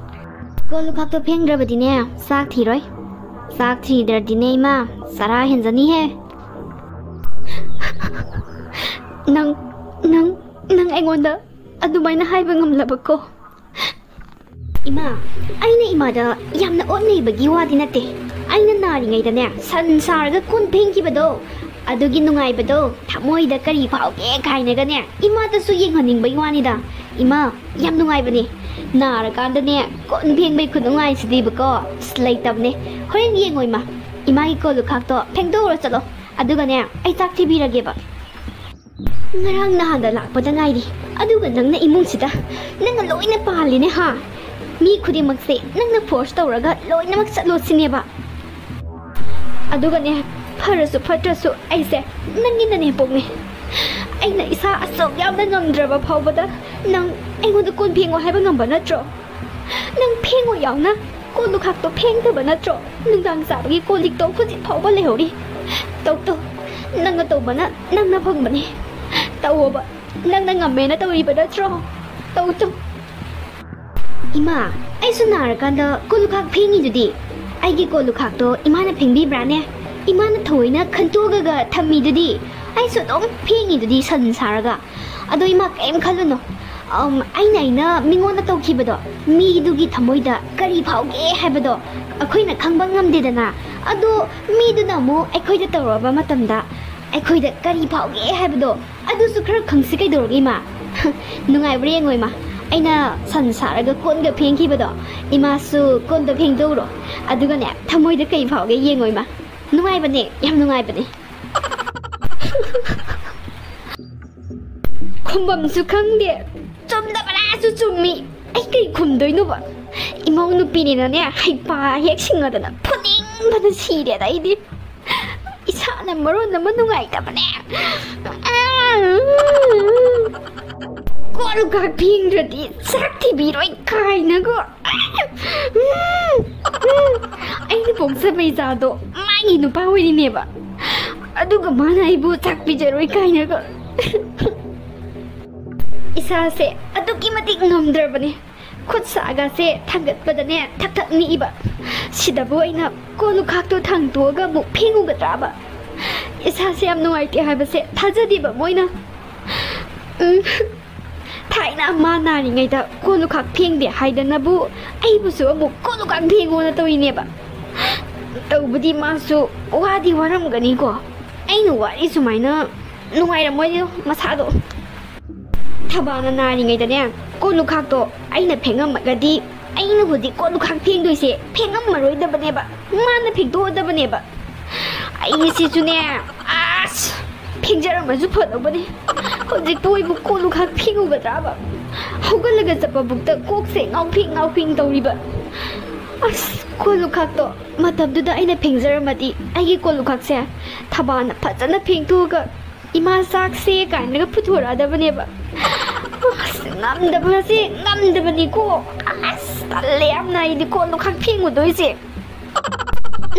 ꯀꯣꯜ ꯂꯨꯈꯥꯛꯇꯣ ꯐꯦꯡꯗ꯭ꯔꯕꯗꯤꯅꯦ, ꯆꯥꯛ ꯊꯤꯔꯣꯏ꯫ ꯆꯥꯛ ꯊꯤꯗ꯭ꯔꯗꯤꯅꯦ, ꯏꯃꯥ, ꯆꯔꯥ ꯍꯦꯟꯖꯅꯤꯍꯦ꯫ ꯅꯪ, ꯅꯪ, ꯅꯪ ꯑꯩꯉꯣꯟꯗ ꯑꯗꯨꯃꯥꯏꯅ ꯍꯥꯏꯕ ꯉꯝꯂꯕꯀꯣ? ꯏꯃꯥ, ꯑꯩꯅ ꯏꯃꯥꯗ ꯌꯥꯝꯅ ꯑꯣꯠꯅꯩꯕꯒꯤ ꯋꯥꯗꯤ ꯅꯠꯇꯦ꯫ ꯑꯩꯅ ꯅꯥꯔꯤꯉꯩꯗꯅꯦ, ꯁꯟ ꯁꯥꯔꯒ ꯀꯣꯟ ꯐꯦꯡꯈꯤꯕꯗꯣ, ꯑꯗꯨꯒꯤ ꯅꯨꯡꯉꯥꯏꯕꯗꯣ ꯊꯃꯣꯏꯗ ꯀꯔꯤ ꯐꯥꯎꯒꯦ ꯀꯥꯏꯅꯒꯅꯦ, ꯏꯃꯥꯗꯁꯨ ꯌꯦꯡꯍꯟꯅꯤꯡꯕꯒꯤ ꯋꯥꯅꯤꯗ꯫ ꯏꯃꯥ, ꯌꯥꯝ ꯅꯨꯡꯉꯥꯏꯕꯅꯦ꯫ ꯅꯥꯔꯀꯥꯟꯗꯅꯦ, ꯀꯣꯟ ꯐꯦꯡꯕꯩ ꯈꯨꯅꯨꯡꯉꯥꯏꯁꯤꯗꯤꯕꯀꯣ, ꯑꯁ, ꯂꯩꯇꯕꯅꯦ꯫ ꯍꯣꯔꯦꯟ ꯌꯦꯡꯉꯣ ꯏꯃꯥ, ꯏꯃꯥꯒꯤ ꯀꯣꯜ ꯂꯨꯈꯥꯛꯇꯣ ꯐꯦꯡꯗꯣꯛꯎꯔꯣ ꯆꯠꯂꯣ꯫ ꯑꯗꯨꯒꯅꯦ, ꯑꯩ ꯆꯥꯛ ꯊꯤꯕꯤꯔꯒꯦꯕ꯫ ꯉꯔꯥꯡ ꯅꯍꯥꯟꯗ ꯂꯥꯛꯄꯗ ꯉꯥꯏꯔꯤ, ꯑꯗꯨꯒ ꯅꯪꯅ ꯏꯃꯨꯡꯁꯤꯗ ꯅꯪꯅ ꯂꯣꯏꯅ ꯄꯥꯜꯂꯤꯅꯦ ꯍꯥ? ꯃꯤ ꯈꯨꯗꯤꯡꯃꯛꯁꯦ ꯅꯪꯅ ꯐꯣꯔꯁ ꯇꯧꯔꯒ ꯂꯣꯏꯅꯃꯛ ꯆꯠꯂꯣ ꯁꯤꯅꯦꯕ꯫ ꯑꯗꯨꯒꯅꯦ, ꯐꯔꯁꯨ ꯐꯠꯇ꯭ꯔꯁꯨ ꯑꯩꯁꯦ ꯅꯪꯒꯤ ꯅꯅꯦꯝꯄꯣꯛꯅꯦ꯫ ꯑꯩꯅ ꯏꯁꯥ ꯑꯁꯨꯛ ꯌꯥꯝꯅ ꯉꯝꯗ꯭ꯔꯕ ꯐꯥꯎꯕꯗ ꯅꯪ ꯑꯩꯉꯣꯟꯗ ꯀꯣꯟ ꯐꯦꯡꯉꯣ ꯍꯥꯏꯕ ꯉꯝꯕ ꯅꯠꯇ꯭ꯔꯣ? ꯅꯪ ꯐꯦꯡꯉꯣ ꯌꯥꯎꯅ ꯀꯣꯜ ꯂꯨꯈꯥꯛꯇꯣ ꯐꯦꯡꯗꯕ ꯅꯠꯇ꯭ꯔꯣ? ꯅꯨꯡꯗꯥꯡ ꯆꯥꯕꯒꯤ ꯀꯣꯜ ꯂꯤꯛꯇꯣ ꯍꯧꯖꯤꯛ ꯐꯥꯎꯕ ꯂꯩꯍꯧꯔꯤ꯫ ꯇꯧ ꯇꯧ, ꯅꯪꯅ ꯇꯧꯕꯅ ꯅꯪꯅ ꯐꯪꯕꯅꯦ꯫ ꯇꯧꯑꯣꯕ, ꯅꯪꯅ ꯉꯝꯃꯦꯅ ꯇꯧꯔꯤꯕ ꯅꯠꯇ꯭ꯔꯣ? ꯇꯧ ꯇꯧ꯫ ꯏꯃꯥ, ꯑꯩꯁꯨ ꯅꯥꯔꯀꯥꯟꯗ ꯀꯣꯜ ꯂꯨꯈꯥꯛ ꯐꯦꯡꯉꯤꯗꯨꯗꯤ꯫ ꯑꯩꯒꯤ ꯀꯣꯜ ꯂꯨꯈꯥꯛꯇꯣ ꯏꯃꯥꯅ ꯐꯦꯡꯕꯤꯕ꯭ꯔꯥꯅꯦ? ꯏꯃꯥꯅ ꯊꯑꯣꯏꯅ ꯈꯟꯇꯣꯛꯑꯒ ꯊꯝꯃꯤꯗꯨꯗꯤ꯫ ꯑꯩꯁꯨ ꯑꯗꯨꯝ ꯐꯦꯡꯉꯤꯗꯨꯗꯤ ꯁꯟ ꯁꯥꯔꯒ꯫ ꯑꯗꯣ ꯏꯃꯥ, ꯀꯩꯝ ꯈꯜꯂꯨꯅꯣ꯫ ꯑꯝ, ꯑꯩꯅ, ꯑꯩꯅ ꯃꯤꯉꯣꯟꯗ ꯇꯧꯈꯤꯕꯗꯣ, ꯃꯤꯗꯨꯒꯤ ꯊꯃꯣꯏꯗ ꯀꯔꯤ ꯐꯥꯎꯒꯦ ꯍꯥꯏꯕꯗꯣ ꯑꯩꯈꯣꯏꯅ ꯈꯪꯕ ꯉꯝꯗꯦꯗꯅ꯫ ꯑꯗꯣ ꯃꯤꯗꯨꯅ ꯑꯃꯨꯛ ꯑꯩꯈꯣꯏꯗ ꯇꯧꯔꯛꯑꯕ ꯃꯇꯝꯗ ꯑꯩꯈꯣꯏꯗ ꯀꯔꯤ ꯐꯥꯎꯒꯦ ꯍꯥꯏꯕꯗꯣ ꯑꯗꯨꯁꯨ ꯈꯔ ꯈꯪꯁꯤ ꯀꯩꯗꯧꯔꯒꯦ, ꯏꯃꯥ? ꯅꯨꯡꯉꯥꯏꯕ꯭ꯔꯥ ꯌꯦꯡꯉꯣ, ꯏꯃꯥ꯫ ꯑꯩꯅ ꯁꯟ ꯁꯥꯔꯒ ꯀꯣꯟꯒ ꯐꯦꯡꯈꯤꯕꯗꯣ, ꯏꯃꯥꯁꯨ ꯀꯣꯟꯗꯣ ꯐꯦꯡꯗꯣꯛꯎꯔꯣ꯫ ꯑꯗꯨꯒꯅꯦ, ꯊꯃꯣꯏꯗ ꯀꯩ ꯐꯥꯎꯒꯦ ꯌꯦꯡꯉꯣ, ꯏꯃꯥ꯫ ꯅꯨꯡꯉꯥꯏꯕꯅꯦ, ꯌꯥꯝ ꯅꯨꯡꯉꯥꯏꯕꯅꯦ꯫ ꯈꯨꯝꯕꯝꯁꯨ ꯈꯪꯗꯦ, ꯆꯨꯝꯗꯕꯅꯁꯨ ꯆꯨꯝꯃꯤ꯫ ꯑꯩ ꯀꯩ ꯈꯨꯝꯗꯣꯏꯅꯣꯕ? ꯏꯃꯧ ꯅꯨꯄꯤꯅꯤꯅꯅꯦ, ꯍꯩꯄꯥ ꯍꯦꯛ ꯁꯤꯡꯉꯗꯅ ꯐꯨꯅꯤꯡꯕꯅ ꯁꯤꯔꯦꯗ ꯑꯩꯗꯤ꯫ ꯏꯁꯥꯅ ꯃꯔꯣꯟ ꯑꯃ ꯅꯨꯡꯉꯥꯏꯇꯕꯅꯦ꯫ ꯀꯣꯜ ꯂꯨꯈꯥꯛ ꯐꯦꯡꯗ꯭ꯔꯗꯤ ꯆꯥꯛ ꯊꯤꯕꯤꯔꯣꯏ ꯀꯥꯏꯅꯒꯣ꯫ ꯑꯩꯅ ꯄꯣꯛꯆꯕ ꯏꯆꯥꯗꯣ ꯃꯥꯒꯤ ꯅꯨꯄꯥ ꯑꯣꯏꯔꯤꯅꯦꯕ, ꯑꯗꯨꯒ ꯃꯥꯅ ꯑꯩꯕꯨ ꯆꯥꯛ ꯄꯤꯖꯔꯣꯏ ꯀꯥꯏꯅꯒ꯫ ꯏꯁꯥꯁꯦ ꯑꯗꯨꯛꯀꯤ ꯃꯇꯤꯛ ꯉꯝꯗ꯭ꯔꯕꯅꯦ꯫ ꯈꯨꯠ ꯁꯥꯒꯁꯦ ꯊꯥꯡꯒꯠꯄꯗꯅꯦ ꯊꯛ ꯊꯛ ꯅꯤꯛꯏꯕ꯫ ꯁꯤꯗꯕꯨ ꯑꯩꯅ ꯀꯣꯜ ꯂꯨꯈꯥꯛꯇꯣ ꯊꯥꯡꯇꯣꯛꯑꯒ ꯑꯃꯨꯛ ꯐꯦꯡꯉꯨꯒꯗ꯭ꯔꯥꯕ? ꯏꯁꯥꯁꯦ ꯌꯥꯝ ꯅꯨꯡꯉꯥꯏꯇꯦ ꯍꯥꯏꯕꯁꯦ ꯊꯥꯖꯗꯦꯕ ꯃꯣꯏꯅ꯫ ꯎꯝ, ꯊꯥꯏꯅ ꯃꯥ ꯅꯥꯔꯤꯉꯩꯗ ꯀꯣꯜ ꯂꯨꯈꯥꯛ ꯐꯦꯡꯗꯦ ꯍꯥꯏꯗꯅꯕꯨ ꯑꯩꯕꯨꯁꯨ ꯑꯃꯨꯛ ꯀꯣꯜ ꯂꯨꯈꯥꯛ ꯐꯦꯡꯉꯣꯅ ꯇꯧꯔꯤꯅꯦꯕ꯫ ꯇꯧꯕꯗꯤ ꯃꯥꯁꯨ ꯋꯥꯗꯤ ꯋꯥꯔꯝꯒꯅꯤꯀꯣ꯫ ꯑꯩꯅ ꯋꯥꯔꯤ ꯁꯨꯃꯥꯏꯅ ꯅꯨꯡꯉꯥꯏꯔꯝꯃꯣꯏꯗꯣ ꯃꯁꯥꯗꯣ꯫ ꯊꯕꯥꯅ ꯅꯥꯔꯤꯉꯩꯗꯅꯦ ꯀꯣꯜ ꯂꯨꯈꯥꯛꯇꯣ ꯑꯩꯅ ꯐꯦꯡꯉꯝꯃꯒꯗꯤ ꯑꯩꯅ ꯍꯧꯖꯤꯛ ꯀꯣꯜ ꯂꯨꯈꯥꯛ ꯐꯦꯡꯗꯣꯏꯁꯦ ꯐꯦꯡꯉꯝꯃꯔꯣꯏꯗꯕꯅꯦꯕ, ꯃꯥꯅ ꯐꯦꯡꯗꯣꯛꯑꯗꯕꯅꯦꯕ꯫ ꯑꯩꯁꯤꯁꯨꯅꯦ, ꯑꯁ, ꯐꯦꯡꯖꯔꯝꯃꯁꯨ ꯐꯗꯧꯕꯅꯦ꯫ ꯍꯧꯖꯤꯛꯇ ꯑꯣꯏꯕꯨ ꯀꯣꯜ ꯂꯨꯈꯥꯛ ꯐꯦꯡꯉꯨꯒꯗ꯭ꯔꯥꯕ? ꯍꯧꯒꯠꯂꯒ ꯆꯠꯄꯕꯨꯛꯇ ꯀꯣꯛꯁꯦ ꯉꯥꯎꯐꯦꯡ ꯉꯥꯎꯐꯦꯡ ꯇꯧꯔꯤꯕ꯫ ꯑꯁ, ꯀꯣꯜ ꯂꯨꯈꯥꯛꯇꯣ ꯃꯇꯝꯗꯨꯗ ꯑꯩꯅ ꯐꯦꯡꯖꯔꯝꯃꯗꯤ ꯑꯩꯒꯤ ꯀꯣꯜ ꯂꯨꯈꯥꯛꯁꯦ ꯊꯕꯥꯅ ꯐꯖꯅ ꯐꯦꯡꯊꯣꯛꯑꯒ ꯏꯃꯥ ꯆꯥꯛꯁꯦ ꯀꯥꯏꯅꯒ ꯄꯨꯊꯣꯔꯛꯑꯗꯕꯅꯦꯕ꯫ ꯑꯁ, ꯉꯝꯗꯕꯁꯦ ꯉꯝꯗꯕꯅꯤꯀꯣ꯫ ꯑꯁ, ꯇꯜꯂꯦ ꯌꯥꯝꯅ ꯑꯩꯗꯤ ꯀꯣꯜ ꯂꯨꯈꯥꯛ ꯐꯦꯡꯉꯨꯗꯣꯏꯁꯦ꯫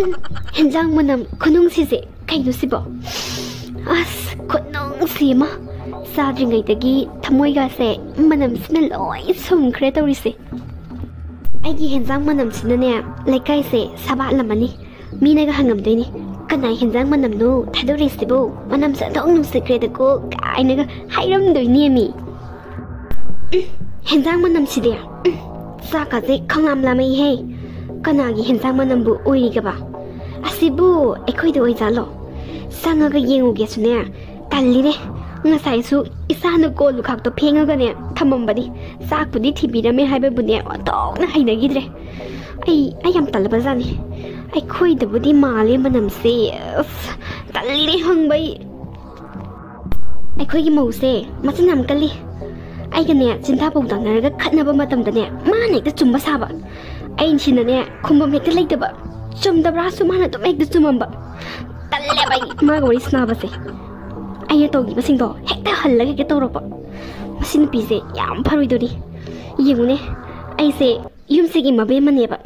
ꯎꯝ, ꯍꯦꯟꯖꯥꯡ ꯃꯅꯝ ꯈꯨꯅꯨꯡꯁꯤꯁꯦ ꯀꯩꯅꯣ ꯁꯤꯕꯣ? ꯑꯁ, ꯈꯨꯅꯨꯡꯁꯤ ꯑꯃ꯫ ꯆꯥꯗ꯭ꯔꯤꯉꯩꯗꯒꯤ ꯊꯃꯣꯏꯒꯥꯁꯦ ꯃꯅꯝꯁꯤꯅ ꯂꯣꯏ ꯁꯨꯝꯈ꯭ꯔꯦ ꯇꯧꯔꯤꯁꯦ꯫ ꯑꯩꯒꯤ ꯍꯦꯟꯖꯥꯡ ꯃꯅꯝꯁꯤꯅꯅꯦ, ꯂꯩꯀꯥꯏꯁꯦ ꯁꯥꯕꯥꯠꯂꯝꯃꯅꯤ꯫ ꯃꯤꯅꯒ ꯍꯪꯉꯝꯗꯣꯏꯅꯤ, "ꯀꯅꯥ ꯍꯦꯟꯖꯥꯡ ꯃꯅꯝꯅꯣ ꯊꯥꯗꯣꯔꯛꯏꯁꯤꯕꯣ? ꯃꯅꯝꯁꯦ ꯑꯣꯟꯊꯣꯛ ꯅꯨꯡꯁꯤꯈ꯭ꯔꯦꯗꯀꯣ" ꯀꯥꯏꯅꯒ ꯍꯥꯏꯔꯝꯗꯣꯏꯅꯦꯃꯤ꯫ ꯎꯝ, ꯍꯦꯟꯖꯥꯡ ꯃꯅꯝꯁꯤꯗꯤ, ꯎꯝ, ꯆꯥꯛꯀꯁꯦ ꯈꯪꯂꯥꯝ ꯂꯥꯝꯃꯛꯏꯍꯦ꯫ ꯀꯅꯥꯒꯤ ꯍꯦꯟꯖꯥꯡ ꯃꯅꯝꯕꯨ ꯑꯣꯏꯔꯤꯒꯕ? ꯑꯁꯤꯕꯨ ꯑꯩꯈꯣꯏꯗ ꯑꯣꯏꯖꯥꯠꯂꯣ? ꯆꯪꯉꯒ ꯌꯦꯡꯉꯨꯒꯦꯁꯨꯅꯦ, ꯇꯜꯂꯤꯅꯦ꯫ ꯉꯁꯥꯏꯁꯨ ꯏꯆꯥꯅ ꯀꯣꯜ ꯂꯨꯈꯥꯛꯇꯣ ꯐꯦꯡꯉꯒꯅꯦ ꯊꯝꯃꯝꯕꯅꯤ꯫ ꯆꯥꯛꯄꯨꯗꯤ ꯊꯤꯕꯤꯔꯝꯃꯦ ꯍꯥꯏꯕꯕꯨꯅꯦ, ꯑꯣꯟꯊꯣꯛꯅ ꯍꯩꯅꯈꯤꯗ꯭ꯔꯦ꯫ ꯑꯩ, ꯑꯩ ꯌꯥꯝ ꯇꯜꯂꯕ ꯖꯥꯠꯅꯤ꯫ ꯑꯩꯈꯣꯏꯗꯕꯨꯗꯤ ꯃꯥꯜꯂꯦ ꯃꯅꯝꯁꯦ꯫ ꯑꯁ, ꯇꯜꯂꯤꯅꯦ ꯍꯪꯕ ꯑꯩ꯫ ꯑꯩꯈꯣꯏꯒꯤ ꯃꯧꯁꯦ ꯃꯆꯤꯟ ꯌꯥꯝ ꯀꯜꯂꯤ꯫ ꯑꯩꯒꯅꯦ ꯆꯤꯟꯊꯥ ꯄꯥꯎꯗꯥꯅꯔꯒ ꯈꯠꯅꯕ ꯃꯇꯝꯗꯅꯦ, ꯃꯥꯅ ꯍꯦꯛꯇ ꯆꯨꯝꯕ ꯁꯥꯕ꯫ ꯑꯩꯅ ꯁꯤꯅꯅꯦ ꯈꯨꯝꯕꯝ ꯍꯦꯛꯇ ꯂꯩꯇꯕ꯫ ꯆꯨꯝꯗꯕ꯭ꯔꯥꯁꯨ ꯃꯥꯅ ꯑꯗꯨꯝ ꯍꯦꯛꯇ ꯆꯨꯝꯃꯝꯕ꯫ ꯇꯜꯂꯦꯕ ꯑꯩ ꯃꯥꯒ ꯋꯥꯔꯤ ꯁꯥꯟꯅꯕꯁꯦ꯫ ꯑꯩꯅ ꯇꯧꯈꯤꯕꯁꯤꯡꯗꯣ ꯍꯦꯛꯇ ꯍꯜꯂꯒ ꯍꯦꯛꯇ ꯇꯧꯔꯛꯄ꯫ ꯃꯁꯤ ꯅꯨꯄꯤꯁꯦ ꯌꯥꯝ ꯐꯔꯣꯏꯗꯣꯔꯤ꯫ ꯌꯦꯡꯉꯨꯅꯦ, ꯑꯩꯁꯦ ꯌꯨꯝꯁꯤꯒꯤ ꯃꯕꯦꯝꯃꯅꯦꯕ꯫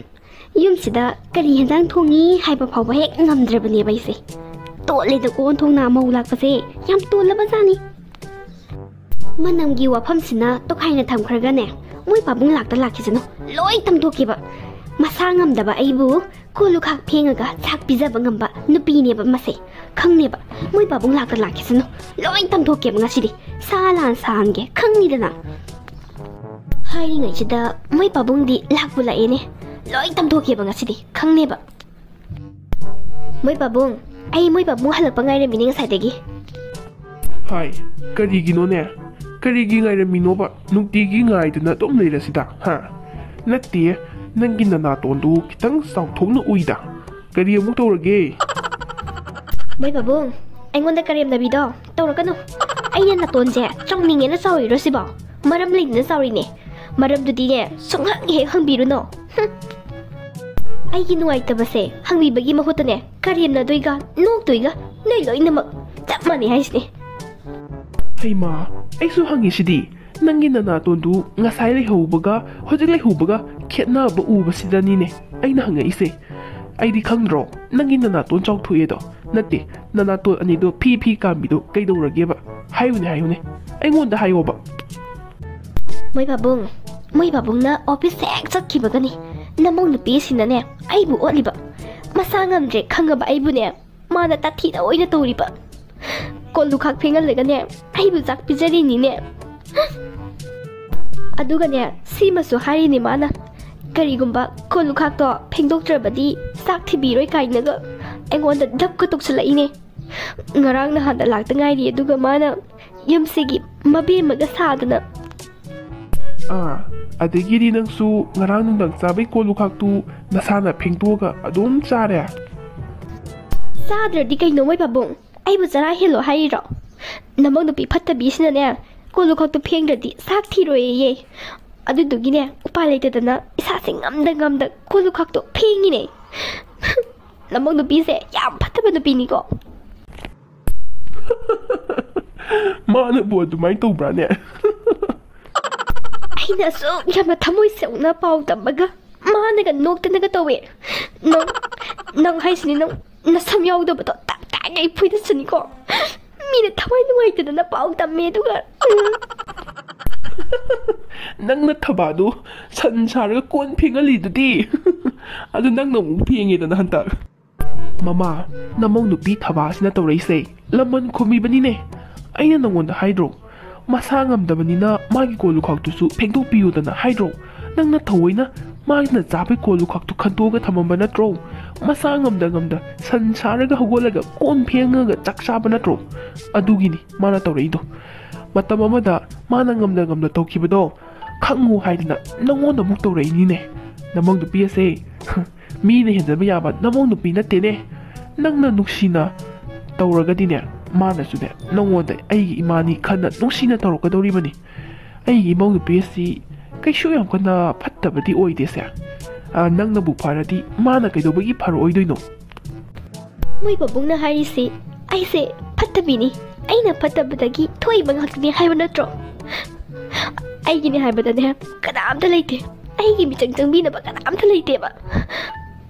ꯌꯨꯝꯁꯤꯗ ꯀꯔꯤ ꯍꯦꯟꯖꯥꯡ ꯊꯣꯡꯉꯤ ꯍꯥꯏꯕ ꯐꯥꯎꯕ ꯍꯦꯛ ꯉꯝꯗ꯭ꯔꯕꯅꯦꯕ ꯑꯩꯁꯦ꯫ ꯇꯣꯜꯂꯦꯗꯀꯣ ꯑꯣꯟꯊꯣꯛꯅ ꯃꯧ ꯂꯥꯛꯄꯁꯦ꯫ ꯌꯥꯝ ꯇꯣꯜꯂꯕ ꯖꯥꯠꯅꯤ꯫ ꯃꯅꯝꯒꯤ ꯋꯥꯐꯝꯁꯤꯅ ꯇꯣꯈꯥꯏꯅ ꯊꯝꯈ꯭ꯔꯒꯅꯦ, ꯃꯣꯏ ꯄꯥꯕꯨꯡ ꯂꯥꯛꯇ ꯂꯥꯛꯈꯤꯁꯅꯨ꯫ ꯂꯣꯏ ꯇꯝꯊꯣꯛꯀꯦꯕ꯫ ꯃꯁꯥ ꯉꯝꯗꯕ ꯑꯩꯕꯨ ꯀꯣꯜ ꯂꯨꯈꯥꯛ ꯐꯦꯡꯉꯒ ꯆꯥꯛ ꯄꯤꯖꯕ ꯉꯝꯕ ꯅꯨꯄꯤꯅꯦꯕ ꯃꯁꯦ꯫ ꯈꯪꯅꯦꯕ꯫ ꯃꯣꯏ ꯄꯥꯕꯨꯡ ꯂꯥꯛꯇ ꯂꯥꯛꯈꯤꯁꯅꯨ꯫ ꯂꯣꯏ ꯇꯝꯊꯣꯛꯀꯦꯕ ꯉꯁꯤꯗꯤ꯫ ꯁꯥ ꯂꯥꯟ ꯁꯥꯍꯟꯒꯦ꯫ ꯈꯪꯅꯤꯗꯅ꯫ ꯍꯥꯏꯔꯤꯉꯩꯁꯤꯗ ꯃꯣꯏ ꯄꯥꯕꯨꯡꯗꯤ ꯂꯥꯛꯄꯨ ꯂꯥꯛꯑꯦꯅꯦ꯫ ꯂꯣꯏ ꯇꯝꯊꯣꯛꯀꯦꯕ ꯉꯁꯤꯗꯤ꯫ ꯈꯪꯅꯦꯕ꯫ ꯃꯣꯏ ꯄꯥꯕꯨꯡ, ꯑꯩ ꯃꯣꯏ ꯄꯥꯕꯨꯡ ꯍꯜꯂꯛꯄ ꯉꯥꯏꯔꯝꯃꯤꯅꯦ ꯉꯁꯥꯏꯗꯒꯤ꯫ ꯍꯥꯏ, ꯀꯔꯤꯒꯤꯅꯣꯅꯦ? ꯀꯔꯤꯒꯤ ꯉꯥꯏꯔꯝꯃꯤꯅꯣꯕ? ꯅꯨꯡꯇꯤꯒꯤ ꯉꯥꯏꯗꯨꯅ ꯑꯗꯨꯝ ꯂꯩꯔꯁꯤꯗ, ꯍꯥ? ꯅꯠꯇꯦ, ꯅꯪꯒꯤ ꯅꯅꯥꯇꯣꯟꯗꯨ ꯈꯤꯇꯪ ꯆꯥꯎꯊꯣꯛꯅ ꯎꯏꯗ꯫ ꯀꯔꯤ ꯑꯃꯨꯛ ꯇꯧꯔꯒꯦ? ꯃꯣꯏ ꯄꯥꯕꯨꯡ, ꯑꯩꯉꯣꯟꯗ ꯀꯔꯦꯝꯅꯕꯤꯗꯣ ꯇꯧꯔꯛꯀꯅꯨ꯫ ꯑꯩꯅ ꯅꯥꯇꯣꯟꯁꯦ ꯆꯥꯎꯅꯤꯡꯉꯦꯅ ꯆꯥꯎꯔꯤꯔꯣ ꯁꯤꯕꯣ? ꯃꯔꯝ ꯂꯩꯗꯅ ꯆꯥꯎꯔꯤꯅꯦ꯫ ꯃꯔꯝꯗꯨꯗꯤꯅꯦ ꯁꯨꯡꯍꯪ ꯍꯦꯛ ꯍꯪꯕꯤꯔꯨꯅꯣ꯫ ꯍꯨꯝ꯫ ꯑꯩꯒꯤ ꯅꯨꯡꯉꯥꯏꯇꯕꯁꯦ ꯍꯪꯕꯤꯕꯒꯤ ꯃꯍꯨꯠꯇꯅꯦ, ꯀꯔꯦꯝꯅꯗꯣꯏꯒ ꯅꯣꯛꯇꯣꯏꯒ ꯅꯣꯏ ꯂꯣꯏꯅꯃꯛ ꯆꯞ ꯃꯥꯟꯅꯩ ꯍꯥꯏꯁꯤꯅꯦ꯫ ꯍꯩꯃꯥ, ꯑꯩꯁꯨ ꯍꯪꯉꯤꯁꯤꯗꯤ꯫ ꯅꯪꯒꯤ ꯅꯅꯥꯇꯣꯟꯗꯨ ꯉꯁꯥꯏ ꯂꯩꯍꯧꯕꯒ ꯍꯧꯖꯤꯛ ꯂꯩꯍꯧꯕꯒ ꯈꯦꯠꯅꯕ ꯎꯕꯁꯤꯗꯅꯤꯅꯦ ꯑꯩꯅ ꯍꯪꯉꯛꯏꯁꯦ꯫ ꯑꯩꯗꯤ ꯈꯪꯗ꯭ꯔꯣ ꯅꯪꯒꯤ ꯅꯅꯥꯇꯣꯟ ꯆꯥꯎꯊꯣꯛꯑꯦꯗꯣ? ꯅꯠꯇꯦ, ꯅꯅꯥꯇꯣꯟ ꯑꯅꯤꯗꯣ ꯐꯤ ꯐꯤ ꯀꯥꯝꯕꯤꯗꯣ ꯀꯩꯗꯧꯔꯒꯦꯕ? ꯍꯥꯏꯌꯨꯅꯦ, ꯍꯥꯏꯌꯨꯅꯦ, ꯑꯩꯉꯣꯟꯗ ꯍꯥꯏꯌꯣꯕ꯫ ꯃꯣꯏ ꯄꯥꯕꯨꯡ, ꯃꯣꯏ ꯄꯥꯕꯨꯡꯅ ꯑꯣꯐꯤꯁ ꯍꯦꯛ ꯆꯠꯈꯤꯕꯒꯅꯤ ꯅꯃꯧ ꯅꯨꯄꯤꯁꯤꯅꯅꯦ ꯑꯩꯕꯨ ꯑꯣꯠꯂꯤꯕ꯫ ꯃꯁꯥ ꯉꯝꯗ꯭ꯔꯦ ꯈꯪꯉꯕ ꯑꯩꯕꯨꯅꯦ ꯃꯥꯅ ꯇꯥꯊꯤꯗ ꯑꯣꯏꯅ ꯇꯧꯔꯤꯕ꯫ ꯀꯣꯜ ꯂꯨꯈꯥꯛ ꯐꯦꯡꯍꯜꯂꯒꯅꯦ ꯑꯩꯕꯨ ꯆꯥꯛ ꯄꯤꯖꯔꯤꯅꯤꯅꯦ꯫ ꯑꯗꯨꯒꯅꯦ ꯁꯤꯃꯁꯨ ꯍꯥꯏꯔꯤꯅꯤ ꯃꯥꯅ, "ꯀꯔꯤꯒꯨꯝꯕ ꯀꯣꯜ ꯂꯨꯈꯥꯛꯇꯣ ꯐꯦꯡꯗꯣꯛꯇ꯭ꯔꯕꯗꯤ ꯆꯥꯛ ꯊꯤꯕꯤꯔꯣꯏ" ꯀꯥꯏꯅꯒ ꯑꯩꯉꯣꯟꯗ ꯗꯞꯀ ꯇꯧꯁꯜꯂꯛꯏꯅꯦ꯫ ꯉꯔꯥꯡ ꯅꯍꯥꯟꯗ ꯂꯥꯛꯇ ꯉꯥꯏꯔꯤ, ꯑꯗꯨꯒ ꯃꯥꯅ ꯌꯨꯝꯁꯤꯒꯤ ꯃꯕꯦꯝꯃꯒ ꯁꯥꯗꯅ꯫ ꯑꯥ, ꯑꯗꯒꯤꯗꯤ ꯅꯪꯁꯨ ꯉꯔꯥꯡ ꯅꯨꯡꯗꯥꯡ ꯆꯥꯕꯩ ꯀꯣꯜ ꯂꯨꯈꯥꯛꯇꯨ ꯅꯁꯥꯅ ꯐꯦꯡꯗꯣꯛꯑꯒ ꯑꯗꯨꯝ ꯆꯥꯔꯦ? ꯆꯥꯗ꯭ꯔꯗꯤ ꯀꯩꯅꯣ ꯃꯣꯏ ꯄꯥꯕꯨꯡ? ꯑꯩꯕꯨ ꯆꯔꯥ ꯍꯦꯜꯂꯣ ꯍꯥꯏꯔꯤꯔꯣ? ꯅꯃꯧ ꯅꯨꯄꯤ ꯐꯠꯇꯕꯤꯁꯤꯅꯅꯦ ꯀꯣꯜ ꯂꯨꯈꯥꯛꯇꯣ ꯐꯦꯡꯗ꯭ꯔꯗꯤ ꯆꯥꯛ ꯊꯤꯔꯣꯏꯌꯦ꯫ ꯑꯗꯨꯗꯨꯒꯤꯅꯦ ꯎꯄꯥꯏ ꯂꯩꯇꯗꯅ ꯏꯁꯥꯁꯦ ꯉꯝꯗ ꯉꯝꯗ ꯀꯣꯜ ꯂꯨꯈꯥꯛꯇꯣ ꯐꯦꯡꯉꯤꯅꯦ꯫ ꯅꯃꯧ ꯅꯨꯄꯤꯁꯦ ꯌꯥꯝ ꯐꯠꯇꯕ ꯅꯨꯄꯤꯅꯤꯀꯣ꯫ ꯃꯥꯅꯕꯨ ꯑꯗꯨꯃꯥꯏꯅ ꯇꯧꯕ꯭ꯔꯥꯅꯦ? ꯑꯩꯅ ꯑꯁꯨꯛ ꯌꯥꯝꯅ ꯊꯃꯣꯏ ꯁꯦꯡꯅ ꯄꯥꯎ ꯇꯝꯃꯒ ꯃꯥꯅꯒ ꯅꯣꯛꯇꯅꯒ ꯇꯧꯋꯦ꯫ ꯅꯪ, ꯅꯪ ꯍꯥꯏꯁꯤꯅꯤ, ꯅꯪ ꯅꯁꯝ ꯌꯥꯎꯗꯕꯗꯣ ꯇꯞ ꯇꯥꯏꯒꯩ ꯐꯣꯏꯗꯠꯁꯅꯤꯀꯣ꯫ ꯃꯤꯅ ꯊꯋꯥꯏ ꯅꯨꯡꯉꯥꯏꯇꯗꯅ ꯄꯥꯎ ꯇꯝꯃꯦ, ꯑꯗꯨꯒ, ꯎꯝ꯫ ꯅꯪꯅ ꯊꯕꯥꯗꯨ ꯁꯟ ꯁꯥꯔꯒ ꯀꯣꯟ ꯐꯦꯡꯍꯜꯂꯤꯗꯨꯗꯤ꯫ ꯑꯗꯨ ꯅꯪꯅ ꯑꯃꯨꯛ ꯐꯦꯡꯉꯦꯗꯅ ꯍꯟꯇꯛ꯫ ꯃꯃꯥ, ꯅꯃꯧ ꯅꯨꯄꯤ ꯊꯕꯥꯁꯤꯅ ꯇꯧꯔꯛꯏꯁꯦ ꯂꯃꯟ ꯈꯨꯝꯃꯤꯕꯅꯤꯅꯦ꯫ ꯑꯩꯅ ꯅꯪꯉꯣꯟꯗ ꯍꯥꯏꯗ꯭ꯔꯣ? ꯃꯁꯥ ꯉꯝꯗꯕꯅꯤꯅ ꯃꯥꯒꯤ ꯀꯣꯜ ꯂꯨꯈꯥꯛꯇꯨꯁꯨ ꯐꯦꯡꯗꯣꯛꯄꯤꯌꯨꯗꯅ ꯍꯥꯏꯗ꯭ꯔꯣ? ꯅꯪꯅ ꯊꯑꯣꯏꯅ ꯃꯥꯅ ꯆꯥꯕꯩ ꯀꯣꯜ ꯂꯨꯈꯥꯛꯇꯨ ꯈꯟꯇꯣꯛꯑꯒ ꯊꯝꯃꯝꯕ ꯅꯠꯇ꯭ꯔꯣ? ꯃꯁꯥ ꯉꯝꯗ ꯉꯝꯗ ꯁꯟ ꯁꯥꯔꯒ ꯍꯧꯒꯠꯂꯒ ꯀꯣꯟ ꯐꯦꯡꯉꯒ ꯆꯥꯛ ꯆꯥꯕ ꯅꯠꯇ꯭ꯔꯣ? ꯑꯗꯨꯒꯤꯅꯤ ꯃꯥꯅ ꯇꯧꯔꯛꯏꯗꯣ꯫ ꯃꯇꯝ ꯑꯃꯗ ꯃꯥꯅ ꯉꯝꯗ ꯉꯝꯗ ꯇꯧꯈꯤꯕꯗꯣ ꯈꯪꯉꯨ ꯍꯥꯏꯗꯅ ꯅꯪꯉꯣꯟꯗ ꯑꯃꯨꯛ ꯇꯧꯔꯛꯏꯅꯤꯅꯦ꯫ ꯅꯃꯧ ꯅꯨꯄꯤ ꯑꯁꯦ ꯃꯤꯅ ꯍꯦꯟꯖꯟꯕ ꯌꯥꯕ ꯅꯃꯧ ꯅꯨꯄꯤ ꯅꯠꯇꯦꯅꯦ꯫ ꯅꯪꯅ ꯅꯨꯡꯁꯤꯅ ꯇꯧꯔꯒꯗꯤꯅꯦ, ꯃꯥꯅꯁꯨꯅꯦ ꯅꯪꯉꯣꯟꯗ ꯑꯩꯒꯤ ꯏꯃꯥꯅꯤ ꯈꯟꯅ ꯅꯨꯡꯁꯤꯅ ꯇꯧꯔꯛꯀꯗꯧꯔꯤꯕꯅꯤ꯫ ꯑꯩꯒꯤ ꯏꯃꯧ ꯅꯨꯄꯤ ꯑꯁꯤ ꯀꯩꯁꯨ ꯌꯥꯝ ꯀꯟꯅ ꯐꯠꯇꯕꯗꯤ ꯑꯣꯏꯗꯦꯁꯦ꯫ ꯑ, ꯅꯪꯅꯕꯨ ꯐꯔꯗꯤ ꯃꯥꯅ ꯀꯩꯗꯧꯕꯒꯤ ꯐꯔꯛꯑꯣꯏꯗꯣꯏꯅꯣ? ꯃꯣꯏ ꯄꯥꯕꯨꯡꯅ ꯍꯥꯏꯔꯤꯁꯤ ꯑꯩꯁꯦ ꯐꯠꯇꯕꯤꯅꯤ, ꯑꯩꯅ ꯐꯠꯇꯕꯗꯒꯤ ꯊꯣꯛꯏꯕ ꯉꯥꯛꯇꯅꯤ ꯍꯥꯏꯕ ꯅꯠꯇ꯭ꯔꯣ? ꯑꯩꯒꯤꯅꯤ ꯍꯥꯏꯕꯗꯅꯦ ꯀꯅꯥꯝꯇ ꯂꯩꯇꯦ, ꯑꯩꯒꯤ ꯃꯤꯆꯪ ꯆꯪꯕꯤꯅꯕ ꯀꯅꯥꯝꯇ ꯂꯩꯇꯦꯕ꯫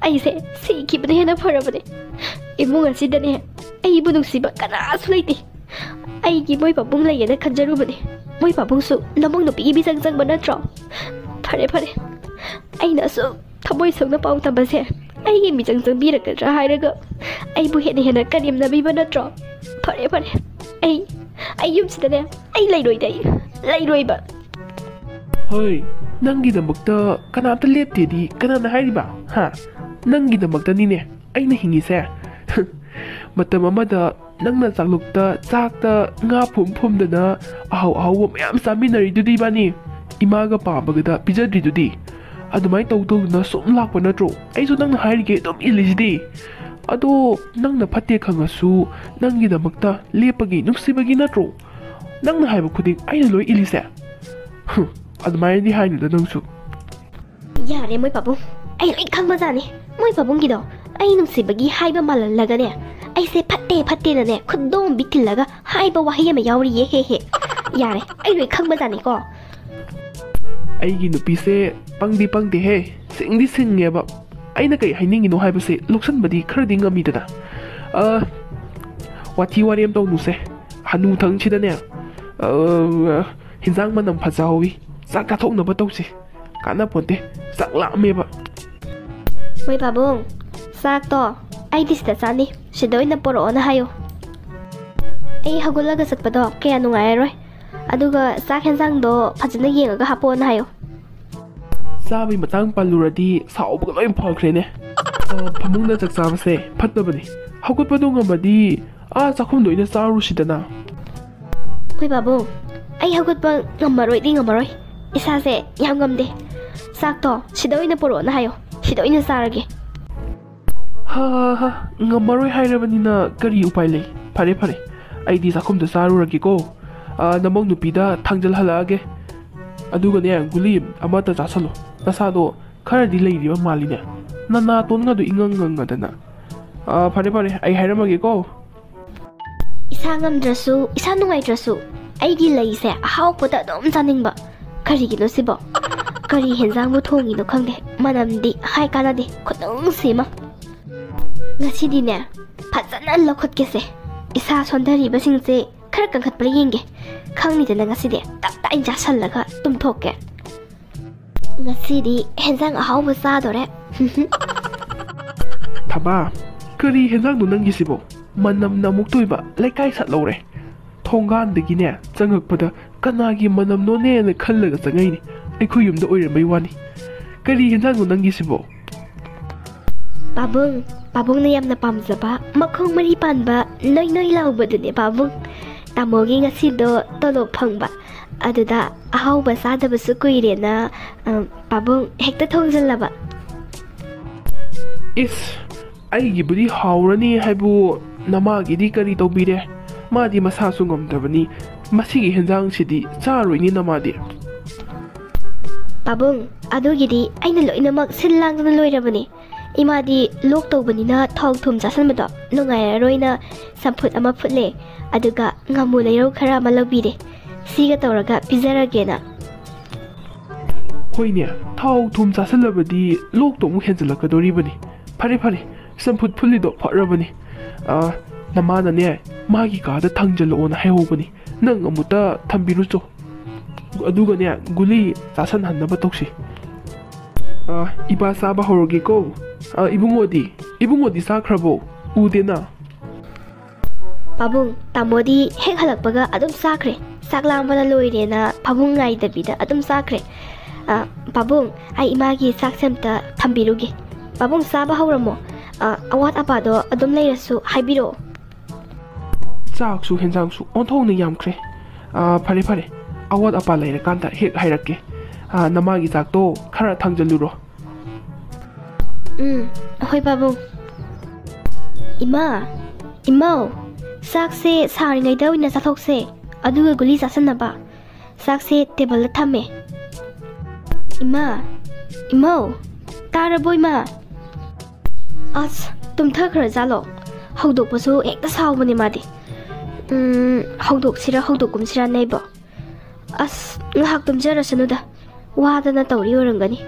ꯑꯩꯁꯦ ꯁꯤꯈꯤꯕꯅ ꯍꯦꯟꯅ ꯐꯔꯕꯅꯦ꯫ ꯏꯃꯨꯡ ꯑꯁꯤꯗꯅꯦ ꯑꯩꯕꯨ ꯅꯨꯡꯁꯤꯕ ꯀꯅꯥꯁꯨ ꯂꯩꯇꯦ꯫ ꯑꯩꯒꯤ ꯃꯣꯏ ꯄꯥꯕꯨꯡ ꯂꯩꯌꯦꯅ ꯈꯟꯖꯔꯨꯕꯅꯦ, ꯃꯣꯏ ꯄꯥꯕꯨꯡꯁꯨ ꯅꯃꯧ ꯅꯨꯄꯤꯒꯤ ꯃꯤꯆꯪ ꯆꯪꯕ ꯅꯠꯇ꯭ꯔꯣ? ꯐꯔꯦ, ꯐꯔꯦ, ꯑꯩꯅ ꯑꯁꯨꯛ ꯊꯃꯣꯏ ꯁꯣꯛꯅ ꯄꯥꯎ ꯇꯝꯕꯁꯦ ꯑꯩꯒꯤ ꯃꯤꯆꯪ ꯆꯪꯕꯤꯔꯛꯀꯗ꯭ꯔꯥ ꯍꯥꯏꯔꯒ ꯑꯩꯕꯨ ꯍꯦꯟꯅ ꯍꯦꯟꯅ ꯀꯔꯦꯝꯅꯕꯤꯕ ꯅꯠꯇ꯭ꯔꯣ? ꯐꯔꯦ, ꯐꯔꯦ, ꯑꯩ, ꯑꯩ ꯌꯨꯝꯁꯤꯗꯅꯦ, ꯑꯩ ꯂꯩꯔꯣꯏꯗ, ꯑꯩ ꯂꯩꯔꯣꯏꯕ꯫ ꯍꯣꯏ, ꯅꯪꯒꯤꯗꯃꯛꯇ ꯀꯅꯥꯝꯇ ꯂꯦꯞꯇꯦꯗꯤ ꯀꯅꯥꯅ ꯍꯥꯏꯔꯤꯕ? ꯍꯥ? ꯅꯪꯒꯤꯗꯃꯛꯇꯅꯤꯅꯦ ꯑꯩꯅ ꯍꯤꯡꯉꯤꯁꯦ꯫ ꯃꯇꯝ ꯑꯃꯗ ꯅꯪꯅ ꯆꯥꯛꯂꯨꯛꯇ ꯆꯥꯛꯇ ꯉꯥ ꯐꯨꯝ ꯐꯨꯝꯗꯅ ꯑꯍꯥꯎ ꯑꯍꯥꯎꯕ ꯃꯌꯥꯝ ꯆꯥꯃꯤꯟꯅꯔꯤꯗꯨꯗꯤ ꯏꯕꯥꯅꯤ꯫ ꯏꯃꯥꯒ ꯄꯥꯕꯒꯗ ꯄꯤꯖꯗ꯭ꯔꯤꯗꯨꯗꯤ꯫ ꯑꯗꯨꯃꯥꯏꯅ ꯇꯧ ꯇꯧꯗꯅ ꯁꯨꯝ ꯂꯥꯛꯄ ꯅꯠꯇ꯭ꯔꯣ? ꯑꯩꯁꯨ ꯅꯪꯅ ꯍꯥꯏꯔꯤꯒꯦ ꯑꯗꯨꯝ ꯏꯜꯂꯤꯁꯤꯗꯤ꯫ ꯑꯗꯣ ꯅꯪꯅ ꯐꯠꯇꯦ ꯈꯪꯉꯁꯨ ꯅꯪꯒꯤꯗꯃꯛꯇ ꯂꯦꯞꯄꯒꯤ ꯅꯨꯡꯁꯤꯕꯒꯤ ꯅꯠꯇ꯭ꯔꯣ? ꯅꯪꯅ ꯍꯥꯏꯕ ꯈꯨꯗꯤꯡ ꯑꯩꯅ ꯂꯣꯏ ꯏꯜꯂꯤꯁꯦ꯫ ꯍꯨꯝ, ꯑꯗꯨꯃꯥꯏꯅꯗꯤ ꯍꯥꯏꯅꯨꯗ ꯅꯪꯁꯨ꯫ ꯌꯥꯔꯦ ꯃꯣꯏ ꯄꯥꯕꯨꯡ, ꯑꯩ ꯂꯣꯏ ꯈꯪꯕꯖꯥꯠꯅꯤ꯫ ꯃꯣꯏ ꯄꯥꯕꯨꯡꯒꯤꯗꯣ ꯑꯩ ꯅꯨꯡꯁꯤꯕꯒꯤ ꯍꯥꯏꯕ ꯃꯥꯜꯍꯜꯂꯒꯅꯦ, ꯑꯩꯁꯦ ꯐꯠꯇꯦ ꯐꯠꯇꯦꯅꯅꯦ ꯈꯨꯗꯣꯝꯕꯤ ꯊꯤꯜꯂꯒ ꯍꯥꯏꯕ ꯋꯥꯍꯩ ꯑꯃ ꯌꯥꯎꯔꯤꯌꯦ꯫ ꯍꯦ ꯍꯦ꯫ ꯌꯥꯔꯦ, ꯑꯩ ꯂꯣꯏ ꯈꯪꯕꯖꯥꯠꯅꯤꯀꯣ꯫ ꯑꯩꯒꯤ ꯅꯨꯄꯤꯁꯦ ꯄꯪꯗꯤ ꯄꯪꯗꯦꯍꯦ, ꯁꯤꯡꯗꯤ ꯁꯤꯡꯉꯦꯕ꯫ ꯑꯩꯅ ꯀꯩ ꯍꯥꯏꯅꯤꯡꯉꯤꯅꯣ ꯍꯥꯏꯕꯁꯦ ꯂꯧꯁꯟꯕꯗꯤ ꯈꯔꯗꯤ ꯉꯝꯃꯤꯗꯅ꯫ ꯑ, ꯋꯥꯊꯤ ꯋꯥꯔꯦꯝ ꯇꯧꯅꯨꯁꯦ꯫ ꯍꯅꯨ ꯊꯪꯁꯤꯗꯅꯦ, ꯑ, ꯍꯤꯟꯖꯥꯡ ꯃꯅꯝ ꯐꯖꯍꯧꯋꯤ, ꯆꯥꯛ ꯆꯥꯊꯣꯛꯅꯕ ꯇꯧꯁꯤ꯫ ꯀꯥꯟꯅꯄꯣꯟꯇꯦ, ꯆꯥꯛ ꯂꯥꯝꯃꯦꯕ꯫ ꯃꯣꯏ ꯄꯥꯕꯨꯡ, ꯆꯥꯛꯇꯣ ꯑꯩꯗꯤ ꯁꯤꯗ ꯆꯥꯅꯤ, ꯁꯤꯗ ꯑꯣꯏꯅ ꯄꯣꯔꯛꯑꯣꯅ ꯍꯥꯏꯌꯨ꯫ ꯑꯩ ꯍꯧꯒꯠꯂꯒ ꯆꯠꯄꯗꯣ ꯀꯌꯥ ꯅꯨꯡꯉꯥꯏꯔꯔꯣꯏ꯫ ꯑꯗꯨꯒ ꯆꯥꯛ ꯍꯦꯟꯖꯥꯡꯗꯣ ꯐꯖꯅ ꯌꯦꯡꯉꯒ ꯍꯥꯞꯄꯛꯑꯣꯅ ꯍꯥꯏꯌꯨ꯫ ꯆꯥꯕꯒꯤ ꯃꯇꯥꯡ ꯄꯜꯂꯨꯔꯗꯤ ꯁꯥꯎꯕꯒ ꯂꯣꯏ ꯐꯈ꯭ꯔꯦꯅꯦ꯫ ꯑ, ꯐꯃꯨꯡꯗ ꯆꯥꯛ ꯆꯥꯕꯁꯦ ꯐꯠꯇꯕꯅꯤ꯫ ꯍꯧꯒꯠꯄꯗꯣ ꯉꯝꯃꯗꯤ ꯑꯥ ꯆꯥꯛꯈꯨꯝꯗ ꯑꯣꯏꯅ ꯆꯥꯔꯨꯁꯤꯗꯅ꯫ ꯍꯣꯏ ꯄꯥꯕꯨꯡ, ꯑꯩ ꯍꯧꯒꯠꯄ ꯉꯝꯃꯔꯣꯏꯗꯤ ꯉꯝꯃꯔꯣꯏ꯫ ꯏꯁꯥꯁꯦ ꯌꯥꯝ ꯉꯝꯗꯦ꯫ ꯆꯥꯛꯇꯣ ꯁꯤꯗ ꯑꯣꯏꯅ ꯄꯨꯔꯛꯑꯣꯅ ꯍꯥꯏꯌꯣ, ꯁꯤꯗ ꯑꯣꯏꯅ ꯆꯥꯔꯒꯦ꯫ ꯍꯥ ꯍꯥ ꯍꯥ, ꯉꯝꯃꯔꯣꯏ ꯍꯥꯏꯔꯕꯅꯤꯅ ꯀꯔꯤ ꯎꯄꯥꯏ ꯂꯩ? ꯐꯔꯦ ꯐꯔꯦ, ꯑꯩꯗꯤ ꯆꯥꯛꯈꯨꯝꯗ ꯆꯥꯔꯨꯔꯒꯦꯀꯣ꯫ ꯑ, ꯅꯃꯧ ꯅꯨꯄꯤꯗ ꯊꯥꯡꯖꯜꯍꯜꯂꯛꯑꯒꯦ꯫ ꯑꯗꯨꯒꯅꯦ, ꯒꯨꯂꯤ ꯑꯃꯇ ꯆꯥꯁꯜꯂꯣ꯫ ꯅꯁꯥꯗꯣ ꯈꯔꯗꯤ ꯂꯩꯔꯤꯕ ꯃꯥꯜꯂꯤꯅꯦ, ꯅꯅꯥꯇꯣꯟꯒꯗꯣ ꯏꯉꯪ ꯉꯪꯉꯗꯅ꯫ ꯑ, ꯐꯔꯦ ꯐꯔꯦ, ꯑꯩ ꯍꯥꯏꯔꯝꯃꯒꯦꯀꯣ꯫ ꯏꯁꯥ ꯉꯝꯗ꯭ꯔꯁꯨ, ꯏꯁꯥ ꯅꯨꯡꯉꯥꯏꯇ꯭ꯔꯁꯨ ꯑꯩꯒꯤ ꯂꯩꯁꯦ ꯑꯍꯥꯎꯕꯗ ꯑꯗꯨꯝ ꯆꯥꯅꯤꯡꯕ꯫ ꯀꯔꯤꯒꯤꯅꯣ ꯁꯤꯕꯣ? ꯀꯔꯤ ꯍꯦꯟꯖꯥꯡꯕꯨ ꯊꯣꯡꯉꯤꯅꯣ ꯈꯪꯗꯦ, ꯃꯅꯝꯗꯤ ꯍꯥꯏ ꯀꯥꯟꯅꯗꯦ, ꯈꯨꯅꯨꯡꯁꯤ ꯑꯃ꯫ ꯉꯁꯤꯗꯤꯅꯦ, ꯐꯖꯅ ꯂꯧꯈꯠꯀꯦꯁꯦ꯫ ꯏꯁꯥ ꯁꯣꯟꯊꯔꯤꯕꯁꯤꯡꯁꯦ ꯈꯔ ꯀꯟꯈꯠꯄ꯭ꯔꯥ ꯌꯦꯡꯒꯦ꯫ ꯈꯪꯅꯤꯗꯅ ꯉꯁꯤꯗꯤ ꯇꯞ ꯇꯥꯏꯅ ꯆꯥꯁꯜꯂꯒ ꯇꯨꯝꯊꯣꯛꯀꯦ꯫ ꯉꯁꯤꯗꯤ ꯍꯦꯟꯖꯥꯡ ꯑꯍꯥꯎꯕ ꯆꯥꯗꯣꯔꯦ꯫ ꯊꯕꯥ, ꯀꯔꯤ ꯍꯦꯟꯖꯥꯡꯅꯣ ꯅꯪꯒꯤꯁꯤꯕꯣ? ꯃꯅꯝꯅ ꯑꯃꯨꯛ ꯇꯣꯏꯕ ꯂꯩꯀꯥꯏ ꯁꯥꯠꯍꯧꯔꯦ꯫ ꯊꯣꯡꯒꯥꯟꯗꯒꯤꯅꯦ ꯆꯪꯉꯛꯄꯗ ꯀꯅꯥꯒꯤ ꯃꯅꯝꯅꯣꯅꯦꯅ ꯈꯜꯂꯒ ꯆꯪꯉꯛꯏꯅꯤ꯫ ꯑꯩꯈꯣꯏ ꯌꯨꯝꯗ ꯑꯣꯏꯔꯝꯕꯩ ꯋꯥꯅꯤ꯫ ꯀꯔꯤ ꯍꯦꯟꯖꯥꯡꯅꯣ ꯅꯪꯒꯤꯁꯤꯕꯣ? ꯄꯥꯕꯨꯡ, ꯄꯥꯕꯨꯡꯅ ꯌꯥꯝꯅ ꯄꯥꯝꯖꯕ ꯃꯈꯣꯡ ꯃꯔꯤ ꯄꯥꯟꯕ ꯅꯣꯏ ꯅꯣꯏ ꯂꯥꯎꯕꯗꯨꯅꯦ ꯄꯥꯕꯨꯡ꯫ ꯇꯥꯃꯣꯒꯤ ꯉꯁꯤꯗꯣ ꯇꯣꯂꯣꯞ ꯐꯪꯕ, ꯑꯗꯨꯗ ꯑꯍꯥꯎꯕ ꯆꯥꯗꯕꯁꯨ ꯀꯨꯏꯔꯦꯅ, ꯑ, ꯄꯥꯕꯨꯡ ꯍꯦꯛꯇ ꯊꯣꯡꯖꯜꯂꯕ꯫ ꯏꯁ, ꯑꯩꯒꯤꯕꯨꯗꯤ ꯍꯥꯎꯔꯅꯤ ꯍꯥꯏꯕꯨ, ꯅꯃꯥꯒꯤꯗꯤ ꯀꯔꯤ ꯇꯧꯕꯤꯔꯦ? ꯃꯥꯗꯤ ꯃꯁꯥꯁꯨ ꯉꯝꯗꯕꯅꯤ꯫ ꯃꯁꯤꯒꯤ ꯍꯦꯟꯖꯥꯡꯁꯤꯗꯤ ꯆꯥꯔꯣꯏꯅꯦ ꯅꯃꯥꯗꯤ꯫ ꯄꯥꯕꯨꯡ, ꯑꯗꯨꯒꯤꯗꯤ ꯑꯩꯅ ꯂꯣꯏꯅꯃꯛ ꯁꯤꯜ ꯂꯥꯡꯗꯅ ꯂꯣꯏꯔꯕꯅꯤ꯫ ꯏꯃꯥꯗꯤ ꯂꯣꯛ ꯇꯧꯕꯅꯤꯅ ꯊꯥꯎ ꯊꯨꯝ ꯆꯥꯁꯟꯕꯗꯣ ꯅꯨꯡꯉꯥꯏꯔꯔꯣꯏꯅ ꯆꯝꯐꯨꯠ ꯑꯃ ꯐꯨꯠꯂꯦ, ꯑꯗꯨꯒ ꯉꯥꯃꯨ ꯂꯩꯔꯧ ꯈꯔ ꯑꯃ ꯂꯧꯕꯤꯔꯦ꯫ ꯁꯤꯒ ꯇꯧꯔꯒ ꯄꯤꯖꯔꯒꯦꯅ꯫ ꯍꯣꯏꯅꯦ, ꯊꯥꯎ ꯊꯨꯝ ꯆꯥꯁꯜꯂꯕꯗꯤ ꯂꯣꯛꯇꯣ ꯑꯃꯨꯛ ꯍꯦꯟꯖꯜꯂꯛꯀꯗꯣꯔꯤꯕꯅꯤ꯫ ꯐꯔꯦ ꯐꯔꯦ, ꯆꯝꯐꯨꯠ ꯐꯨꯠꯂꯤꯗꯣ ꯐꯔꯕꯅꯤ꯫ ꯑ, ꯅꯃꯥꯅꯅꯦ ꯃꯥꯒꯤ ꯀꯥꯗ ꯊꯥꯡꯖꯜꯂꯛꯑꯣꯅ ꯍꯥꯏꯍꯧꯕꯅꯤ꯫ ꯅꯪ ꯑꯃꯨꯛꯇ ꯊꯝꯕꯤꯔꯨꯆꯣ꯫ ꯑꯗꯨꯒꯅꯦ ꯒꯨꯂꯤ ꯆꯥꯁꯟꯍꯟꯅꯕ ꯇꯧꯁꯤ꯫ ꯑ, ꯏꯄꯥ ꯆꯥꯕ ꯍꯧꯔꯒꯦꯀꯣ꯫ ꯑ, ꯏꯕꯨꯡꯉꯣꯗꯤ? ꯏꯕꯨꯡꯉꯣꯗꯤ ꯆꯥꯈ꯭ꯔꯕꯣ? ꯎꯗꯦꯅ꯫ ꯄꯥꯕꯨꯡ, ꯇꯥꯃꯣꯗꯤ ꯍꯦꯛ ꯍꯜꯂꯛꯄꯒ ꯑꯗꯨꯝ ꯆꯥꯈ꯭ꯔꯦ꯫ ꯆꯥꯛ ꯂꯥꯝꯕꯅ ꯂꯣꯏꯔꯦꯅ ꯐꯃꯨꯡ ꯉꯥꯏꯗꯕꯤꯗ ꯑꯗꯨꯝ ꯆꯥꯈ꯭ꯔꯦ꯫ ꯑ, ꯄꯥꯕꯨꯡ, ꯑꯩ ꯏꯃꯥꯒꯤ ꯆꯥꯛꯁꯦ ꯑꯝꯇ ꯊꯝꯕꯤꯔꯨꯒꯦ꯫ ꯄꯥꯕꯨꯡ, ꯆꯥꯕ ꯍꯧꯔꯝꯃꯣ꯫ ꯑ, ꯑꯋꯥꯠ ꯑꯄꯥꯗꯣ ꯑꯗꯨꯝ ꯂꯩꯔꯁꯨ ꯍꯥꯏꯕꯤꯔꯛꯑꯣ꯫ ꯆꯥꯛꯁꯨ ꯍꯦꯟꯖꯥꯡꯁꯨ ꯑꯣꯟꯊꯣꯛꯅ ꯌꯥꯝꯈ꯭ꯔꯦ꯫ ꯑ, ꯐꯔꯦ ꯐꯔꯦ, ꯑꯋꯥꯠ ꯑꯄꯥ ꯂꯩꯔꯀꯥꯟꯗ ꯍꯦꯛ ꯍꯥꯏꯔꯛꯀꯦ꯫ ꯑ, ꯅꯃꯥꯒꯤ ꯆꯥꯛꯇꯣ ꯈꯔ ꯊꯥꯡꯖꯜꯂꯨꯔꯣ꯫ ꯎꯝ, ꯍꯣꯏ ꯄꯥꯕꯨꯡ꯫ ꯏꯃꯥ, ꯏꯃꯧ, ꯆꯥꯛꯁꯦ ꯁꯥꯔꯤꯉꯩꯗ ꯑꯣꯏꯅ ꯆꯥꯊꯣꯛꯁꯦ, ꯑꯗꯨꯒ ꯒꯨꯂꯤ ꯆꯥꯁꯟꯅꯕ꯫ ꯆꯥꯛꯁꯦ ꯇꯦꯕꯜꯗ ꯊꯝꯃꯦ꯫ ꯏꯃꯥ, ꯏꯃꯧ, ꯇꯥꯔꯕꯣ ꯏꯃꯥ? ꯑꯁ, ꯇꯨꯝꯊꯈ꯭ꯔꯖꯥꯠꯂꯣ? ꯍꯧꯗꯣꯛꯄꯁꯨ ꯍꯦꯛꯇ ꯁꯥꯎꯕꯅꯦ ꯃꯥꯗꯤ꯫ ꯎꯝ, ꯍꯧꯗꯣꯛꯁꯤꯔ ꯍꯧꯗꯣꯛꯀꯨꯝꯁꯤꯔꯅꯦ ꯑꯩꯕꯣ? ꯑꯁ, ꯉꯥꯏꯍꯥꯛ ꯇꯨꯝꯖꯔꯁꯅꯨꯗ, ꯋꯥꯗꯅ ꯇꯧꯔꯤ ꯑꯣꯏꯔꯝꯒꯅꯤ꯫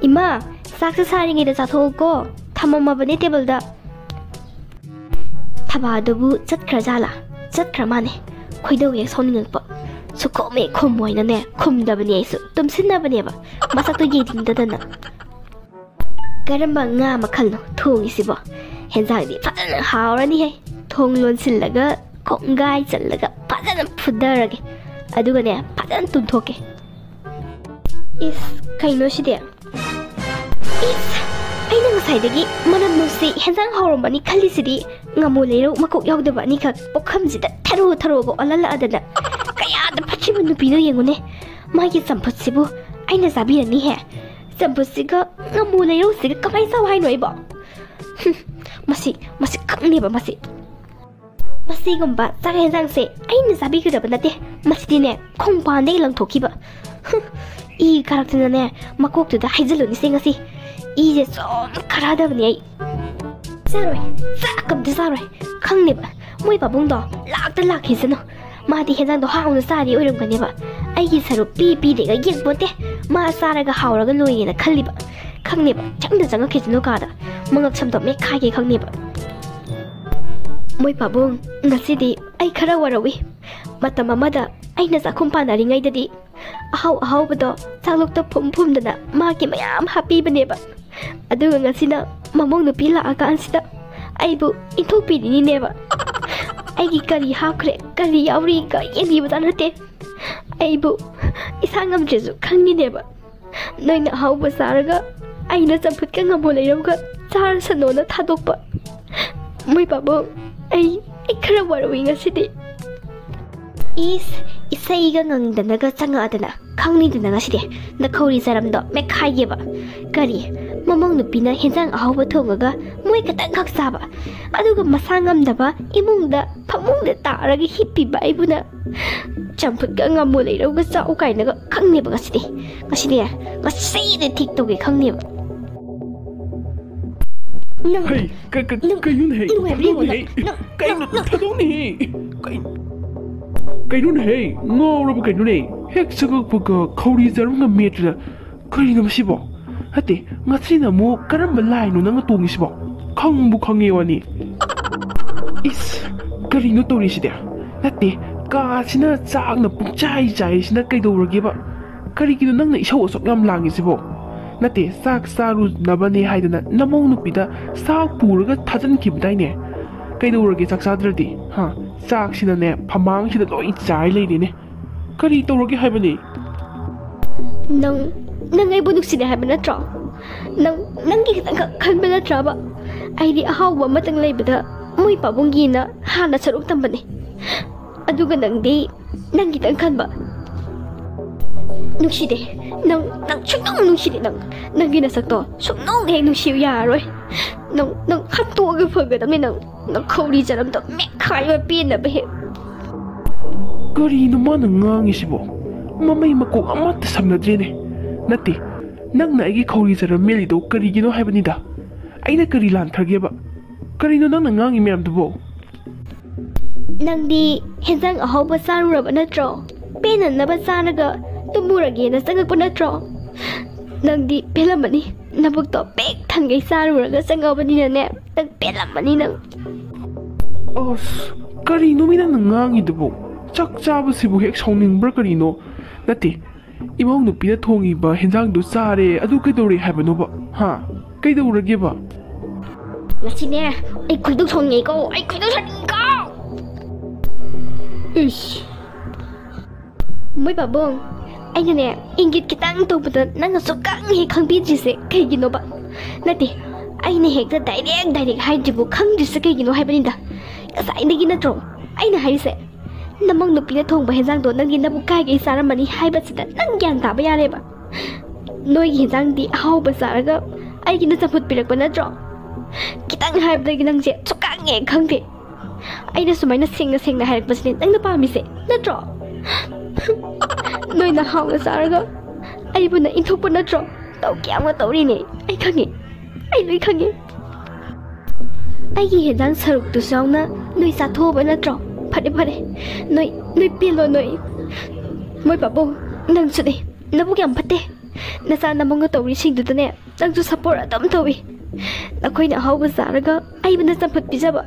ꯏꯃꯥ, ꯆꯥꯛꯁꯦ ꯁꯥꯔꯤꯉꯩꯗ ꯆꯥꯊꯣꯛꯎꯀꯣ, ꯊꯝꯃꯝꯃꯕꯅꯦ ꯇꯦꯕꯜꯗ꯫ ꯊꯕꯥꯗꯨꯕꯨ ꯆꯠꯈ꯭ꯔꯖꯥꯠꯂꯥ? ꯆꯠꯈ꯭ꯔ ꯃꯥꯅꯦ꯫ ꯈꯣꯏꯗꯧ ꯍꯦꯛ ꯁꯥꯎꯅꯤꯡꯉꯛꯄ꯫ ꯁꯨꯈꯨꯝ ꯍꯦꯛ ꯈꯨꯝꯃꯣꯏꯅꯅꯦ, ꯈꯨꯝꯗꯕꯅꯦ ꯑꯩꯁꯨ꯫ ꯇꯨꯝꯁꯤꯟꯅꯕꯅꯦꯕ꯫ ꯃꯁꯛꯇꯣ ꯌꯦꯡꯅꯤꯡꯗꯗꯅ꯫ ꯀꯔꯝꯕ ꯉꯥ ꯃꯈꯜꯅꯣ ꯊꯣꯡꯉꯤꯁꯤꯕꯣ? ꯍꯦꯟꯖꯥꯡꯗꯤ ꯐꯖꯅ ꯍꯥꯎꯔꯅꯤꯍꯦ꯫ ꯊꯣꯡ ꯂꯣꯟꯁꯤꯜꯂꯒ ꯈꯣꯡꯒꯥꯏ ꯆꯜꯂꯒ ꯐꯖꯅ ꯐꯨꯊꯔꯒꯦ꯫ ꯑꯗꯨꯒꯅꯦ, ꯐꯖꯅ ꯇꯨꯝꯊꯣꯛꯀꯦ꯫ ꯏꯁ, ꯀꯩꯅꯣ ꯁꯤꯗꯤ? ꯏꯁ! ꯑꯩꯅ ꯉꯁꯥꯏꯗꯒꯤ ꯃꯅꯝ ꯅꯨꯡꯁꯤ, ꯍꯦꯟꯖꯥꯡ ꯍꯥꯎꯔꯝꯃꯅꯤ ꯈꯜꯂꯤꯁꯤꯗꯤ꯫ ꯉꯥꯃꯨ ꯂꯩꯔꯧ ꯃꯀꯣꯛ ꯌꯥꯎꯗꯕ ꯑꯅꯤꯈꯛ ꯄꯨꯈꯝꯁꯤꯗ ꯊꯔꯣ ꯊꯔꯣꯒ ꯑꯣꯜꯍꯜꯂꯛꯑꯗꯅ꯫ ꯀꯌꯥꯗ ꯐꯠꯈꯤꯕ ꯅꯨꯄꯤꯅꯣ ꯌꯦꯡꯉꯨꯅꯦ꯫ ꯃꯥꯒꯤ ꯆꯝꯐꯨꯠꯁꯤꯕꯨ ꯑꯩꯅ ꯆꯥꯕꯤꯔꯅꯤꯍꯦ꯫ ꯆꯝꯐꯨꯠꯁꯤꯒ ꯉꯥꯃꯨ ꯂꯩꯔꯧꯁꯤꯒ ꯀꯃꯥꯏꯅ ꯆꯥꯎ ꯍꯥꯏꯅꯣ ꯑꯩꯕꯣ? ꯍꯨꯝ, ꯃꯁꯤ, ꯃꯁꯤ ꯈꯪꯅꯦꯕ ꯃꯁꯤ꯫ ꯃꯁꯤꯒꯨꯝꯕ ꯆꯥꯛ ꯌꯦꯟꯁꯥꯡꯁꯦ ꯑꯩꯅ ꯆꯥꯕꯤꯒꯗꯕ ꯅꯠꯇꯦ꯫ ꯃꯁꯤꯗꯤꯅꯦ, ꯈꯣꯡꯄꯥꯟꯗꯒꯤ ꯂꯪꯊꯣꯛꯈꯤꯕ꯫ ꯍꯨꯝ, ꯏ ꯀꯥꯔꯛꯇꯅꯅꯦ, ꯃꯀꯣꯛꯇꯨꯗ ꯍꯩꯖꯤꯜꯂꯨꯅꯤꯁꯦ ꯉꯁꯤ꯫ ꯏꯁꯦ ꯁꯨꯝ ꯀꯥꯔꯛꯑꯗꯕꯅꯦ ꯑꯩ꯫ ꯆꯥꯔꯣꯏ, ꯆꯥꯛ ꯑꯝꯇ ꯆꯥꯔꯣꯏ꯫ ꯈꯪꯅꯦꯕ, ꯃꯣꯏ ꯄꯥꯕꯨꯡꯗꯣ ꯂꯥꯛꯇ ꯂꯥꯛꯈꯤꯁꯅꯨ꯫ ꯃꯥꯗꯤ ꯍꯦꯟꯖꯥꯡꯗꯣ ꯍꯥꯎꯅ ꯆꯥꯔꯤ ꯑꯣꯏꯔꯝꯒꯅꯦꯕ꯫ ꯑꯩꯒꯤ ꯁꯔꯨꯛ ꯄꯤ ꯄꯤꯗꯦꯒ ꯌꯦꯡꯄꯣꯠꯇꯦ꯫ ꯃꯥ ꯆꯥꯔꯒ ꯍꯥꯎꯔꯒ ꯂꯣꯏꯔꯦꯅ ꯈꯜꯂꯤꯕ꯫ ꯈꯪꯅꯦꯕ, ꯆꯪꯗ ꯆꯪꯉꯛꯈꯤꯁꯅꯨ ꯀꯥꯗ꯫ ꯃꯉꯛ ꯁꯝꯗꯣ ꯃꯦꯠꯈꯥꯏꯒꯦ ꯈꯪꯅꯦꯕ꯫ ꯃꯣꯏ ꯄꯥꯕꯨꯡ, ꯉꯁꯤꯗꯤ ꯑꯩ ꯈꯔ ꯋꯥꯔꯧꯏ꯫ ꯃꯇꯝ ꯑꯃꯗ ꯑꯩꯅ ꯆꯥꯛꯈꯨꯝ ꯄꯥꯟꯅꯔꯤꯉꯩꯗꯗꯤ ꯑꯍꯥꯎ ꯑꯍꯥꯎꯕꯗꯣ ꯆꯥꯛꯂꯨꯛꯇ ꯐꯨꯝ ꯐꯨꯝꯗꯅ ꯃꯥꯒꯤ ꯃꯌꯥꯝ ꯍꯥꯞꯄꯤꯕꯅꯦꯕ꯫ ꯑꯗꯨꯒ ꯉꯁꯤꯅ ꯃꯃꯧ ꯅꯨꯄꯤ ꯂꯥꯛꯑꯀꯥꯟꯁꯤꯗ ꯑꯩꯕꯨ ꯏꯟꯊꯣꯛꯄꯤꯔꯤꯅꯤꯅꯦꯕ꯫ ꯑꯩꯒꯤ ꯀꯔꯤ ꯍꯥꯞꯈ꯭ꯔꯦ, ꯀꯔꯤ ꯌꯥꯎꯔꯤꯒ ꯌꯦꯡꯕꯤꯕꯖꯥꯠ ꯅꯠꯇꯦ꯫ ꯑꯩꯕꯨ ꯏꯁꯥ ꯉꯝꯗ꯭ꯔꯦꯁꯨ ꯈꯪꯉꯤꯅꯦꯕ꯫ ꯅꯣꯏꯅ ꯑꯍꯥꯎꯕ ꯆꯥꯔꯒ ꯑꯩꯅ ꯆꯝꯐꯨꯠꯀ ꯉꯥꯃꯨ ꯂꯩꯔꯧꯒ ꯆꯥꯔꯁꯅꯣꯅ ꯊꯥꯗꯣꯛꯄ꯫ ꯃꯣꯏ ꯄꯥꯕꯨꯡ, ꯑꯩ, ꯑꯩ ꯈꯔ ꯋꯥꯔꯧꯏ ꯉꯁꯤꯗꯤ꯫ ꯏꯁ, ꯏꯁꯩꯒ ꯉꯪꯗꯅꯒ ꯆꯪꯉꯛꯑꯗꯅ ꯈꯪꯅꯤꯗꯅ ꯉꯁꯤꯗꯤ꯫ ꯅꯈꯧꯔꯤ ꯆꯔꯝꯗꯣ ꯃꯦꯠꯈꯥꯏꯒꯦꯕ꯫ ꯀꯔꯤ, ꯃꯃꯧ ꯅꯨꯄꯤꯅ ꯍꯦꯟꯖꯥꯡ ꯑꯍꯥꯎꯕ ꯊꯣꯡꯉꯒ ꯃꯣꯏ ꯈꯛꯇꯪꯈꯛ ꯆꯥꯕ, ꯑꯗꯨꯒ ꯃꯁꯥ ꯉꯝꯗꯕ ꯏꯃꯨꯡꯗ ꯐꯃꯨꯡꯗ ꯇꯥꯔꯒ ꯍꯤꯞꯄꯤꯕ ꯑꯩꯕꯨꯅ ꯆꯝꯐꯨꯠꯀ ꯉꯥꯃꯨ ꯂꯩꯔꯧꯒ ꯆꯥꯎ ꯀꯥꯏꯅꯒ ꯈꯪꯅꯦꯕ ꯉꯁꯤꯗꯤ꯫ ꯉꯁꯤꯗꯤ, ꯉꯁꯤꯗꯤ ꯊꯤꯛ ꯇꯧꯒꯦ ꯈꯪꯅꯦꯕ꯫ ꯅꯪ, ꯍꯩ, ꯀ-, ꯀ-, ꯅꯪ, ꯀꯩꯅꯣꯅꯦꯍꯦ? ꯅꯪ ꯍꯥꯏꯕꯤꯌꯨ, ꯊꯥꯗꯣꯛꯅꯦꯍꯦ? ꯅꯪ, ꯀꯩꯅꯣ? ꯅꯪ, ꯅꯪ꯫ ꯊꯥꯗꯣꯛꯅꯦꯍꯦ? ꯀꯩ-, ꯀꯩꯅꯣꯅꯦꯍꯦ? ꯉꯥꯎꯔꯕ ꯀꯩꯅꯣꯅꯦ? ꯍꯦꯛ ꯆꯪꯉꯛꯄꯒ ꯈꯧꯔꯤ ꯆꯥꯔꯝꯒ ꯃꯦꯠꯇꯨꯅ, ꯀꯔꯤꯅꯣ ꯃꯁꯤꯕꯣ? ꯅꯠꯇꯦ, ꯉꯁꯤꯅ ꯑꯃꯨꯛ ꯀꯔꯝꯕ ꯂꯥꯏꯅꯣ ꯅꯪꯅ ꯇꯣꯡꯉꯤꯁꯤꯕꯣ? ꯈꯪꯕꯨ ꯈꯪꯉꯦ ꯋꯥꯅꯤ꯫ ꯏꯁ, ꯀꯔꯤꯅꯣ ꯇꯧꯔꯤꯁꯤꯗꯤ? ꯅꯠꯇꯦ, ꯀꯥꯁꯤꯅ ꯆꯥꯛꯅ ꯄꯨꯡꯆꯥꯏ ꯆꯥꯏꯔꯤꯁꯤꯅ ꯀꯩꯗꯧꯔꯒꯦꯕ? ꯀꯔꯤꯒꯤꯅꯣ ꯅꯪꯅ ꯏꯁꯧ ꯑꯁꯨꯛ ꯌꯥꯝ ꯂꯥꯡꯉꯤꯁꯤꯕꯣ? ꯅꯠꯇꯦ, ꯆꯥꯛ ꯆꯥꯔꯨꯅꯕꯅꯦ ꯍꯥꯏꯗꯅ ꯅꯃꯧ ꯅꯨꯄꯤꯗ ꯆꯥꯛ ꯄꯨꯔꯒ ꯊꯥꯖꯤꯟꯈꯤꯕꯗꯥꯏꯅꯦ? ꯀꯩꯗꯧꯔꯒꯦ ꯆꯥꯛ ꯆꯥꯗ꯭ꯔꯗꯤ? ꯍꯥ? ꯆꯥꯛꯁꯤꯅꯅꯦ, ꯐꯃꯥꯡꯁꯤꯗ ꯂꯣꯏ ꯆꯥꯏ ꯂꯩꯔꯦꯅꯦ꯫ ꯀꯔꯤ ꯇꯧꯔꯒꯦ ꯍꯥꯏꯕꯅꯤ? ꯅꯪ, ꯅꯪ ꯑꯩꯕꯨ ꯅꯨꯡꯁꯤꯗꯦ ꯍꯥꯏꯕ ꯅꯠꯇ꯭ꯔꯣ? ꯅꯪ, ꯅꯪꯒꯤ ꯈꯤꯇꯪꯈꯛ ꯈꯟꯕ ꯅꯠꯇ꯭ꯔꯕ? ꯑꯩꯗꯤ ꯑꯍꯥꯎꯕ ꯑꯃꯇꯪ ꯂꯩꯕꯗ ꯃꯣꯏ ꯄꯥꯕꯨꯡꯒꯤꯅ ꯍꯥꯟꯅ ꯁꯔꯨꯛ ꯇꯝꯕꯅꯦ꯫ ꯑꯗꯨꯒ ꯅꯪꯗꯤ ꯅꯪ ꯈꯤꯇꯪ ꯈꯟꯕ꯫ ꯅꯨꯡꯁꯤꯗꯦ꯫ ꯅꯪ, ꯅꯪ ꯁꯨꯡꯅꯨꯡ ꯅꯨꯡꯁꯤꯗꯦ ꯅꯪ꯫ ꯅꯪꯒꯤ ꯅꯁꯛꯇꯣ ꯁꯨꯡꯅꯨꯡ ꯍꯦꯛ ꯅꯨꯡꯁꯤꯌꯨ ꯌꯥꯔꯔꯣꯏ꯫ ꯅꯪ, ꯅꯪ ꯍꯟꯇꯣꯛꯑꯒ ꯐꯒꯗꯕꯅꯤ ꯅꯪ꯫ ꯅꯈꯧꯔꯤ ꯆꯅꯝꯗꯣ ꯃꯦꯠꯈꯥꯏꯕ ꯄꯦꯟꯅꯕ ꯍꯦꯛ꯫ ꯀꯔꯤꯅꯣ ꯃꯥꯅ ꯉꯥꯡꯉꯤꯁꯤꯕꯣ? ꯃꯃꯩ ꯃꯀꯣꯛ ꯑꯃꯠꯇ ꯁꯝꯅꯗ꯭ꯔꯦꯅꯦ꯫ ꯅꯠꯇꯦ, ꯅꯪꯅ ꯑꯩꯒꯤ ꯈꯧꯔꯤ ꯆꯅꯝ ꯃꯦꯠꯂꯤꯗꯣ ꯀꯔꯤꯒꯤꯅꯣ ꯍꯥꯏꯕꯅꯤꯗ꯫ ꯑꯩꯅ ꯀꯔꯤ ꯂꯥꯟꯈ꯭ꯔꯒꯦꯕ? ꯀꯔꯤꯅꯣ ꯅꯪꯅ ꯉꯥꯡꯉꯤ ꯃꯌꯥꯝꯗꯨꯕꯣ? ꯅꯪꯗꯤ ꯍꯦꯟꯖꯥꯡ ꯑꯍꯥꯎꯕ ꯆꯥꯔꯨꯔꯕ ꯅꯠꯇ꯭ꯔꯣ? ꯄꯦꯟꯅꯅꯕ ꯆꯥꯔꯒ ꯇꯨꯝꯃꯨꯔꯒꯦꯅ ꯆꯪꯉꯛꯄ ꯅꯠꯇ꯭ꯔꯣ? ꯅꯪꯗꯤ ꯄꯦꯜꯂꯝꯃꯅꯤ꯫ ꯅꯕꯨꯛꯇꯣ ꯄꯤꯛ ꯊꯟꯒꯩ ꯆꯥꯔꯨꯔꯒ ꯆꯪꯉꯕꯅꯤꯅꯅꯦ, ꯅꯪ ꯄꯦꯜꯂꯝꯃꯅꯤ ꯅꯪ꯫ ꯑꯁ, ꯀꯔꯤꯅꯣꯃꯤ ꯅꯪꯅ ꯉꯥꯡꯉꯤꯗꯨꯕꯨ? ꯆꯥꯛ ꯆꯥꯕꯁꯤꯕꯨ ꯍꯦꯛ ꯁꯥꯎꯅꯤꯡꯕ꯭ꯔꯥ ꯀꯔꯤꯅꯣ? ꯅꯠꯇꯦ, ꯏꯃꯧ ꯅꯨꯄꯤꯅ ꯊꯣꯡꯉꯤꯕ ꯍꯦꯟꯖꯥꯡꯗꯨ ꯆꯥꯔꯦ, ꯑꯗꯨ ꯀꯩꯗꯧꯔꯦ ꯍꯥꯏꯕꯅꯣꯕ? ꯍꯥ? ꯀꯩꯗꯧꯔꯒꯦꯕ? ꯉꯁꯤꯅꯦ, ꯑꯩ ꯈꯣꯏꯗꯧ ꯁꯥꯎꯅꯤꯡꯉꯦꯀꯣ, ꯑꯩ ꯈꯣꯏꯗꯧ ꯁꯥꯎꯅꯤꯡꯉꯤꯀꯣ꯫ ꯏꯁ꯫ ꯃꯣꯏ ꯄꯥꯕꯨꯡ, ꯑꯩꯅꯅꯦ, ꯏꯪꯒꯤꯠ ꯈꯤꯇꯪ ꯇꯧꯕꯗ ꯅꯪꯅ ꯁꯨꯛꯈꯪ ꯍꯦꯛ ꯈꯪꯕꯤꯗ꯭ꯔꯤꯁꯦ ꯀꯩꯒꯤꯅꯣꯕ? ꯅꯠꯇꯦ, ꯑꯩꯅ ꯍꯦꯛꯇ direct direct ꯍꯥꯏꯗ꯭ꯔꯤꯕꯨ ꯈꯪꯗ꯭ꯔꯤꯁꯦ ꯀꯩꯒꯤꯅꯣ ꯍꯥꯏꯕꯅꯤꯗ꯫ ꯉꯁꯥꯏꯗꯒꯤ ꯅꯠꯇ꯭ꯔꯣ ꯑꯩꯅ ꯍꯥꯏꯔꯤꯁꯦ? ꯅꯃꯧ ꯅꯨꯄꯤꯅ ꯊꯣꯡꯕ ꯍꯦꯟꯖꯥꯡꯗꯣ ꯅꯪꯒꯤ ꯅꯕꯨꯛ ꯀꯥꯏꯒꯩ ꯆꯥꯔꯝꯃꯅꯤ ꯍꯥꯏꯕꯁꯤꯗ ꯅꯪ ꯒ꯭ꯌꯥꯟ ꯇꯥꯕ ꯌꯥꯔꯦꯕ꯫ ꯅꯣꯏꯒꯤ ꯍꯦꯟꯖꯥꯡꯗꯤ ꯑꯍꯥꯎꯕ ꯆꯥꯔꯒ ꯑꯩꯒꯤꯅ ꯆꯝꯐꯨꯠ ꯄꯤꯔꯛꯄ ꯅꯠꯇ꯭ꯔꯣ? ꯈꯤꯇꯪ ꯍꯥꯏꯕꯗꯒꯤ ꯅꯪꯁꯦ ꯁꯨꯛꯈꯪ ꯍꯦꯛ ꯈꯪꯗꯦ꯫ ꯑꯩꯅ ꯁꯨꯃꯥꯏꯅ ꯁꯦꯡꯅ ꯁꯦꯡꯅ ꯍꯥꯏꯔꯛꯄꯁꯤꯅꯦ ꯅꯪꯅ ꯄꯥꯝꯃꯤꯁꯦ ꯅꯠꯇ꯭ꯔꯣ? ꯅꯣꯏꯅ ꯍꯥꯎꯅ ꯆꯥꯔꯒ ꯑꯩꯕꯨꯅ ꯏꯟꯊꯣꯛꯄ ꯅꯠꯇ꯭ꯔꯣ? ꯇꯧ ꯀꯌꯥꯝꯅ ꯇꯧꯔꯤꯅꯦ꯫ ꯑꯩ ꯈꯪꯉꯦ꯫ ꯑꯩ ꯂꯣꯏ ꯈꯪꯉꯦ꯫ ꯑꯩꯒꯤ ꯍꯦꯟꯖꯥꯡ ꯁꯔꯨꯛꯇꯨꯁꯨ ꯌꯥꯎꯅ ꯅꯣꯏ ꯆꯥꯊꯣꯛꯑꯕ ꯅꯠꯇ꯭ꯔꯣ? ꯐꯔꯦ, ꯐꯔꯦ꯫ ꯅꯣꯏ, ꯅꯣꯏ ꯄꯦꯜꯂꯣ ꯅꯣꯏ꯫ ꯃꯣꯏ ꯄꯥꯕꯨꯡ, ꯅꯪꯁꯨꯅꯦ꯫ ꯅꯕꯨꯛ ꯌꯥꯝ ꯐꯠꯇꯦ꯫ ꯅꯆꯥ ꯅꯃꯧꯅ ꯇꯧꯔꯤꯁꯤꯡꯗꯨꯗꯅꯦ, ꯅꯪꯁꯨ support ꯑꯗꯨꯝ ꯇꯧꯏ꯫ ꯅꯈꯣꯏꯅ ꯑꯍꯥꯎꯕ ꯆꯥꯔꯒ ꯑꯩꯕꯨꯅ ꯆꯝꯐꯨꯠ ꯄꯤꯖꯕ꯫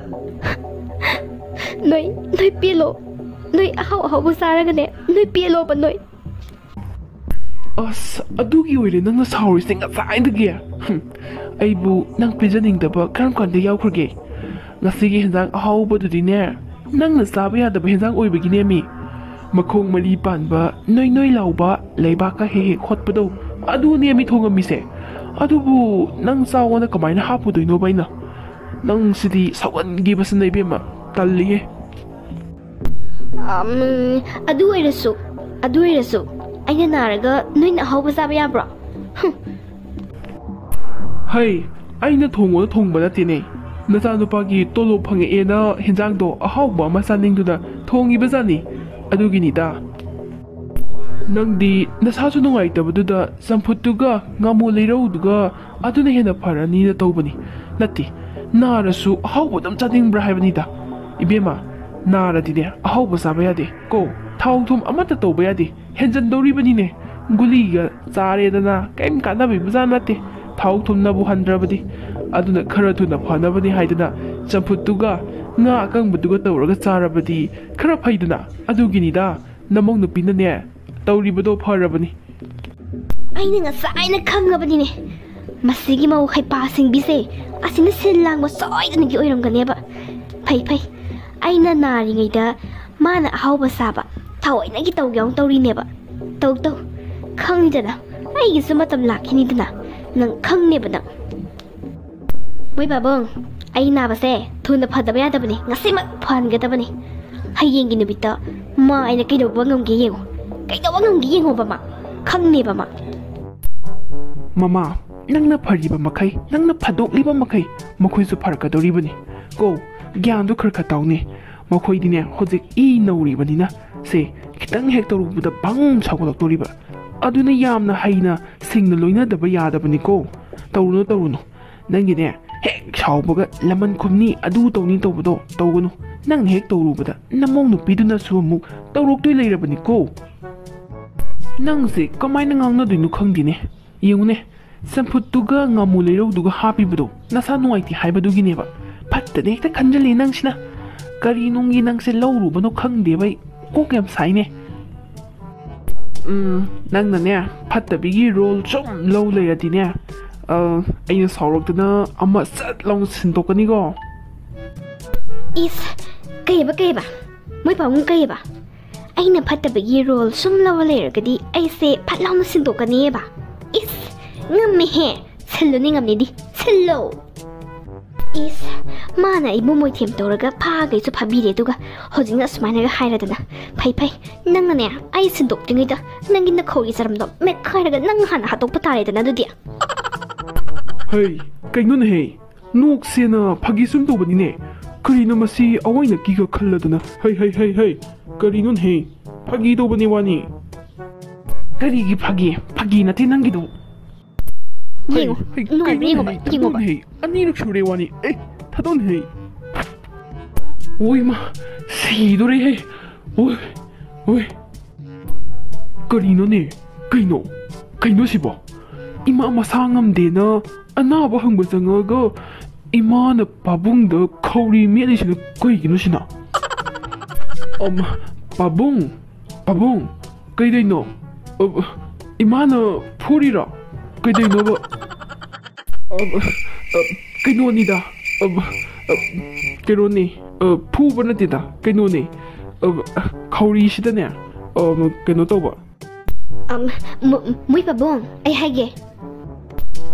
ꯅꯣꯏ, ꯅꯣꯏ ꯄꯦꯜꯂꯣ꯫ ꯅꯣꯏ ꯑꯍꯥꯎ ꯑꯍꯥꯎꯕ ꯆꯥꯔꯒꯅꯦ, ꯅꯣꯏ ꯄꯦꯜꯂꯣꯕ ꯅꯣꯏ꯫ ꯑꯁ, ꯑꯗꯨꯒꯤ ꯑꯣꯏꯔꯦ ꯅꯪꯅ ꯁꯥꯎꯔꯤꯁꯦ ꯉꯁꯥꯏꯗꯒꯤ? ꯍꯨꯝ, ꯑꯩꯕꯨ ꯅꯪ ꯄꯤꯖꯅꯤꯡꯗꯕ ꯀꯔꯝ ꯀꯥꯟꯗ ꯌꯥꯎꯈ꯭ꯔꯒꯦ? ꯉꯁꯤꯒꯤ ꯍꯦꯟꯖꯥꯡ ꯑꯍꯥꯎꯕꯗꯨꯗꯤꯅꯦ, ꯅꯪꯅ ꯆꯥꯕ ꯌꯥꯗꯕ ꯍꯦꯟꯖꯥꯡ ꯑꯣꯏꯕꯒꯤꯅꯦꯃꯤ꯫ ꯃꯈꯣꯡ ꯃꯔꯤ ꯄꯥꯟꯕ, ꯅꯣꯏ ꯅꯣꯏ ꯂꯥꯎꯕ, ꯂꯩꯕꯥꯛꯀ ꯍꯦꯛ ꯍꯦꯛ ꯍꯣꯠꯄꯗꯣ, ꯑꯗꯨꯅꯦꯃꯤ ꯊꯣꯡꯉꯝꯃꯤꯁꯦ꯫ ꯑꯗꯨꯕꯨ ꯅꯪ ꯆꯥꯎꯑꯣꯅ ꯀꯃꯥꯏꯅ ꯍꯥꯞꯄꯨꯗꯣꯏꯅꯣꯕ ꯑꯩꯅ? ꯅꯪ ꯁꯤꯗꯤ ꯁꯥꯎꯒꯟꯈꯤꯕꯁꯤꯅ ꯏꯕꯦꯝꯃ, ꯇꯜꯂꯤꯍꯦ꯫ ꯑꯝ, ꯑꯗꯨ ꯑꯣꯏꯔꯁꯨ, ꯑꯗꯨ ꯑꯣꯏꯔꯁꯨ, ꯑꯩꯅ ꯅꯥꯔꯒ ꯅꯣꯏꯅ ꯑꯍꯥꯎꯕ ꯆꯥꯕ ꯌꯥꯕ꯭ꯔꯣ? ꯍꯨꯝ꯫ ꯍꯩ, ꯑꯩꯅ ꯊꯣꯡꯉꯣꯅ ꯊꯣꯡꯕ ꯅꯠꯇꯦꯅꯦ꯫ ꯅꯆꯥꯅꯨꯄꯥꯒꯤ ꯇꯣꯂꯣꯞ ꯐꯪꯉꯛꯑꯦꯅ ꯍꯦꯟꯖꯥꯡꯗꯣ ꯑꯍꯥꯎꯕ ꯑꯃ ꯆꯥꯅꯤꯡꯗꯨꯅ ꯊꯣꯡꯉꯤꯕꯖꯥꯠꯅꯤ꯫ ꯑꯗꯨꯒꯤꯅꯤꯗ꯫ ꯅꯪꯗꯤ ꯅꯁꯥꯁꯨ ꯅꯨꯡꯉꯥꯏꯇꯕꯗꯨꯗ ꯆꯝꯐꯨꯠꯇꯨꯒ ꯉꯥꯃꯨ ꯂꯩꯔꯧꯗꯨꯒ ꯑꯗꯨꯅ ꯍꯦꯟꯅ ꯐꯔꯅꯤꯅ ꯇꯧꯕꯅꯤ꯫ ꯅꯠꯇꯦ, ꯅꯥꯔꯁꯨ ꯑꯍꯥꯎꯕ ꯑꯗꯨꯝ ꯆꯥꯅꯤꯡꯕ꯭ꯔꯥ ꯍꯥꯏꯕꯅꯤꯗ꯫ ꯏꯕꯦꯝꯃ, ꯅꯥꯔꯗꯤꯅꯦ ꯑꯍꯥꯎꯕ ꯆꯥꯕ ꯌꯥꯗꯦ ꯀꯣ, ꯊꯥꯎ ꯊꯨꯝ ꯑꯃꯠꯇ ꯇꯧꯕ ꯌꯥꯗꯦ꯫ ꯍꯦꯟꯖꯟꯗꯧꯔꯤꯕꯅꯤꯅꯦ꯫ ꯒꯨꯂꯤꯒ ꯆꯥꯔꯦꯗꯅ ꯀꯩꯝ ꯀꯥꯟꯅꯕꯤꯕꯖꯥꯠ ꯅꯠꯇꯦ꯫ ꯊꯥꯎ ꯊꯨꯝꯅꯕꯨ ꯍꯟꯗ꯭ꯔꯕꯗꯤ꯫ ꯑꯗꯨꯅ ꯈꯔ ꯊꯨꯅ ꯐꯅꯕꯅꯤ ꯍꯥꯏꯗꯅ ꯆꯝꯐꯨꯠꯇꯨꯒ ꯉꯥ ꯑꯀꯪꯕꯗꯨꯒ ꯇꯧꯔꯒ ꯆꯥꯔꯕꯗꯤ ꯈꯔ ꯐꯩꯗꯅ꯫ ꯑꯗꯨꯒꯤꯅꯤꯗ ꯅꯃꯧ ꯅꯨꯄꯤꯅꯅꯦ ꯇꯧꯔꯤꯕꯗꯣ ꯐꯔꯕꯅꯤ꯫ ꯑꯩꯅ ꯉꯁꯥꯏꯅ ꯈꯪꯉꯕꯅꯤꯅꯦ, ꯃꯁꯤꯒꯤ ꯃꯧ ꯍꯩꯄꯥ ꯁꯤꯡꯕꯤꯁꯦ ꯑꯁꯤꯅ ꯁꯤꯜ ꯂꯥꯡꯕ ꯁꯣꯏꯗꯅꯒꯤ ꯑꯣꯏꯔꯝꯒꯅꯦꯕ꯫ ꯐꯩ, ꯐꯩ, ꯑꯩꯅ ꯅꯥꯔꯤꯉꯩꯗ ꯃꯥꯅ ꯑꯍꯥꯎꯕ ꯆꯥꯕ ꯊꯑꯣꯏꯅꯒꯤ ꯇꯧꯒꯦ ꯌꯥꯎꯅ ꯇꯧꯔꯤꯅꯦꯕ꯫ ꯇꯧ, ꯇꯧ, ꯈꯪꯗꯅ ꯑꯩꯒꯤꯁꯨ ꯃꯇꯝ ꯂꯥꯛꯈꯤꯅꯤꯗꯅ, ꯅꯪ ꯈꯪꯅꯦꯕ ꯅꯪ꯫ ꯃꯣꯏ ꯄꯥꯕꯨꯡ, ꯑꯩ ꯅꯥꯕꯁꯦ ꯊꯨꯅ ꯐꯗꯕ ꯌꯥꯗꯕꯅꯤ, ꯉꯁꯤꯃꯛ ꯐꯍꯟꯒꯗꯕꯅꯤ꯫ ꯍꯌꯦꯡꯒꯤ ꯅꯨꯃꯤꯠꯇ ꯃꯥ ꯑꯩꯅ ꯀꯩꯗꯧꯕ ꯉꯝꯒꯦ ꯌꯦꯡꯉꯨ, ꯀꯩꯗꯧꯕ ꯉꯝꯒꯦ ꯌꯦꯡꯉꯣꯕ ꯃꯥ, ꯈꯪꯅꯦꯕ ꯃꯥ꯫ ꯃꯃꯥ, ꯅꯪꯅ ꯐꯔꯤꯕ ꯃꯈꯩ, ꯅꯪꯅ ꯐꯗꯣꯛꯂꯤꯕ ꯃꯈꯩ ꯃꯈꯣꯏꯁꯨ ꯐꯔꯛꯀꯗꯧꯔꯤꯕꯅꯤ꯫ ꯀꯣ, ꯒ꯭ꯌꯥꯟꯗꯣ ꯈꯔ ꯈꯔ ꯇꯥꯎꯅꯦ꯫ ꯃꯈꯣꯏꯗꯤꯅꯦ ꯍꯧꯖꯤꯛ ꯏ ꯅꯧꯔꯤꯕꯅꯤꯅ, ꯁꯦ, ꯈꯤꯇꯪ ꯍꯦꯛ ꯇꯧꯔꯨꯕꯗ ꯕꯪ ꯁꯥꯎꯒꯠꯂꯛꯇꯧꯔꯤꯕ꯫ ꯑꯗꯨꯅ ꯌꯥꯝꯅ ꯍꯩꯅ ꯁꯤꯡꯅ ꯂꯣꯏꯅꯗꯕ ꯌꯥꯗꯕꯅꯤꯀꯣ꯫ ꯇꯧꯔꯨꯅꯨ, ꯇꯧꯔꯨꯅꯨ꯫ ꯅꯪꯒꯤꯅꯦ, ꯍꯦꯛ ꯁꯥꯎꯕꯒ ꯂꯃꯟ ꯈꯨꯝꯅꯤ, ꯑꯗꯨ ꯇꯧꯅꯤ ꯇꯧꯕꯗꯣ ꯇꯧꯒꯅꯨ꯫ ꯅꯪꯅ ꯍꯦꯛ ꯇꯧꯔꯨꯕꯗ ꯅꯃꯧ ꯅꯨꯄꯤꯗꯨꯅꯁꯨ ꯑꯃꯨꯛ ꯇꯧꯔꯛꯇꯣꯏ ꯂꯩꯔꯕꯅꯤꯀꯣ꯫ ꯅꯪꯁꯦ ꯀꯃꯥꯏꯅ ꯉꯥꯡꯅꯗꯣꯏꯅꯣ ꯈꯪꯗꯦꯅꯦ꯫ ꯌꯦꯡꯉꯨꯅꯦ, ꯆꯝꯐꯨꯠꯇꯨꯒ ꯉꯥꯃꯨ ꯂꯩꯔꯧꯗꯨꯒ ꯍꯥꯞꯄꯤꯕꯗꯣ ꯅꯁꯥ ꯅꯨꯡꯉꯥꯏꯇꯦ ꯍꯥꯏꯕꯗꯨꯒꯤꯅꯦꯕ꯫ ꯐꯠꯇꯅ ꯍꯦꯛꯇ ꯈꯟꯖꯜꯂꯤ ꯅꯪꯁꯤꯅ꯫ ꯀꯔꯤ ꯅꯨꯡꯒꯤ ꯅꯪꯁꯦ ꯂꯧꯔꯨꯕꯅꯣ ꯈꯪꯗꯦꯕ ꯑꯩ꯫ ꯀꯣꯛ ꯌꯥꯝ ꯁꯥꯏꯅꯦ꯫ ꯎꯝ, ꯅꯪꯅꯅꯦ, ꯐꯠꯇꯕꯤꯒꯤ ꯔꯣꯜ ꯁꯨꯝ ꯂꯧ ꯂꯩꯔꯗꯤꯅꯦ, ꯑ, ꯑꯩꯅ ꯁꯥꯎꯔꯛꯇꯅ ꯑꯃ ꯁꯠ ꯂꯥꯎꯅ ꯁꯤꯟꯗꯣꯛꯀꯅꯤꯀꯣ꯫ ꯏꯁ, ꯀꯩꯕ, ꯀꯩꯕ? ꯃꯣꯏ ꯄꯥꯕꯨꯡ ꯀꯩꯕ? ꯑꯩꯅ ꯐꯠꯇꯕꯒꯤ ꯔꯣꯜ ꯁꯨꯝ ꯂꯧꯔ ꯂꯩꯔꯒꯗꯤ ꯑꯩꯁꯦ ꯐꯠ ꯂꯥꯎꯅ ꯁꯤꯟꯗꯣꯛꯀꯅꯤꯕ? ꯏꯁ, ꯉꯝꯃꯦꯍꯦ! ꯁꯤꯜꯂꯨꯅꯦ, ꯉꯝꯅꯤꯗꯤ꯫ ꯁꯤꯜꯂꯣ! ꯏꯁ, ꯃꯥꯅ ꯑꯩꯕꯨ ꯃꯣꯏꯊꯦꯝ ꯇꯧꯔꯒ ꯐꯥꯒꯩꯁꯨ ꯐꯥꯕꯤꯔꯦ, ꯑꯗꯨꯒ ꯍꯧꯖꯤꯛꯅ ꯑꯁꯨꯃꯥꯏꯅꯒ ꯍꯥꯏꯔꯗꯅ꯫ ꯐꯩ, ꯐꯩ, ꯅꯪꯅꯅꯦ, ꯑꯩ ꯁꯤꯟꯗꯣꯛꯇ꯭ꯔꯤꯉꯩꯗ ꯅꯪꯒꯤ ꯅꯈꯧꯔꯤ ꯆꯔꯝꯗꯣ ꯃꯦꯠꯈꯥꯏꯔꯒ ꯅꯪ ꯍꯥꯟꯅ ꯍꯥꯠꯇꯣꯛꯄ ꯇꯥꯔꯦꯗꯅ ꯑꯗꯨꯗꯤ꯫ ꯍꯩ, ꯀꯩꯅꯣꯅꯦꯍꯦ? ꯅꯣꯛꯁꯦꯅ ꯐꯥꯒꯤ ꯁꯨꯝ ꯇꯧꯕꯅꯤꯅꯦ꯫ ꯀꯔꯤꯅꯣ ꯃꯁꯤ ꯑꯋꯥꯏꯅ ꯀꯤꯒ ꯈꯜꯂꯗꯅ? ꯍꯩ, ꯍꯩ, ꯍꯩ, ꯍꯩ! ꯀꯔꯤꯅꯣꯅꯦꯍꯦ? ꯐꯥꯒꯤ ꯇꯧꯕꯅꯤ ꯋꯥꯅꯤ꯫ ꯀꯔꯤꯒꯤ ꯐꯥꯒꯤ? ꯐꯥꯒꯤ ꯅꯠꯇꯦ ꯅꯪꯒꯤꯗꯨ꯫ ꯌꯦꯡꯉꯣ, ꯍꯩ, ꯍꯩ, ꯅꯨꯡꯉꯥꯏꯕ꯭ꯔꯥ ꯌꯦꯡꯉꯣꯕ, ꯀꯩꯅꯣꯅꯦꯍꯦ? ꯌꯦꯡꯉꯣꯕ꯫ ꯊꯥꯗꯣꯛꯅꯦꯍꯦ꯫ ꯑꯅꯤꯔꯛ ꯁꯨꯔꯦ ꯋꯥꯅꯤ꯫ ꯑꯦ, ꯊꯥꯗꯣꯛꯅꯦꯍꯦ꯫ ꯑꯣ ꯏꯃꯥ, ꯁꯤꯗꯣꯔꯦꯍꯦ꯫ ꯑꯣꯏ, ꯑꯣꯏ꯫ ꯀꯔꯤꯅꯣꯅꯦ? ꯀꯩꯅꯣ? ꯀꯩꯅꯣ ꯁꯤꯕꯣ? ꯏꯃꯥ ꯃꯁꯥ ꯉꯝꯗꯦꯅ ꯑꯅꯥꯕ ꯍꯪꯕ ꯆꯪꯉꯒ ꯏꯃꯥꯅ ꯄꯥꯕꯨꯡꯗ ꯈꯧꯔꯤ ꯃꯦꯠꯂꯤꯁꯤꯅ ꯀꯩꯒꯤꯅꯣ ꯁꯤꯅ? ꯑꯝ, ꯄꯥꯕꯨꯡ, ꯄꯥꯕꯨꯡ, ꯀꯩꯗꯩꯅꯣ? ꯑ, ꯏꯃꯥꯅ ꯐꯨꯔꯤꯔꯣ? ꯀꯩꯗꯩꯅꯣꯕ? ꯑ, ꯑ, ꯀꯩꯅꯣꯅꯤꯗ, ꯑ, ꯑ, ꯀꯩꯅꯣꯅꯤ, ꯑ, ꯐꯨꯕ ꯅꯠꯇꯦꯗ, ꯀꯩꯅꯣꯅꯤ, ꯑ, ꯈꯧꯔꯤꯁꯤꯗꯅꯦ, ꯑ, ꯀꯩꯅꯣ ꯇꯧꯕ꯫ ꯑꯝ, ꯃꯨ-, ꯃꯨꯏ ꯄꯥꯕꯨꯡ, ꯑꯩ ꯍꯥꯏꯒꯦ꯫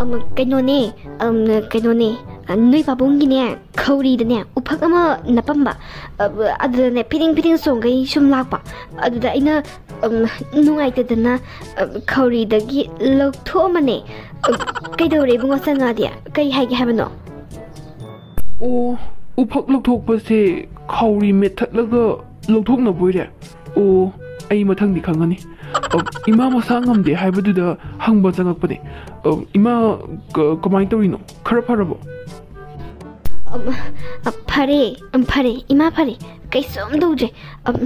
ꯑꯝ, ꯀꯩꯅꯣꯅꯦ, ꯑꯝ, ꯀꯩꯅꯣꯅꯦ, ꯑ, ꯅꯣꯏ ꯄꯥꯕꯨꯡꯒꯤꯅꯦ, ꯈꯧꯔꯤꯗꯅꯦ, ꯎꯐꯛ ꯑꯃ ꯅꯞꯄꯝꯕ, ꯑ, ꯑꯗꯨꯗꯅꯦ, ꯐꯤꯗꯤꯡ ꯐꯤꯗꯤꯡ ꯆꯣꯡꯒꯩ ꯁꯨꯝ ꯂꯥꯛꯄ꯫ ꯑꯗꯨꯗ ꯑꯩꯅ, ꯑꯝ, ꯅꯨꯡꯉꯥꯏꯇꯗꯅ, ꯑ, ꯈꯧꯔꯤꯗꯒꯤ ꯂꯧꯊꯣꯛꯑꯝꯕꯅꯦ꯫ ꯑ, ꯀꯩꯗꯧꯔꯦ ꯏꯕꯨꯡꯉꯣ ꯆꯪꯉꯛꯑꯗꯤ? ꯀꯩ ꯍꯥꯏꯒꯦ ꯍꯥꯏꯕꯅꯣ? ꯑꯣ, ꯎꯐꯛ ꯂꯧꯊꯣꯛꯄꯁꯦ ꯈꯧꯔꯤ ꯃꯦꯠꯊꯠꯂꯒ ꯂꯧꯊꯣꯛꯅꯕ ꯑꯣꯏꯔꯦ? ꯑꯣ, ꯑꯩ ꯃꯊꯪꯗꯤ ꯈꯪꯉꯅꯤ꯫ ꯑ, ꯏꯃꯥ ꯃꯁꯥ ꯉꯝꯗꯦ ꯍꯥꯏꯕꯗꯨꯗ ꯍꯪꯕ ꯆꯪꯉꯛꯄꯅꯦ꯫ ꯑ, ꯏꯃꯥ ꯀ-, ꯀꯃꯥꯏꯅ ꯇꯧꯔꯤꯅꯣ? ꯈꯔ ꯐꯔꯕꯣ? ꯑꯝ, ꯑ, ꯐꯔꯦ, ꯑꯝ, ꯐꯔꯦ, ꯏꯃꯥ ꯐꯔꯦ, ꯀꯩꯁꯨꯝ ꯇꯧꯗ꯭ꯔꯦ꯫ ꯑꯝ,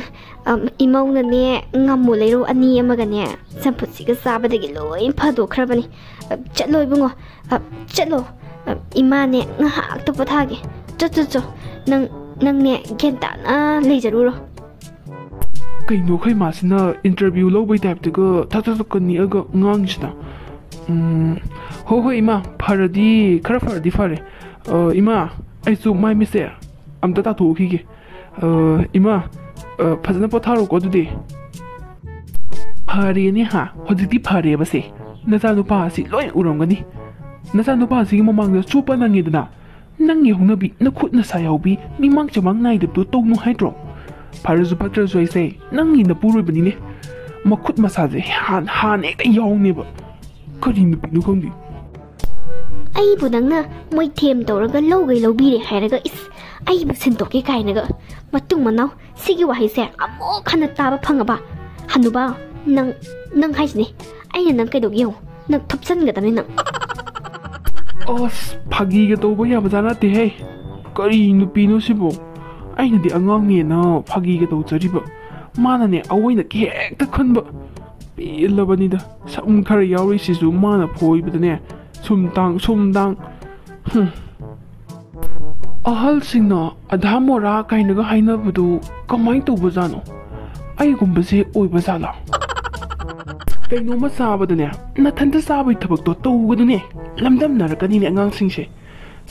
ꯑꯝ, ꯏꯃꯧꯅꯅꯦ, ꯉꯝꯃꯣ ꯂꯩꯔꯧ ꯑꯅꯤ ꯑꯃꯒꯅꯦ, ꯆꯝꯐꯨꯠꯁꯤꯒ ꯆꯥꯕꯗꯒꯤ ꯂꯣꯏ ꯐꯗꯣꯛꯈ꯭ꯔꯕꯅꯤ꯫ ꯑ, ꯆꯠꯂꯣ ꯏꯕꯨꯡꯉꯣ, ꯑ, ꯆꯠꯂꯣ꯫ ꯑ, ꯏꯃꯥꯅꯦ, ꯉꯥꯏꯍꯥꯛꯇ ꯄꯣꯊꯥꯒꯦ꯫ ꯆꯣ, ꯆꯣ, ꯆꯣ, ꯅꯪ ꯅꯪꯅꯦ ꯒ꯭ꯌꯥꯟ ꯇꯥꯅ ꯂꯩꯖꯔꯨꯔꯣ꯫ ꯀꯩꯅꯣ ꯑꯩꯈꯣꯏ ꯃꯥꯁꯤꯅ interview ꯂꯧꯕꯩ type ꯇꯒ ꯊꯛ ꯊꯛ ꯊꯛꯀ ꯅꯤꯛꯑꯒ ꯉꯥꯡꯉꯤꯁꯤꯅ? ꯎꯝ, ꯍꯣ ꯍꯣꯏ ꯏꯃꯥ, ꯐꯔꯗꯤ, ꯈꯔ ꯐꯔꯗꯤ ꯐꯔꯦ꯫ ꯑ, ꯏꯃꯥ, ꯑꯩꯁꯨ ꯃꯥꯏ ꯃꯤꯠꯁꯦ ꯑꯝꯇ ꯇꯥꯊꯣꯛꯎꯈꯤꯒꯦ꯫ ꯑ, ꯏꯃꯥ, ꯑ, ꯐꯖꯅ ꯄꯣꯊꯥꯔꯣꯀꯣ ꯑꯗꯨꯗꯤ꯫ ꯐꯔꯦꯅꯦ ꯍꯥ, ꯍꯧꯖꯤꯛꯇꯤ ꯐꯔꯦꯕꯁꯦ꯫ ꯅꯆꯥꯅꯨꯄꯥ ꯑꯁꯤ ꯂꯣꯏ ꯎꯔꯝꯒꯅꯤ꯫ ꯅꯆꯥꯅꯨꯄꯥ ꯑꯁꯤꯒꯤ ꯃꯃꯥꯡꯗ ꯆꯣꯞꯄ ꯅꯪꯉꯦꯗꯅ꯫ ꯅꯪꯒꯤ ꯍꯧꯅꯕꯤ, ꯅꯈꯨꯠ ꯅꯁꯥ ꯌꯥꯎꯕꯤ, ꯃꯤꯃꯥꯡ ꯆꯃꯥꯡ ꯅꯥꯏꯗꯕꯗꯣ ꯇꯧꯅꯨ ꯍꯥꯏꯗ꯭ꯔꯣ? ꯐꯔꯁꯨ ꯐꯠꯇ꯭ꯔꯁꯨ ꯑꯩꯁꯦ ꯅꯪꯒꯤ ꯅꯄꯨꯔꯣꯏꯕꯅꯤꯅꯦ꯫ ꯃꯈꯨꯠ ꯃꯁꯥꯁꯦ ꯍꯥꯟ-, ꯍꯥꯟꯅ ꯍꯦꯛꯇ ꯌꯥꯎꯅꯦꯕ꯫ ꯀꯔꯤ ꯅꯨꯄꯤꯅꯣ ꯈꯪꯗꯦ꯫ ꯑꯩꯕꯨ ꯅꯪꯅ ꯃꯣꯏ ꯊꯦꯝ ꯇꯧꯔꯒ ꯂꯧꯒꯩ ꯂꯧꯕꯤꯔꯦ ꯍꯥꯏꯔꯒ, ꯏꯁ, ꯑꯩꯕꯨ ꯁꯤꯟꯗꯣꯛꯀꯦ ꯀꯥꯏꯅꯒ꯫ ꯃꯇꯨꯡ ꯃꯅꯥꯎ ꯁꯤꯒꯤ ꯋꯥꯍꯩꯁꯦ ꯑꯃꯨꯛ ꯍꯟꯅ ꯇꯥꯕ ꯐꯪꯉꯕ? ꯍꯅꯨꯕ, ꯅꯪ, ꯅꯪ ꯍꯥꯏꯁꯤꯅꯦ, ꯑꯩꯅ ꯅꯪ ꯀꯩꯗꯧꯒꯦ ꯌꯦꯡꯉꯨ, ꯅꯪ ꯊꯨꯞꯆꯟꯒꯗꯕꯅꯤ ꯅꯪ꯫ ꯑꯁ, ꯐꯥꯒꯤꯒ ꯇꯧꯕ ꯌꯥꯕꯖꯥꯠ ꯅꯠꯇꯦꯍꯦ꯫ ꯀꯔꯤ ꯅꯨꯄꯤꯅꯣ ꯁꯤꯕꯣ? ꯑꯩꯅꯗꯤ ꯑꯉꯥꯡꯅꯦꯅ ꯐꯥꯒꯤꯒ ꯇꯧꯖꯔꯤꯕ, ꯃꯥꯅꯅꯦ ꯑꯑꯣꯏꯅ ꯍꯦꯛꯇ ꯈꯟꯕ꯫ ꯄꯦꯜꯂꯕꯅꯤꯗ, ꯁꯝ ꯈꯔ ꯌꯥꯎꯔꯤꯁꯤꯁꯨ ꯃꯥꯅ ꯐꯣꯏꯕꯗꯅꯦ, ꯁꯨꯝ ꯇꯥꯡ, ꯁꯨꯝ ꯇꯥꯡ꯫ ꯍꯨꯝ꯫ ꯑꯍꯜꯁꯤꯡꯅ ꯑꯙꯥ ꯃꯣꯔꯥ ꯀꯥꯏꯅꯒ ꯍꯥꯏꯅꯕꯗꯨ ꯀꯃꯥꯏꯅ ꯇꯧꯕꯖꯥꯠꯅꯣ? ꯑꯩꯒꯨꯝꯕꯁꯦ ꯑꯣꯏꯕꯖꯥꯠꯂꯥ? ꯀꯩꯅꯣꯝꯃ ꯆꯥꯕꯗꯅꯦ, ꯅꯊꯟꯇ ꯆꯥꯕꯒꯤ ꯊꯕꯛꯇꯣ ꯇꯧꯒꯅꯨꯅꯦ꯫ ꯂꯝꯗꯝꯅꯔꯛꯀꯅꯤꯅꯦ ꯑꯉꯥꯡꯁꯤꯡꯁꯦ꯫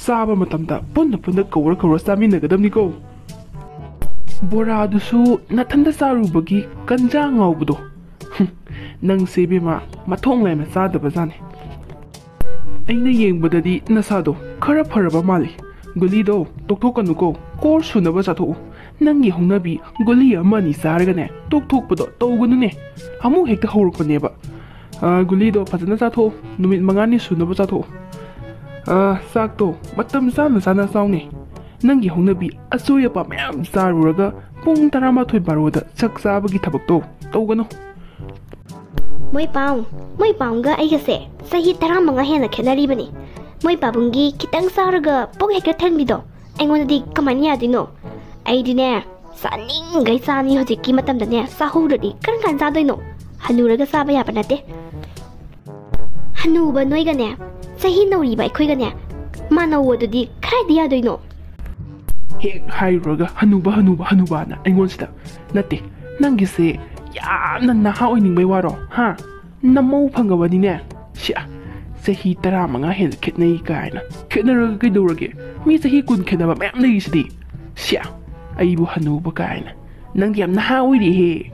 ꯆꯥꯕ ꯃꯇꯝꯗ ꯄꯨꯟꯅ ꯄꯨꯟꯅ ꯀꯧꯔ ꯀꯧꯔ ꯆꯥꯃꯤꯟꯅꯒꯗꯕꯅꯤꯀꯣ꯫ ꯕꯣꯔꯥꯗꯨꯁꯨ ꯅꯊꯟꯇ ꯆꯥꯔꯨꯕꯒꯤ ꯀꯟꯖꯥ ꯉꯥꯎꯕꯗꯣ꯫ ꯍꯨꯝ, ꯅꯪꯁꯦ ꯏꯕꯦꯝꯃ, ꯃꯊꯣꯡ ꯂꯥꯏꯃ ꯆꯥꯗꯕꯖꯥꯠꯅꯤ꯫ ꯑꯩꯅ ꯌꯦꯡꯕꯗꯗꯤ ꯅꯁꯥꯗꯣ ꯈꯔ ꯐꯔꯕ ꯃꯥꯜꯂꯤ꯫ ꯒꯨꯂꯤꯗꯣ ꯇꯣꯛꯊꯣꯛꯀꯅꯨꯀꯣ, course ꯁꯨꯅꯕ ꯆꯥꯊꯣꯛꯎ꯫ ꯅꯪꯒꯤ ꯍꯧꯅꯕꯤ ꯒꯨꯂꯤ ꯑꯃ ꯑꯅꯤ ꯆꯥꯔꯒꯅꯦ ꯇꯣꯛꯊꯣꯛꯄꯗꯣ ꯇꯧꯒꯅꯨꯅꯦ꯫ ꯑꯃꯨꯛ ꯍꯦꯛꯇ ꯍꯧꯔꯛꯄꯅꯦꯕ꯫ ꯑ, ꯒꯨꯂꯤꯗꯣ ꯐꯖꯅ ꯆꯥꯊꯣꯛꯎ, ꯅꯨꯃꯤꯠ ꯃꯉꯥꯅꯤ ꯁꯨꯅꯕ ꯆꯥꯊꯣꯛꯎ꯫ ꯑ, ꯆꯥꯛꯇꯣ ꯃꯇꯝ ꯆꯥꯅ ꯆꯥꯅ ꯆꯥꯎꯅꯦ꯫ ꯅꯪꯒꯤ ꯍꯧꯅꯕꯤ ꯑꯆꯣꯏ ꯑꯄꯥ ꯃꯌꯥꯝ ꯆꯥꯔꯨꯔꯒ ꯄꯨꯡ ꯇꯔꯥꯃꯥꯊꯣꯏ ꯕꯥꯔꯣꯗ ꯆꯥꯛ ꯆꯥꯕꯒꯤ ꯊꯕꯛꯇꯣ ꯇꯧꯒꯅꯨ꯫ ꯃꯣꯏ ꯄꯥꯎ, ꯃꯣꯏ ꯄꯥꯎꯒ ꯑꯩꯒꯁꯦ ꯆꯍꯤ ꯇꯔꯥꯃꯉꯥ ꯍꯦꯟꯅ ꯈꯦꯠꯅꯔꯤꯕꯅꯤ꯫ ꯃꯣꯏ ꯄꯥꯕꯨꯡꯒꯤ ꯈꯤꯇꯪ ꯆꯥꯔꯒ ꯄꯨꯛ ꯍꯦꯛꯇ ꯊꯟꯕꯤꯗꯣ ꯑꯩꯉꯣꯟꯗꯗꯤ ꯀꯃꯥꯏꯅ ꯌꯥꯗꯣꯏꯅꯣ? ꯑꯩꯗꯤꯅꯦ, ꯆꯥꯅꯤꯡꯈꯩ ꯆꯥꯅꯤ ꯍꯧꯖꯤꯛꯀꯤ ꯃꯇꯝꯗꯅꯦ, ꯆꯥꯍꯧꯗ꯭ꯔꯗꯤ ꯀꯔꯝ ꯀꯥꯟ ꯆꯥꯗꯣꯏꯅꯣ? ꯍꯅꯨꯔꯒ ꯆꯥꯕ ꯌꯥꯕ ꯅꯠꯇꯦ꯫ ꯍꯅꯨꯕ ꯅꯣꯏꯒꯅꯦ, ꯆꯍꯤ ꯅꯧꯔꯤꯕ ꯑꯩꯈꯣꯏꯒꯅꯦ ꯃꯥꯟꯅꯧ ꯑꯗꯨꯗꯤ ꯀꯗꯥꯏꯗ ꯌꯥꯗꯣꯏꯅꯣ? ꯍꯦꯛ ꯍꯥꯏꯔꯨꯔꯒ "ꯍꯅꯨꯕ, ꯍꯅꯨꯕ, ꯍꯅꯨꯕꯅ" ꯑꯩꯉꯣꯟꯁꯤꯗ꯫ ꯅꯠꯇꯦ, ꯅꯪꯒꯤꯁꯦ ꯌꯥꯝꯅ ꯅꯍꯥ ꯑꯣꯏꯅꯤꯡꯕꯩ ꯋꯥꯔꯣ? ꯍꯥ? ꯅꯃꯧ ꯐꯪꯉꯕꯅꯤꯅꯦ꯫ ꯁꯤꯌꯥ, ꯆꯍꯤ ꯇꯔꯥꯃꯉꯥ ꯍꯦꯟꯅ ꯈꯦꯠꯅꯩ ꯀꯥꯏꯅ꯫ ꯈꯦꯠꯅꯔꯒ ꯀꯩꯗꯧꯔꯒꯦ? ꯃꯤ ꯆꯍꯤ ꯀꯨꯟ ꯈꯦꯠꯅꯕ ꯃꯌꯥꯝ ꯂꯩꯔꯤꯁꯤꯗꯤ꯫ ꯁꯤꯌꯥ, ꯑꯩꯕꯨ ꯍꯅꯨꯕ ꯀꯥꯏꯅ꯫ ꯅꯪꯗꯤ ꯌꯥꯝ ꯅꯍꯥ ꯑꯣꯏꯔꯤꯍꯦ꯫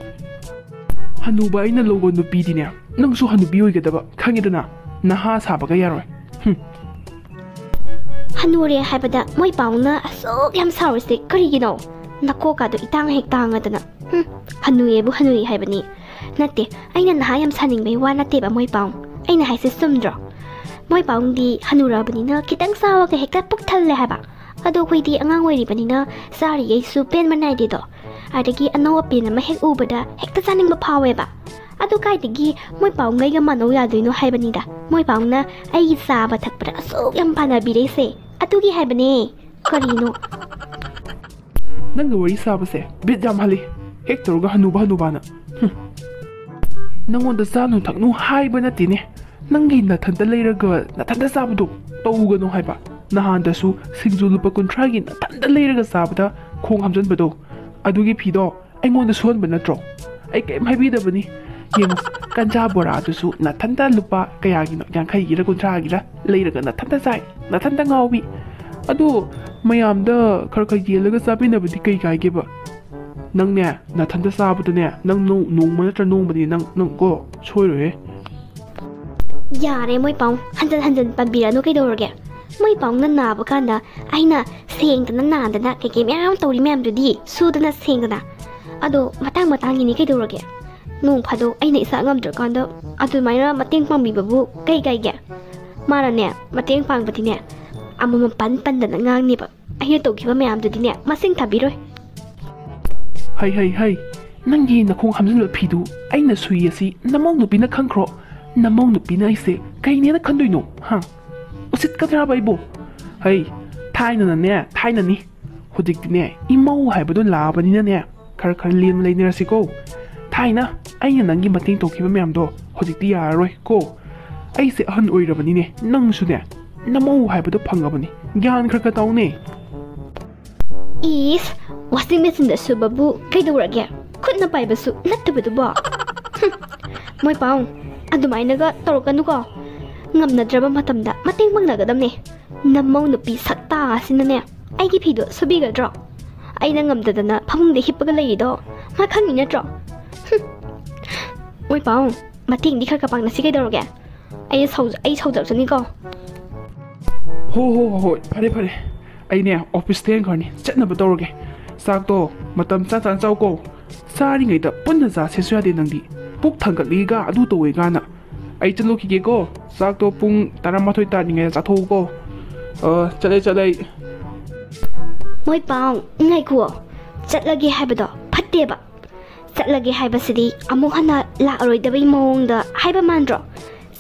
ꯍꯅꯨꯕ ꯑꯩꯅ ꯂꯧꯕ ꯅꯨꯄꯤꯗꯤꯅꯦ, ꯅꯪꯁꯨ ꯍꯅꯨꯕꯤ ꯑꯣꯏꯒꯗꯕ, ꯈꯪꯉꯦꯗꯅ? ꯅꯍꯥ ꯁꯥꯕꯒ ꯌꯥꯔꯣꯏ꯫ ꯍꯨꯝ꯫ ꯍꯅꯨꯔꯦ ꯍꯥꯏꯕꯗ ꯃꯣꯏ ꯄꯥꯎꯅ ꯑꯁꯨꯛ ꯌꯥꯝ ꯁꯥꯎꯔꯤꯁꯦ ꯀꯔꯤꯒꯤꯅꯣ? ꯅꯀꯣꯛꯀꯥꯗꯣ ꯏꯇꯥꯡ ꯍꯦꯛ ꯇꯥꯡꯉꯗꯅ꯫ ꯍꯨꯝ, ꯍꯅꯨꯌꯦꯕꯨ ꯍꯅꯨꯏ ꯍꯥꯏꯕꯅꯤ꯫ ꯅꯠꯇꯦ, ꯑꯩꯅ ꯅꯍꯥ ꯌꯥꯝ ꯁꯥꯅꯤꯡꯕꯩ ꯋꯥ ꯅꯠꯇꯦꯕ, ꯃꯣꯏ ꯄꯥꯎ꯫ ꯑꯩꯅ ꯍꯥꯏꯁꯦ ꯆꯨꯝꯗ꯭ꯔꯣ? ꯃꯣꯏ ꯄꯥꯎꯗꯤ ꯍꯅꯨꯔꯛꯑꯕꯅꯤꯅ ꯈꯤꯇꯪ ꯆꯥꯕꯒ ꯍꯦꯛꯇ ꯄꯨꯛ ꯊꯜꯂꯦ ꯍꯥꯏꯕ꯫ ꯑꯗꯣ ꯑꯩꯈꯣꯏꯗꯤ ꯑꯉꯥꯡ ꯑꯣꯏꯔꯤꯕꯅꯤꯅ ꯆꯥꯔꯤꯈꯩꯁꯨ ꯄꯦꯟꯕ ꯅꯥꯏꯗꯦꯗꯣ꯫ ꯑꯗꯒꯤ ꯑꯅꯧ ꯑꯄꯦꯟ ꯑꯃ ꯍꯦꯛ ꯎꯕꯗ ꯍꯦꯛꯇ ꯆꯥꯅꯤꯡꯕ ꯐꯥꯎꯋꯦꯕ꯫ ꯑꯗꯨ ꯀꯥꯏꯗꯒꯤ ꯃꯣꯏ ꯄꯥꯎꯉꯩꯒ ꯃꯥꯟꯅꯧ ꯌꯥꯗꯣꯏꯅꯣ ꯍꯥꯏꯕꯅꯤꯗ꯫ ꯃꯣꯏ ꯄꯥꯎꯅ ꯑꯩꯒꯤ ꯆꯥꯕ ꯊꯛꯄꯗ ꯑꯁꯨꯛ ꯌꯥꯝ ꯄꯥꯟꯅꯕꯤꯔꯛꯏꯁꯦ ꯑꯗꯨꯒꯤ ꯍꯥꯏꯕꯅꯦ꯫ ꯀꯔꯤꯅꯣ? ꯅꯪꯒ ꯋꯥꯔꯤ ꯁꯥꯕꯁꯦ ꯕꯤꯠ ꯌꯥꯝ ꯍꯜꯂꯤ꯫ ꯍꯦꯛ ꯇꯧꯔꯒ "ꯍꯅꯨꯕ, ꯍꯅꯨꯕꯅ"꯫ ꯍꯨꯝ꯫ ꯅꯪꯉꯣꯟꯗ ꯆꯥꯅꯨ ꯊꯛꯅꯨ ꯍꯥꯏꯕ ꯅꯠꯇꯦꯅꯦ꯫ ꯅꯪꯒꯤ ꯅꯊꯟꯇ ꯂꯩꯔꯒ ꯅꯊꯟꯇ ꯆꯥꯕꯗꯣ ꯇꯧꯒꯅꯨ ꯍꯥꯏꯕ꯫ ꯅꯍꯥꯟꯗꯁꯨ ꯁꯤꯡꯖꯨ ꯂꯨꯄꯥ ꯀꯨꯟꯊ꯭ꯔꯥꯒꯤ ꯅꯊꯟꯇ ꯂꯩꯔꯒ ꯆꯥꯕꯗ ꯈꯣꯡ ꯍꯥꯝꯖꯟꯕꯗꯣ, ꯑꯗꯨꯒꯤ ꯐꯤꯗꯣ ꯑꯩꯉꯣꯟꯗ ꯁꯨꯍꯟꯕ ꯅꯠꯇ꯭ꯔꯣ? ꯑꯩ ꯀꯩꯝ ꯍꯥꯏꯕꯤꯗꯕꯅꯤ꯫ ꯌꯦꯡꯉꯨ, ꯀꯟꯖꯥ ꯕꯣꯔꯥꯗꯨꯁꯨ ꯅꯊꯟꯇ ꯂꯨꯄꯥ ꯀꯌꯥꯒꯤꯅꯣ, ꯌꯥꯡꯈꯩꯒꯤꯔ ꯀꯨꯟꯊ꯭ꯔꯥꯒꯤꯔ ꯂꯩꯔꯒ ꯅꯊꯟꯇ ꯆꯥꯏ, ꯅꯊꯟꯇ ꯉꯥꯎꯕꯤ꯫ ꯑꯗꯣ ꯃꯌꯥꯝꯗ ꯈꯔ ꯈꯔ ꯌꯦꯜꯂꯒ ꯆꯥꯃꯤꯟꯅꯕꯗꯤ ꯀꯩ ꯀꯥꯏꯒꯦꯕ? ꯅꯪꯅꯦ, ꯅꯊꯟꯇ ꯆꯥꯕꯗꯅꯦ, ꯅꯪ ꯅꯣꯡ-, ꯅꯣꯡꯃ ꯅꯠꯇ꯭ꯔ ꯅꯣꯡꯃꯗꯤ ꯅꯪ, ꯅꯪ ꯀꯣ ꯁꯣꯏꯔꯣꯏꯍꯦ꯫ ꯌꯥꯔꯦ ꯃꯣꯏ ꯄꯥꯎ, ꯍꯟꯖꯟ ꯍꯟꯖꯟ ꯄꯟꯕꯤꯔꯛꯑꯅꯨ ꯀꯩꯗꯧꯔꯒꯦ? ꯃꯣꯏ ꯄꯥꯎꯅ ꯅꯥꯕ ꯀꯥꯟꯗ ꯑꯩꯅ ꯁꯦꯡꯗꯅ ꯅꯥꯟꯗꯅ ꯀꯩꯀꯩ ꯃꯌꯥꯝ ꯇꯧꯔꯤ ꯃꯌꯥꯝꯗꯨꯗꯤ, ꯁꯨꯗꯅ ꯁꯦꯡꯗꯅ꯫ ꯑꯗꯣ ꯃꯇꯥꯡ ꯃꯇꯥꯡꯒꯤꯅꯤ ꯀꯩꯗꯧꯔꯒꯦ? ꯅꯣꯡ ꯐꯥꯗꯣꯛ ꯑꯩꯅ ꯏꯁꯥ ꯉꯝꯗ꯭ꯔꯀꯥꯟꯗ ꯑꯗꯨꯃꯥꯏꯅ ꯃꯇꯦꯡ ꯄꯥꯡꯕꯤꯕꯕꯨ ꯀꯩ ꯀꯥꯏꯒꯦ? ꯃꯥꯅꯅꯦ ꯃꯇꯦꯡ ꯄꯥꯡꯕꯗꯤꯅꯦ ꯑꯃꯃꯝ ꯄꯟ ꯄꯟꯗꯅ ꯉꯥꯡꯅꯦꯕ꯫ ꯑꯩꯅ ꯇꯧꯈꯤꯕ ꯃꯌꯥꯝꯗꯨꯗꯤꯅꯦ ꯃꯁꯤꯡ ꯊꯥꯕꯤꯔꯣꯏ꯫ ꯍꯩ ꯍꯩ ꯍꯩ, ꯅꯪꯒꯤ ꯅꯈꯣꯡ ꯍꯥꯝꯖꯤꯟꯕ ꯐꯤꯗꯨ ꯑꯩꯅ ꯁꯨꯏ ꯑꯁꯤ ꯅꯃꯧ ꯅꯨꯄꯤꯅ ꯈꯪꯈ꯭ꯔꯣ? ꯅꯃꯧ ꯅꯨꯄꯤꯅ ꯑꯩꯁꯦ ꯀꯩꯅꯦꯅ ꯈꯟꯗꯣꯏꯅꯣ? ꯍꯥ? ꯎꯁꯤꯠꯀꯗ꯭ꯔꯕ ꯑꯩꯕꯨ? ꯍꯩ, ꯊꯥꯏꯅꯅꯅꯦ ꯊꯥꯏꯅꯅꯤ, ꯍꯧꯖꯤꯛꯇꯤꯅꯦ ꯏꯃꯧ ꯍꯥꯏꯕꯗꯣ ꯂꯥꯛꯑꯕꯅꯤꯅꯅꯦ ꯈꯔ ꯈꯔ ꯂꯦꯝꯅ ꯂꯩꯅꯔꯁꯤꯀꯣ꯫ ꯊꯥꯏꯅ ꯑꯩꯅ ꯅꯪꯒꯤ ꯃꯇꯦꯡ ꯇꯧꯈꯤꯕ ꯃꯌꯥꯝꯗꯣ ꯍꯧꯖꯤꯛꯇꯤ ꯌꯥꯔꯔꯣꯏ ꯀꯣ꯫ ꯑꯩꯁꯦ ꯑꯍꯟ ꯑꯣꯏꯔꯕꯅꯤꯅꯦ, ꯅꯪꯁꯨꯅꯦ ꯅꯃꯧ ꯍꯥꯏꯕꯗꯣ ꯐꯪꯉꯕꯅꯤ, ꯒ꯭ꯌꯥꯟ ꯈꯔ ꯈꯔ ꯇꯥꯎꯅꯦ꯫ ꯏꯁ, washing machineꯗ ꯁꯨꯕꯕꯨ ꯀꯩꯗꯧꯔꯒꯦ? ꯈꯨꯠꯅ ꯄꯥꯏꯕꯁꯨ ꯅꯠꯇꯕꯗꯨꯕꯣ꯫ ꯍꯨꯝ, ꯃꯣꯏ ꯄꯥꯎ, ꯑꯗꯨꯃꯥꯏꯅꯒ ꯇꯧꯔꯛꯀꯅꯨꯀꯣ꯫ ꯉꯝꯅꯗ꯭ꯔꯕ ꯃꯇꯝꯗ ꯃꯇꯦꯡ ꯄꯥꯡꯅꯒꯗꯕꯅꯦ꯫ ꯅꯃꯧ ꯅꯨꯄꯤ ꯁꯛꯇꯥ ꯑꯁꯤꯅꯅꯦ ꯑꯩꯒꯤ ꯐꯤꯗꯣ ꯁꯨꯕꯤꯒꯗ꯭ꯔꯣ? ꯑꯩꯅ ꯉꯝꯗꯗꯅ ꯐꯃꯨꯡꯗ ꯍꯤꯞꯄꯒ ꯂꯩꯔꯤꯗꯣ ꯃꯥ ꯈꯪꯉꯤ ꯅꯠꯇ꯭ꯔꯣ? ꯍꯨꯝ꯫ ꯃꯣꯏ ꯄꯥꯎ, ꯃꯇꯦꯡꯗꯤ ꯈꯔ ꯈꯔ ꯄꯥꯡꯅꯁꯤ ꯀꯩꯗꯧꯔꯒꯦ? ꯑꯩ ꯁꯥꯎ-, ꯑꯩ ꯁꯥꯎꯖꯔꯛꯆꯅꯤꯀꯣ꯫ ꯍꯣ ꯍꯣ ꯍꯣ ꯍꯣꯏ, ꯐꯔꯦ ꯐꯔꯦ, ꯑꯩꯅꯦ ꯑꯣꯐꯤꯁ ꯊꯦꯡꯈ꯭ꯔꯅꯤ, ꯆꯠꯅꯕ ꯇꯧꯔꯒꯦ꯫ ꯆꯥꯛꯇꯣ ꯃꯇꯝ ꯆꯥ ꯆꯥꯅ ꯆꯥꯎꯀꯣ꯫ ꯆꯥꯔꯤꯉꯩꯗ ꯄꯨꯟꯅ ꯆꯥꯁꯦꯁꯨ ꯌꯥꯗꯦ ꯅꯪꯗꯤ꯫ ꯄꯨꯛ ꯊꯥꯡꯒꯠꯂꯤꯒ ꯑꯗꯨ ꯇꯧꯋꯦꯒꯅ꯫ ꯑꯩ ꯆꯠꯂꯨꯈꯤꯒꯦꯀꯣ꯫ ꯆꯥꯛꯇꯣ ꯄꯨꯡ ꯇꯔꯥꯃꯥꯊꯣꯏ ꯇꯥꯗ꯭ꯔꯤꯉꯩꯗ ꯆꯥꯊꯣꯛꯎꯀꯣ꯫ ꯑ, ꯆꯠꯂꯦ ꯆꯠꯂꯦ ꯑꯩ꯫ ꯃꯣꯏ ꯄꯥꯎ, ꯉꯥꯏꯈꯨꯑꯣ꯫ ꯆꯠꯂꯒꯦ ꯍꯥꯏꯕꯗꯣ ꯐꯠꯇꯦꯕ꯫ ꯆꯠꯂꯒꯦ ꯍꯥꯏꯕꯁꯤꯗꯤ ꯑꯃꯨꯛ ꯍꯟꯅ ꯂꯥꯛꯑꯔꯣꯏꯗꯕꯩ ꯃꯑꯣꯡꯗ ꯍꯥꯏꯕ ꯃꯥꯟꯗ꯭ꯔꯣ?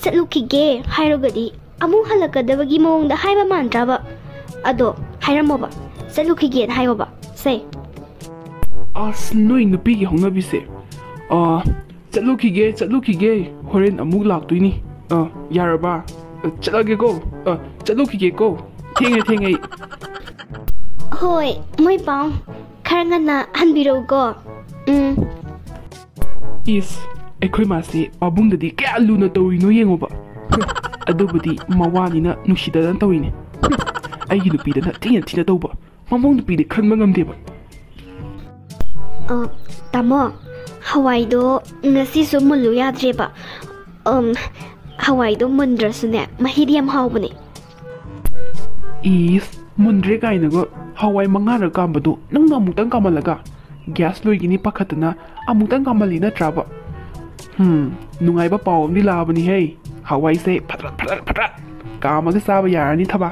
ꯆꯠꯂꯨꯈꯤꯒꯦ ꯍꯥꯏꯔꯒꯗꯤ ꯑꯃꯨꯛ ꯍꯜꯂꯛꯀꯗꯕꯒꯤ ꯃꯑꯣꯡꯗ ꯍꯥꯏꯕ ꯃꯥꯟꯗ꯭ꯔꯕ? ꯑꯗꯣ ꯍꯥꯏꯔꯝꯃꯣꯕ, ꯆꯠꯂꯨꯈꯤꯒꯦꯅ ꯍꯥꯏꯌꯣꯕ꯫ ꯁꯦ꯫ ꯑꯁ, ꯅꯣꯏ ꯅꯨꯄꯤꯒꯤ ꯍꯧꯅꯕꯤꯁꯦ꯫ ꯑꯥ, ꯆꯠꯂꯨꯈꯤꯒꯦ, ꯆꯠꯂꯨꯈꯤꯒꯦ, ꯍꯣꯔꯦꯟ ꯑꯃꯨꯛ ꯂꯥꯛꯇꯣꯏꯅꯤ꯫ ꯑꯥ, ꯌꯥꯔꯕ? ꯑ, ꯆꯠꯂꯒꯦꯀꯣ꯫ ꯑ, ꯆꯠꯂꯨꯈꯤꯒꯦꯀꯣ꯫ ꯊꯦꯡꯉꯦ, ꯊꯦꯡꯉꯦ ꯑꯩ꯫ ꯍꯣꯏ, ꯃꯣꯏ ꯄꯥꯎ, ꯈꯔ ꯉꯟꯅ ꯍꯟꯕꯤꯔꯛꯎꯀꯣ꯫ ꯎꯝ꯫ ꯏꯁ, ꯑꯩꯈꯣꯏ ꯃꯥꯁꯦ ꯄꯥꯕꯨꯡꯗꯗꯤ ꯀꯌꯥ ꯂꯨꯅ ꯇꯧꯔꯤꯅꯣ ꯌꯦꯡꯉꯣꯕ꯫ ꯑꯗꯨꯕꯨꯗꯤ ꯃꯋꯥꯅꯤꯅ ꯅꯨꯡꯁꯤꯗꯅ ꯇꯧꯔꯤꯅꯦ꯫ ꯑꯩꯒꯤ ꯅꯨꯄꯤꯗꯅ ꯊꯤꯅ ꯊꯤꯅ ꯇꯧꯕ꯫ ꯃꯃꯧ ꯅꯨꯄꯤꯗꯤ ꯈꯟꯕ ꯉꯝꯗꯦꯕ꯫ ꯑ, ꯇꯥꯃꯣ, ꯍꯋꯥꯏꯗꯣ ꯉꯁꯤꯁꯨ ꯃꯨꯜꯂꯨ ꯌꯥꯗ꯭ꯔꯦꯕ꯫ ꯑꯝ, ꯍꯋꯥꯏꯗꯣ ꯃꯨꯟꯗ꯭ꯔꯁꯨꯅꯦ, ꯃꯍꯤꯗꯤ ꯌꯥꯝ ꯍꯥꯎꯕꯅꯦ꯫ ꯏꯁ, ꯃꯨꯟꯗ꯭ꯔꯦ ꯀꯥꯏꯅꯒ ꯍꯋꯥꯏ ꯃꯉꯥꯔꯛ ꯀꯥꯝꯕꯗꯣ ꯅꯪꯅ ꯑꯃꯨꯛꯇꯪ ꯀꯥꯝꯍꯜꯂꯒ? ꯒ꯭ꯌꯥꯁ ꯂꯣꯏꯒꯤꯅꯤ ꯄꯥꯈꯠꯇꯅ ꯑꯃꯨꯛꯇꯪ ꯀꯥꯝꯍꯜꯂꯤ ꯅꯠꯇ꯭ꯔꯕ? ꯍꯨꯝ, ꯅꯨꯡꯉꯥꯏꯕ ꯄꯥꯎ ꯑꯃꯗꯤ ꯂꯥꯛꯑꯕꯅꯤꯍꯦ꯫ ꯍꯋꯥꯏꯁꯦ ꯐꯠꯇ꯭ꯔꯠ ꯐꯠꯇ꯭ꯔꯠ ꯐꯠꯇ꯭ꯔꯠ ꯀꯥꯝꯃꯒ ꯆꯥꯕ ꯌꯥꯔꯅꯤ ꯊꯕꯥ꯫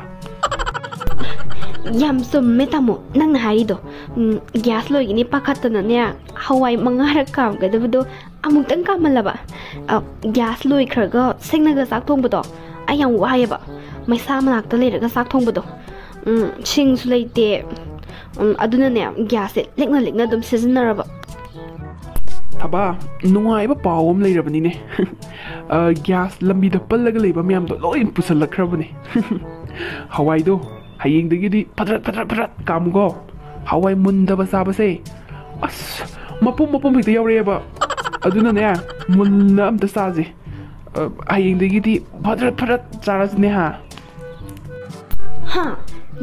ꯌꯥꯝ ꯆꯨꯝꯃꯦ ꯇꯥꯃꯣ ꯅꯪꯅ ꯍꯥꯏꯔꯤꯗꯣ꯫ ꯎꯝ, ꯒ꯭ꯌꯥꯁ ꯂꯣꯏꯒꯤꯅꯤ ꯄꯥꯈꯠꯇꯅꯅꯦ, ꯍꯋꯥꯏ ꯃꯉꯥꯔꯛ ꯀꯥꯝꯒꯗꯕꯗꯣ ꯑꯃꯨꯛꯇꯪ ꯀꯥꯝꯍꯜꯂꯕ꯫ ꯑ, ꯒ꯭ꯌꯥꯁ ꯂꯣꯏꯈ꯭ꯔꯒ ꯁꯤꯡꯅꯒ ꯆꯥꯛ ꯊꯣꯡꯕꯗꯣ ꯑꯩ ꯌꯥꯝ ꯋꯥꯏꯌꯦꯕ꯫ ꯃꯩꯁꯥ ꯃꯅꯥꯛꯇ ꯂꯩꯔꯒ ꯆꯥꯛ ꯊꯣꯡꯕꯗꯣ꯫ ꯎꯝ, ꯁꯤꯡꯁꯨ ꯂꯩꯇꯦ꯫ ꯎꯝ, ꯑꯗꯨꯅꯅꯦ, ꯒ꯭ꯌꯥꯁꯁꯦ ꯂꯤꯛꯅ ꯂꯤꯛꯅ ꯑꯗꯨꯝ ꯁꯤꯖꯤꯟꯅꯔꯕ꯫ ꯊꯕꯥ, ꯅꯨꯡꯉꯥꯏꯕ ꯄꯥꯎ ꯑꯃ ꯂꯩꯔꯕꯅꯤꯅꯦ꯫ ꯑ, ꯒ꯭ꯌꯥꯁ ꯂꯝꯕꯤꯗ ꯄꯜꯂꯒ ꯂꯩꯕ ꯃꯌꯥꯝꯗꯣ ꯂꯣꯏ ꯄꯨꯁꯜꯂꯛꯈ꯭ꯔꯕꯅꯦ꯫ ꯍꯋꯥꯏꯗꯣ ꯍꯌꯦꯡꯗꯒꯤꯗꯤ ꯐꯠꯇ꯭ꯔꯠ ꯐꯠꯇ꯭ꯔꯠ ꯐꯠꯇ꯭ꯔꯠ ꯀꯥꯝꯃꯨꯀꯣ꯫ ꯍꯋꯥꯏ ꯃꯨꯟꯗꯕ ꯆꯥꯕꯁꯦ, ꯑꯁ, ꯃꯄꯨꯝ ꯃꯄꯨꯝ ꯍꯦꯛꯇ ꯌꯥꯎꯔꯛꯑꯦꯕ꯫ ꯑꯗꯨꯅꯅꯦ, ꯃꯨꯟꯅ ꯑꯝꯇ ꯆꯥꯁꯦ꯫ ꯑ, ꯍꯌꯦꯡꯗꯒꯤꯗꯤ ꯐꯗ꯭ꯔꯠ ꯐꯗ꯭ꯔꯠ ꯆꯥꯔꯁꯤꯅꯦ ꯍꯥ꯫ ꯍꯥ?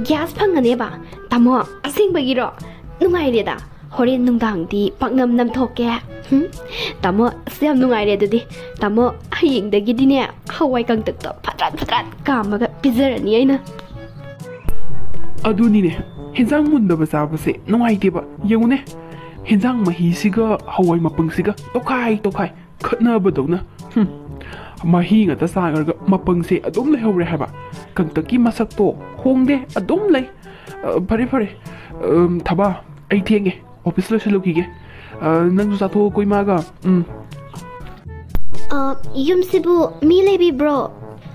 ꯒ꯭ꯌꯥꯁ ꯐꯪꯉꯅꯦꯕ? ꯇꯥꯃꯣ, ꯑꯁꯦꯡꯕꯒꯤꯔꯣ? ꯅꯨꯡꯉꯥꯏꯔꯦꯗ꯫ ꯍꯣꯔꯦꯟ ꯅꯨꯡꯗꯥꯡꯗꯤ ꯄꯥꯛꯅꯝ ꯅꯝꯊꯣꯛꯀꯦ꯫ ꯍꯨꯝ? ꯇꯥꯃꯣ, ꯑꯁ, ꯌꯥꯝ ꯅꯨꯡꯉꯥꯏꯔꯦ ꯑꯗꯨꯗꯤ꯫ ꯇꯥꯃꯣ, ꯍꯌꯦꯡꯗꯒꯤꯗꯤꯅꯦ, ꯍꯋꯥꯏ ꯀꯪꯇꯛꯇꯣ ꯐꯗ꯭ꯔꯠ ꯐꯗ꯭ꯔꯠ ꯀꯥꯝꯃꯒ ꯄꯤꯖꯔꯅꯤ ꯑꯩꯅ꯫ ꯑꯗꯨꯅꯤꯅꯦ, ꯍꯦꯟꯖꯥꯡ ꯃꯨꯟꯗꯕ ꯆꯥꯕꯁꯦ ꯅꯨꯡꯉꯥꯏꯇꯦꯕ꯫ ꯌꯦꯡꯉꯨꯅꯦ, ꯍꯦꯟꯖꯥꯡ ꯃꯍꯤꯁꯤꯒ ꯍꯋꯥꯏ ꯃꯄꯪꯁꯤꯒ ꯇꯣꯈꯥꯏ ꯇꯣꯈꯥꯏ ꯈꯠꯅꯕꯗꯧꯅ꯫ ꯍꯨꯝ, ꯃꯍꯤ ꯉꯥꯛꯇ ꯆꯥꯈ꯭ꯔꯒ ꯃꯄꯪꯁꯦ ꯑꯗꯨꯝ ꯂꯩꯍꯧꯔꯦ ꯍꯥꯏꯕ꯫ ꯀꯪꯇꯛꯀꯤ ꯃꯁꯛꯇꯣ ꯍꯣꯡꯗꯦ, ꯑꯗꯨꯝ ꯂꯩ꯫ ꯑ, ꯐꯔꯦ, ꯐꯔꯦ꯫ ꯑꯝ, ꯊꯕꯥ, ꯑꯩ ꯊꯦꯡꯉꯦ꯫ ꯑꯣꯐꯤꯁ ꯂꯣꯏꯁꯤꯜꯂꯨꯈꯤꯒꯦ꯫ ꯑ, ꯅꯪꯁꯨ ꯆꯥꯊꯣꯛꯑꯣꯀꯣ ꯏꯃꯥꯒ꯫ ꯎꯝ꯫ ꯑ, ꯌꯨꯝꯁꯤꯕꯨ ꯃꯤ ꯂꯩꯕꯤꯕ꯭ꯔꯣ?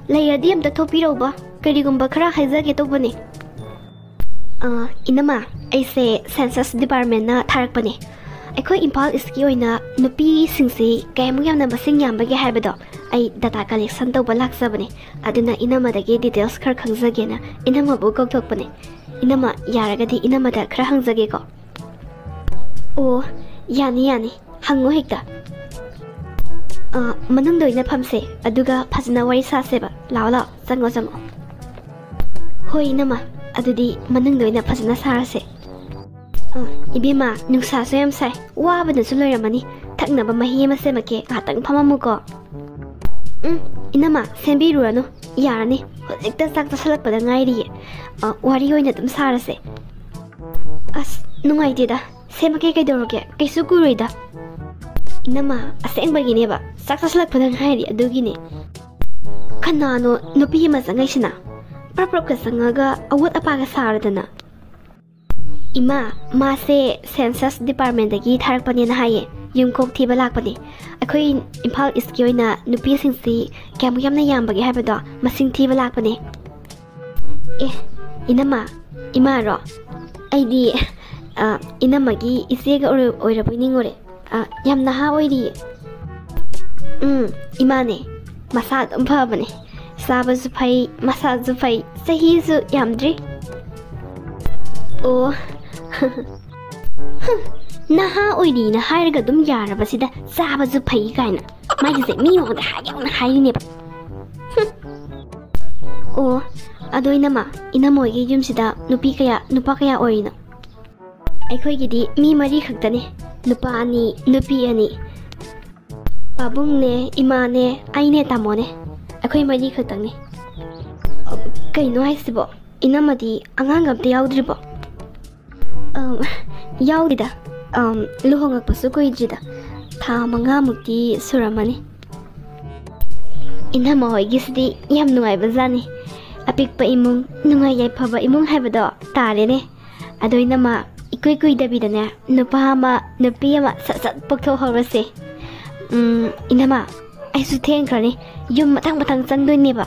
ꯂꯩꯔꯗꯤ ꯑꯝꯇ ꯊꯣꯛꯄꯤꯔꯧꯕ꯫ ꯀꯔꯤꯒꯨꯝꯕ ꯈꯔ ꯍꯥꯏꯖꯒꯦ ꯇꯧꯕꯅꯦ꯫ ꯑ, ꯏꯅꯝꯃ, ꯑꯩꯁꯦ ꯁꯦꯟꯁꯁ ꯗꯤꯄꯥꯔꯠꯃꯦꯟꯅ ꯊꯥꯔꯛꯄꯅꯦ꯫ ꯑꯩꯈꯣꯏ ꯏꯝꯐꯥꯜ ꯏꯁꯀꯤ ꯑꯣꯏꯅ ꯅꯨꯄꯤꯁꯤꯡꯁꯤ ꯀꯌꯥꯃꯨꯛ ꯌꯥꯝꯅ ꯃꯁꯤꯡ ꯌꯥꯝꯕꯒꯦ ꯍꯥꯏꯕꯗꯣ ꯑꯩ ꯗꯇꯥ ꯀꯂꯦꯛꯁꯟ ꯇꯧꯕ ꯂꯥꯛꯆꯕꯅꯦ꯫ ꯑꯗꯨꯅ ꯏꯅꯝꯃꯗꯒꯤ ꯗꯤꯇꯦꯜꯁ ꯈꯔ ꯈꯪꯖꯒꯦꯅ ꯏꯅꯝꯃꯕꯨ ꯀꯧꯊꯣꯛꯄꯅꯦ꯫ ꯏꯅꯝꯃ, ꯌꯥꯔꯒꯗꯤ ꯏꯅꯝꯃꯗ ꯈꯔ ꯍꯪꯖꯒꯦꯀꯣ꯫ ꯑꯣ, ꯌꯥꯅꯤ, ꯌꯥꯅꯤ꯫ ꯍꯪꯉꯣ ꯍꯦꯛꯇ꯫ ꯑ, ꯃꯅꯨꯡꯗ ꯑꯣꯏꯅ ꯐꯝꯁꯦ, ꯑꯗꯨꯒ ꯐꯖꯅ ꯋꯥꯔꯤ ꯁꯥꯁꯦꯕ꯫ ꯂꯥꯛꯑꯣ, ꯂꯥꯛꯑꯣ, ꯆꯪꯉꯣ, ꯆꯪꯉꯣ꯫ ꯍꯣꯏ, ꯏꯅꯝꯃ, ꯑꯗꯨꯗꯤ ꯃꯅꯨꯡꯗ ꯑꯣꯏꯅ ꯐꯖꯅ ꯁꯥꯔꯁꯦ꯫ ꯑ, ꯏꯕꯦꯝꯃ, ꯅꯨꯡꯁꯥꯁꯨ ꯌꯥꯝ ꯁꯥꯏ, ꯋꯥꯕꯅꯁꯨ ꯂꯣꯏꯔꯝꯃꯅꯤ꯫ ꯊꯛꯅꯕ ꯃꯍꯤ ꯑꯃ ꯁꯦꯝꯃꯛꯀꯦ, ꯉꯥꯏꯍꯥꯛꯇꯪ ꯐꯝꯃꯝꯃꯨꯀꯣ꯫ ꯎꯝ, ꯏꯅꯝꯃ, ꯁꯦꯝꯕꯤꯔꯨꯔꯅꯨ, ꯌꯥꯔꯅꯤ, ꯍꯧꯖꯤꯛꯇ ꯆꯥꯛ ꯆꯥꯁꯜꯂꯛꯄꯗ ꯉꯥꯏꯔꯤꯌꯦ꯫ ꯑ, ꯋꯥꯔꯤ ꯑꯣꯏꯅ ꯑꯗꯨꯝ ꯁꯥꯔꯁꯦ꯫ ꯑꯁ, ꯅꯨꯡꯉꯥꯏꯇꯦꯗ꯫ ꯁꯦꯝꯃꯛꯀꯦ, ꯀꯩꯗꯧꯔꯒꯦ? ꯀꯩꯁꯨ ꯀꯨꯏꯔꯣꯏꯗ꯫ ꯏꯅꯝꯃ, ꯑꯁꯦꯡꯕꯒꯤꯅꯦꯕ꯫ ꯆꯥꯛ ꯆꯥꯁꯜꯂꯛꯄꯗ ꯉꯥꯏꯔꯤ, ꯑꯗꯨꯒꯤꯅꯦ꯫ ꯀꯅꯥꯅꯣ ꯅꯨꯄꯤ ꯑꯃ ꯆꯪꯉꯛꯏꯁꯤꯅ? ꯄ꯭ꯔꯞ ꯄ꯭ꯔꯞꯀ ꯆꯪꯉꯒ ꯑꯋꯣꯠ ꯑꯄꯥꯒ ꯁꯥꯔꯗꯅ꯫ ꯏꯃꯥ, ꯃꯥꯁꯦ ꯁꯦꯟꯁꯁ ꯗꯤꯄꯥꯔꯠꯃꯦꯟꯗꯒꯤ ꯊꯥꯔꯛꯄꯅꯦꯅ ꯍꯥꯏꯌꯦ꯫ ꯌꯨꯝꯈꯣꯡ ꯊꯤꯕ ꯂꯥꯛꯄꯅꯦ꯫ ꯑꯩꯈꯣꯏ ꯏꯝꯐꯥꯜ ꯏꯁꯀꯤ ꯑꯣꯏꯅ ꯅꯨꯄꯤꯁꯤꯡꯁꯤ ꯀꯌꯥꯃꯨꯛ ꯌꯥꯝꯅ ꯌꯥꯝꯕꯒꯦ ꯍꯥꯏꯕꯗꯣ ꯃꯁꯤꯡ ꯊꯤꯕ ꯂꯥꯛꯄꯅꯦ꯫ ꯑꯦ, ꯏꯅꯝꯃ, ꯏꯃꯥꯔꯣ? ꯑꯩꯗꯤ, ꯑ, ꯏꯅꯝꯃꯒꯤ ꯏꯆꯦꯒ ꯑꯣꯏꯔ-, ꯑꯣꯏꯔꯕꯣꯏ ꯅꯤꯡꯉꯨꯔꯦ꯫ ꯑ, ꯌꯥꯝ ꯅꯍꯥ ꯑꯣꯏꯔꯤꯌꯦ꯫ ꯎꯝ, ꯏꯃꯥꯅꯦ꯫ ꯃꯁꯥ ꯑꯗꯨꯝ ꯐꯕꯅꯦ꯫ ꯆꯥꯕꯁꯨ ꯐꯩ, ꯃꯁꯥꯁꯨ ꯐꯩ, ꯆꯍꯤꯁꯨ ꯌꯥꯝꯗ꯭ꯔꯤ꯫ ꯑꯣ, ꯅꯍꯥ ꯑꯣꯏꯔꯤꯅ ꯍꯥꯏꯔꯒ ꯑꯗꯨꯝ ꯌꯥꯔꯕꯁꯤꯗ, ꯆꯥꯕꯁꯨ ꯐꯩ ꯀꯥꯏꯅ꯫ ꯃꯥꯒꯤꯁꯦ ꯃꯤ ꯃꯃꯥꯡꯗ ꯍꯥꯏ ꯌꯥꯎꯅ ꯍꯥꯏꯔꯤꯅꯦꯕ꯫ ꯑꯣ, ꯑꯗꯣ ꯏꯅꯝꯃ, ꯏꯅꯝꯃ ꯍꯣꯏꯒꯤ ꯌꯨꯝꯁꯤꯗ ꯅꯨꯄꯤ ꯀꯌꯥ, ꯅꯨꯄꯥ ꯀꯌꯥ ꯑꯣꯏꯔꯤꯅꯣ? ꯑꯩꯈꯣꯏꯒꯤꯗꯤ ꯃꯤ ꯃꯔꯤ ꯈꯛꯇꯅꯦ, ꯅꯨꯄꯥ ꯑꯅꯤ, ꯅꯨꯄꯤ ꯑꯅꯤ꯫ ꯄꯥꯕꯨꯡꯅꯦ, ꯏꯃꯥꯅꯦ, ꯑꯩꯅꯦ, ꯇꯥꯃꯣꯅꯦ꯫ ꯑꯩꯈꯣꯏ ꯃꯔꯤ ꯈꯛꯇꯪꯅꯦ꯫ ꯀꯩꯅꯣ ꯍꯥꯏꯁꯤꯕꯣ? ꯏꯅꯝꯃꯗꯤ ꯑꯉꯥꯡ ꯑꯝꯇ ꯌꯥꯎꯗ꯭ꯔꯤꯕꯣ? ꯑꯝ, ꯌꯥꯎꯗꯦꯗ꯫ ꯑꯝ, ꯂꯨꯍꯣꯡꯉꯛꯄꯁꯨ ꯀꯨꯏꯗ꯭ꯔꯤꯗ꯫ ꯊꯥ ꯃꯉꯥꯃꯨꯛꯇꯤ ꯁꯨꯔꯝꯃꯅꯤ꯫ ꯏꯅꯝꯃ ꯍꯣꯏꯒꯤꯁꯤꯗꯤ ꯌꯥꯝ ꯅꯨꯡꯉꯥꯏꯕꯖꯥꯠꯅꯤ꯫ ꯑꯄꯤꯛꯄ ꯏꯃꯨꯡ, ꯅꯨꯡꯉꯥꯏ ꯌꯥꯏꯐꯕ ꯏꯃꯨꯡ ꯍꯥꯏꯕꯗꯣ ꯇꯥꯔꯦꯅꯦ꯫ ꯑꯗꯣ ꯏꯅꯝꯃ, ꯏꯀꯨꯏ ꯀꯨꯏꯗꯕꯤꯗꯅꯦ, ꯅꯨꯄꯥ ꯑꯃ, ꯅꯨꯄꯤ ꯑꯃ ꯁꯠ ꯁꯠ ꯄꯣꯛꯊꯣꯛꯍꯧꯔꯁꯦ꯫ ꯎꯝ, ꯏꯅꯝꯃ, ꯑꯩꯁꯨ ꯊꯦꯡꯈ꯭ꯔꯅꯤ꯫ ꯌꯨꯝ ꯃꯊꯪ ꯃꯊꯪ ꯆꯪꯗꯣꯏꯅꯦꯕ꯫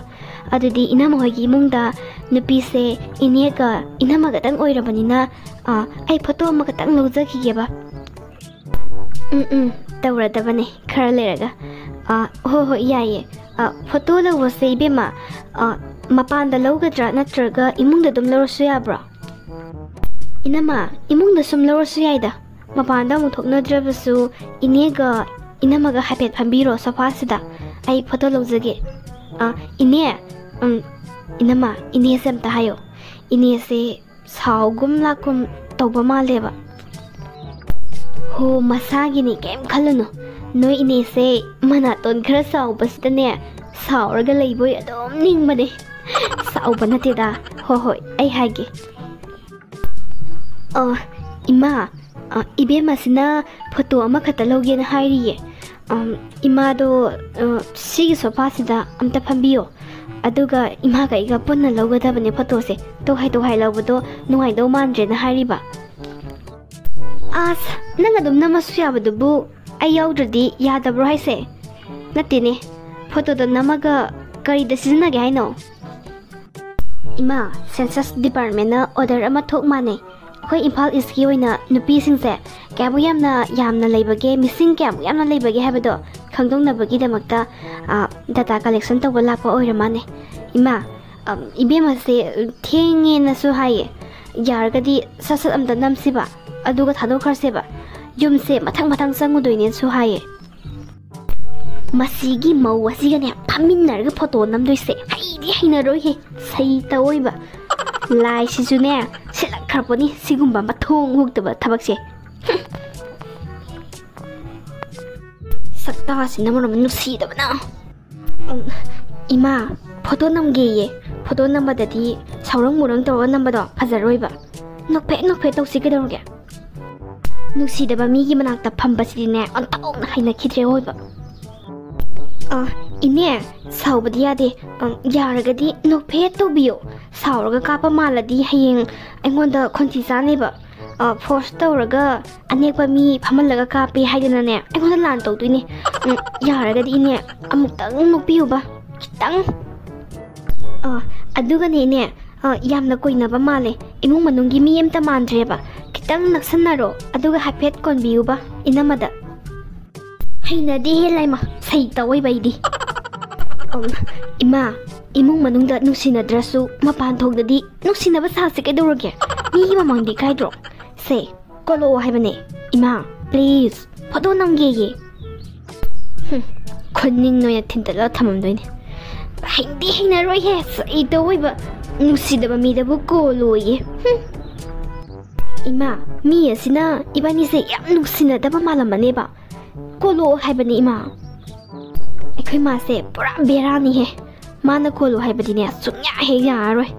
ꯑꯗꯨꯗꯤ ꯏꯅꯝꯃ ꯍꯣꯏꯒꯤ ꯏꯃꯨꯡꯗ ꯅꯨꯄꯤꯁꯦ ꯏꯅꯦꯒ ꯏꯅꯝꯃꯒꯗꯪ ꯑꯣꯏꯔꯕꯅꯤꯅ, ꯑ, ꯑꯩ ꯐꯣꯇꯣ ꯑꯃꯈꯛꯇꯪ ꯂꯧꯖꯈꯤꯒꯦꯕ꯫ ꯎꯝ, ꯎꯝ, ꯇꯧꯔꯗꯕꯅꯦ ꯈꯔ ꯂꯩꯔꯒ꯫ ꯑ, ꯍꯣꯏ, ꯍꯣꯏ, ꯌꯥꯏꯌꯦ꯫ ꯑ, ꯐꯣꯇꯣ ꯂꯧꯕꯁꯦ, ꯏꯕꯦꯝꯃ, ꯑ, ꯃꯄꯥꯟꯗ ꯂꯧꯒꯗ꯭ꯔꯥ, ꯅꯠꯇ꯭ꯔꯒ ꯏꯃꯨꯡꯗ ꯑꯗꯨꯝ ꯂꯧꯔꯁꯨ ꯌꯥꯕ꯭ꯔꯣ? ꯏꯅꯝꯃ, ꯏꯃꯨꯡꯗ ꯁꯨꯝ ꯂꯧꯔꯁꯨ ꯌꯥꯏꯗ꯫ ꯃꯄꯥꯟꯗ ꯑꯃꯨꯛ ꯊꯣꯛꯅꯗ꯭ꯔꯕꯁꯨ ꯏꯅꯦꯒ ꯏꯅꯝꯃꯒ ꯍꯥꯏꯐꯦꯠ ꯐꯝꯕꯤꯔꯣ ꯁꯣꯐꯥꯁꯤꯗ꯫ ꯑꯩ ꯐꯣꯇꯣ ꯂꯧꯖꯒꯦ꯫ ꯑ, ꯏꯅꯦ, ꯎꯝ, ꯏꯅꯝꯃ, ꯏꯅꯦꯁꯦ ꯑꯝꯇ ꯍꯥꯏꯌꯣ꯫ ꯏꯅꯦꯁꯦ ꯁꯥꯎꯒꯨꯝ ꯂꯥꯛꯀꯨꯝ ꯇꯧꯕ ꯃꯥꯜꯂꯦꯕ꯫ ꯍꯣ, ꯃꯁꯥꯒꯤꯅꯤ, ꯀꯩꯝ ꯈꯜꯂꯨꯅꯨ꯫ ꯅꯣꯏ ꯏꯅꯦꯁꯦ ꯃꯅꯥꯇꯣꯟ ꯈꯔ ꯆꯥꯎꯕꯁꯤꯗꯅꯦ, ꯁꯥꯎꯔꯒ ꯂꯩꯕꯣꯏ ꯑꯗꯨꯝ ꯅꯤꯡꯕꯅꯦ꯫ ꯁꯥꯎꯕ ꯅꯠꯇꯦꯗ꯫ ꯍꯣ, ꯍꯣꯏ, ꯑꯩ ꯍꯥꯏꯒꯦ꯫ ꯑ, ꯏꯃꯥ, ꯑ, ꯏꯕꯦꯝꯃꯁꯤꯅ ꯐꯣꯇꯣ ꯑꯃꯈꯛꯇ ꯂꯧꯒꯦꯅ ꯍꯥꯏꯔꯤꯌꯦ꯫ ꯑꯝ, ꯏꯃꯥꯗꯣ, ꯑ, ꯁꯤꯒꯤ ꯁꯣꯐꯥꯁꯤꯗ ꯑꯝꯇ ꯐꯝꯕꯤꯌꯣ꯫ ꯑꯗꯨꯒ ꯏꯃꯥꯒ ꯑꯩꯒ ꯄꯨꯟꯅ ꯂꯧꯒꯗꯕꯅꯦ ꯐꯣꯇꯣꯁꯦ꯫ ꯇꯣꯈꯥꯏ ꯇꯣꯈꯥꯏ ꯂꯧꯕꯗꯣ ꯅꯨꯡꯉꯥꯏꯗꯧ ꯃꯥꯟꯗ꯭ꯔꯦꯅ ꯍꯥꯏꯔꯤꯕ꯫ ꯑꯁ, ꯅꯪ ꯑꯗꯨꯝ ꯅꯝꯃꯁꯨ ꯌꯥꯕꯗꯨꯕꯨ ꯑꯩ ꯌꯥꯎꯗ꯭ꯔꯗꯤ ꯌꯥꯗꯕ꯭ꯔꯣ ꯍꯥꯏꯁꯦ? ꯅꯠꯇꯦꯅꯦ, ꯐꯣꯇꯣꯗ ꯅꯝꯃꯒ ꯀꯔꯤꯗ ꯁꯤꯖꯤꯟꯅꯒꯦ ꯍꯥꯏꯅꯣ? ꯏꯃꯥ, ꯁꯦꯟꯁꯁ ꯗꯤꯄꯥꯔꯠꯃꯦꯟꯅ ꯑꯣꯔꯗꯔ ꯑꯃ ꯊꯣꯛ ꯃꯥꯟꯅꯦ꯫ ꯑꯩꯈꯣꯏ ꯏꯝꯐꯥꯜ ꯏꯁꯀꯤ ꯑꯣꯏꯅ ꯅꯨꯄꯤꯁꯤꯡꯁꯦ ꯀꯌꯥꯃꯨꯛ ꯌꯥꯝꯅ, ꯌꯥꯝꯅ ꯂꯩꯕꯒꯦ, ꯃꯤꯁꯤꯡ ꯀꯌꯥꯃꯨꯛ ꯌꯥꯝꯅ ꯂꯩꯕꯒꯦ ꯍꯥꯏꯕꯗꯣ ꯈꯪꯗꯣꯛꯅꯕꯒꯤꯗꯃꯛꯇ, ꯑ, ꯗꯇꯥ ꯀꯂꯦꯛꯁꯟ ꯇꯧꯕ ꯂꯥꯛꯄ ꯑꯣꯏꯔ ꯃꯥꯟꯅꯦ꯫ ꯏꯃꯥ, ꯑꯝ, ꯏꯕꯦꯝꯃꯁꯦ ꯊꯦꯡꯉꯦꯅꯁꯨ ꯍꯥꯏꯌꯦ꯫ ꯌꯥꯔꯒꯗꯤ ꯁꯠ ꯁꯠ ꯑꯝꯇ ꯅꯝꯁꯤꯕ, ꯑꯗꯨꯒ ꯊꯥꯗꯣꯛꯈ꯭ꯔꯁꯦꯕ꯫ ꯌꯨꯝꯁꯦ ꯃꯊꯪ ꯃꯊꯪ ꯆꯪꯉꯨꯗꯣꯏꯅꯦꯁꯨ ꯍꯥꯏꯌꯦ꯫ ꯃꯁꯤꯒꯤ ꯃꯧ ꯑꯁꯤꯒꯅꯦ ꯐꯝꯃꯤꯟꯅꯔꯒ ꯐꯣꯇꯣ ꯅꯝꯗꯣꯏꯁꯦ ꯍꯩꯗꯤ ꯍꯩꯅꯔꯣꯏꯍꯦ, ꯁꯩꯇ ꯑꯣꯏꯕ꯫ ꯂꯥꯏꯁꯤꯁꯨꯅꯦ ꯁꯤꯜꯂꯛꯈ꯭ꯔꯄꯣꯠꯅꯤ ꯁꯤꯒꯨꯝꯕ ꯃꯊꯣꯡ ꯍꯨꯛꯇꯕ ꯊꯕꯛꯁꯦ꯫ ꯁꯛꯇꯥꯁꯤꯅ ꯃꯔꯣꯝ ꯅꯨꯡꯁꯤꯗꯕꯅ꯫ ꯎꯝ, ꯏꯃꯥ, ꯐꯣꯇꯣ ꯅꯝꯒꯦꯌꯦ꯫ ꯐꯣꯇꯣ ꯅꯝꯕꯗꯗꯤ ꯁꯥꯎꯔꯪ ꯃꯨꯔꯪ ꯇꯧꯔꯒ ꯅꯝꯕꯗꯣ ꯐꯖꯔꯣꯏꯕ꯫ ꯅꯣꯛꯐꯦꯠ ꯅꯣꯛꯐꯦꯠ ꯇꯧꯁꯤ ꯀꯩꯗꯧꯔꯒꯦ? ꯅꯨꯡꯁꯤꯗꯕ ꯃꯤꯒꯤ ꯃꯅꯥꯛꯇ ꯐꯝꯕꯁꯤꯗꯤꯅꯦ ꯑꯣꯟꯊꯣꯛꯅ ꯍꯩꯅꯈꯤꯗ꯭ꯔꯦ ꯑꯣꯏꯕ꯫ ꯑ, ꯏꯅꯦ, ꯁꯥꯎꯕꯗꯤ ꯌꯥꯗꯦ꯫ ꯑ, ꯌꯥꯔꯒꯗꯤ ꯅꯣꯛꯐꯦꯠ ꯇꯧꯕꯤꯌꯣ꯫ ꯁꯥꯎꯔꯒ ꯀꯥꯞꯄ ꯃꯥꯜꯂꯗꯤ ꯍꯌꯦꯡ ꯑꯩꯉꯣꯟꯗ ꯈꯣꯟꯊꯤ ꯆꯥꯅꯦꯕ꯫ ꯑ, ꯐꯣꯔꯁ ꯇꯧꯔꯒ ꯑꯅꯦꯛꯄ ꯃꯤ ꯐꯝꯍꯜꯂꯒ ꯀꯥꯞꯄꯦ ꯍꯥꯏꯗꯅꯅꯦ ꯑꯩꯉꯣꯟꯗ ꯂꯥꯟ ꯇꯧꯗꯣꯏꯅꯦ꯫ ꯎꯝ, ꯌꯥꯔꯒꯗꯤ ꯏꯅꯦ ꯑꯃꯨꯛꯇꯪ ꯅꯣꯛꯄꯤꯌꯨꯕ, ꯈꯤꯇꯪ꯫ ꯑ, ꯑꯗꯨꯒꯅꯦ ꯏꯅꯦ, ꯑ, ꯌꯥꯝꯅ ꯀꯣꯏꯅꯕ ꯃꯥꯜꯂꯦ꯫ ꯏꯃꯨꯡ ꯃꯅꯨꯡꯒꯤ ꯃꯤ ꯑꯝꯇ ꯃꯥꯟꯗ꯭ꯔꯦꯕ꯫ ꯈꯤꯇꯪ ꯅꯛꯁꯟꯅꯔꯣ, ꯑꯗꯨꯒ ꯍꯥꯏꯐꯦꯠ ꯀꯣꯟꯕꯤꯌꯨꯕ ꯏꯅꯝꯃꯗ꯫ ꯍꯩꯅꯗꯦꯍꯦ ꯂꯥꯏꯃ, ꯁꯩꯇ ꯑꯣꯏꯕ ꯑꯩꯗꯤ꯫ ꯎꯝ, ꯏꯃꯥ, ꯏꯃꯨꯡ ꯃꯅꯨꯡꯗ ꯅꯨꯡꯁꯤꯅꯗ꯭ꯔꯁꯨ ꯃꯄꯥꯟ ꯊꯣꯛꯇꯗꯤ ꯅꯨꯡꯁꯤꯅꯕ ꯁꯥꯁꯤ ꯀꯩꯗꯧꯔꯒꯦ? ꯃꯤꯒꯤ ꯃꯃꯥꯡꯗꯤ ꯏꯀꯥꯏꯗ꯭ꯔꯣ? ꯁꯦ, ꯀꯣꯜꯂꯛꯑꯣ ꯍꯥꯏꯕꯅꯦ꯫ ꯏꯃꯥ, please, ꯐꯣꯇꯣ ꯅꯝꯒꯦꯌꯦ꯫ ꯍꯨꯝ, ꯈꯨꯅꯤꯡ ꯑꯣꯏꯅ ꯊꯤꯟꯇꯠꯂꯒ ꯊꯝꯃꯝꯗꯣꯏꯅꯦ꯫ ꯍꯩꯗꯤ ꯍꯩꯅꯔꯣꯏꯍꯦ, ꯁꯩꯇ ꯑꯣꯏꯕ꯫ ꯅꯨꯡꯁꯤꯗꯕ ꯃꯤꯗꯕꯨ ꯀꯣꯜꯂꯣꯌꯦ꯫ ꯍꯨꯝ꯫ ꯏꯃꯥ, ꯃꯤ ꯑꯁꯤꯅ ꯏꯕꯥꯅꯤꯁꯦ ꯌꯥꯝ ꯅꯨꯡꯁꯤꯅꯗꯕ ꯃꯥꯜꯂꯝꯃꯅꯦꯕ꯫ ꯀꯣꯜꯂꯣ ꯍꯥꯏꯕꯅꯤ ꯏꯃꯥ꯫ ꯑꯩꯈꯣꯏ ꯃꯥꯁꯦ ꯄꯨꯔꯥ ꯕꯦꯔꯥꯅꯤꯍꯦ꯫ ꯃꯥꯅ ꯀꯣꯜꯂꯣ ꯍꯥꯏꯕꯗꯤꯅꯦ ꯁꯨꯡꯌꯥ ꯍꯦꯛ ꯌꯥꯔꯔꯣꯏ꯫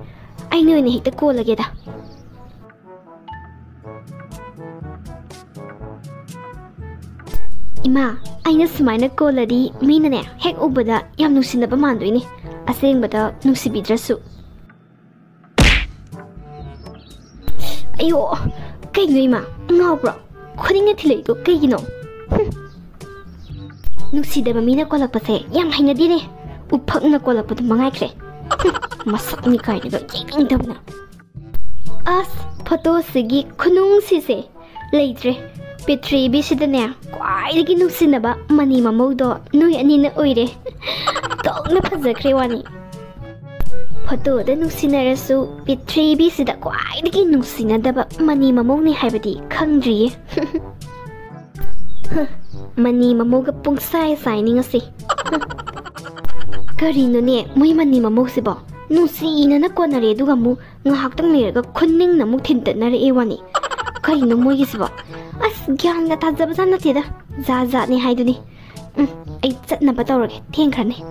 ꯑꯩꯅ ꯑꯣꯏꯅ ꯍꯦꯛꯇ ꯀꯣꯜꯂꯒꯦꯗ꯫ ꯏꯃꯥ, ꯑꯩꯅ ꯁꯨꯃꯥꯏꯅ ꯀꯣꯜꯂꯗꯤ ꯃꯤꯅꯅꯦ ꯍꯦꯛ ꯎꯕꯗ ꯌꯥꯝ ꯅꯨꯡꯁꯤꯅꯕ ꯃꯥꯟꯗꯣꯏꯅꯦ, ꯑꯁꯦꯡꯕꯗ ꯅꯨꯡꯁꯤꯕꯤꯗ꯭ꯔꯁꯨ꯫ ꯑꯌꯣ, ꯀꯩꯅꯣ ꯏꯃꯥ, ꯉꯥꯎꯕ꯭ꯔꯣ? ꯈꯨꯅꯤꯡꯅ ꯊꯤꯜꯂꯛꯏꯗꯣ ꯀꯩꯒꯤꯅꯣ? ꯍꯨꯝ꯫ ꯅꯨꯡꯁꯤꯗꯕ ꯃꯤꯅ ꯀꯣꯜꯂꯛꯄꯁꯦ ꯌꯥꯝ ꯍꯩꯅꯗꯦꯅꯦ꯫ ꯎꯐꯛꯅ ꯀꯣꯜꯂꯛꯄꯗꯨ ꯃꯉꯥꯏꯈ꯭ꯔꯦ꯫ ꯍꯨꯝ, ꯃꯁꯛꯅꯤ ꯀꯥꯏꯅꯒ ꯌꯦꯡꯅꯤꯡꯗꯕꯅ꯫ ꯑꯁ, ꯐꯣꯇꯣꯁꯤꯒꯤ ꯈꯨꯅꯨꯡꯁꯤꯁꯦ ꯂꯩꯇ꯭ꯔꯦ꯫ ꯄ꯭ꯔꯤꯊꯤꯕꯤꯁꯤꯗꯅꯦ ꯈ꯭ꯋꯥꯏꯗꯒꯤ ꯅꯨꯡꯁꯤꯅꯕ ꯃꯅꯤ ꯃꯃꯧꯗꯣ ꯅꯣꯏ ꯑꯅꯤꯅ ꯑꯣꯏꯔꯦ꯫ ꯊꯣꯛꯅ ꯐꯖꯈ꯭ꯔꯦ ꯋꯥꯅꯤ꯫ ꯐꯣꯇꯣꯗ ꯅꯨꯡꯁꯤꯅꯔꯁꯨ ꯄ꯭ꯔꯤꯊꯤꯕꯤꯁꯤꯗ ꯈ꯭ꯋꯥꯏꯗꯒꯤ ꯅꯨꯡꯁꯤꯅꯗꯕ ꯃꯅꯤ ꯃꯃꯧꯅꯤ ꯍꯥꯏꯕꯗꯤ ꯈꯪꯗ꯭ꯔꯤꯌꯦ꯫ ꯍ, ꯃꯅꯤ ꯃꯃꯧꯒ ꯄꯨꯡꯁꯥꯏ ꯁꯥꯏꯅꯤꯡꯉꯁꯤ꯫ ꯍ꯫ ꯀꯔꯤꯅꯣꯅꯦ ꯃꯣꯏ ꯃꯅꯤ ꯃꯃꯧꯁꯤꯕꯣ? ꯅꯨꯡꯁꯤꯅꯅ ꯀꯣꯟꯅꯔꯦ, ꯑꯗꯨꯒ ꯑꯃꯨꯛ ꯉꯥꯏꯍꯥꯛꯇꯪ ꯂꯩꯔꯒ ꯈꯨꯅꯤꯡꯅ ꯑꯃꯨꯛ ꯊꯤꯟꯇꯠꯅꯔꯛꯑꯦ ꯋꯥꯅꯤ꯫ ꯀꯔꯤꯅꯣ ꯃꯣꯏꯒꯤꯁꯤꯕꯣ? ꯑꯁ, ꯒ꯭ꯌꯥꯟꯒ ꯇꯥꯖꯕꯖꯥꯠ ꯅꯠꯇꯦꯗ꯫ ꯖꯥꯠ ꯖꯥꯠꯅꯤ ꯍꯥꯏꯗꯨꯅꯤ꯫ ꯎꯝ, ꯑꯩ ꯆꯠꯅꯕ ꯇꯧꯔꯒꯦ, ꯊꯦꯡꯈ꯭ꯔꯅꯤ꯫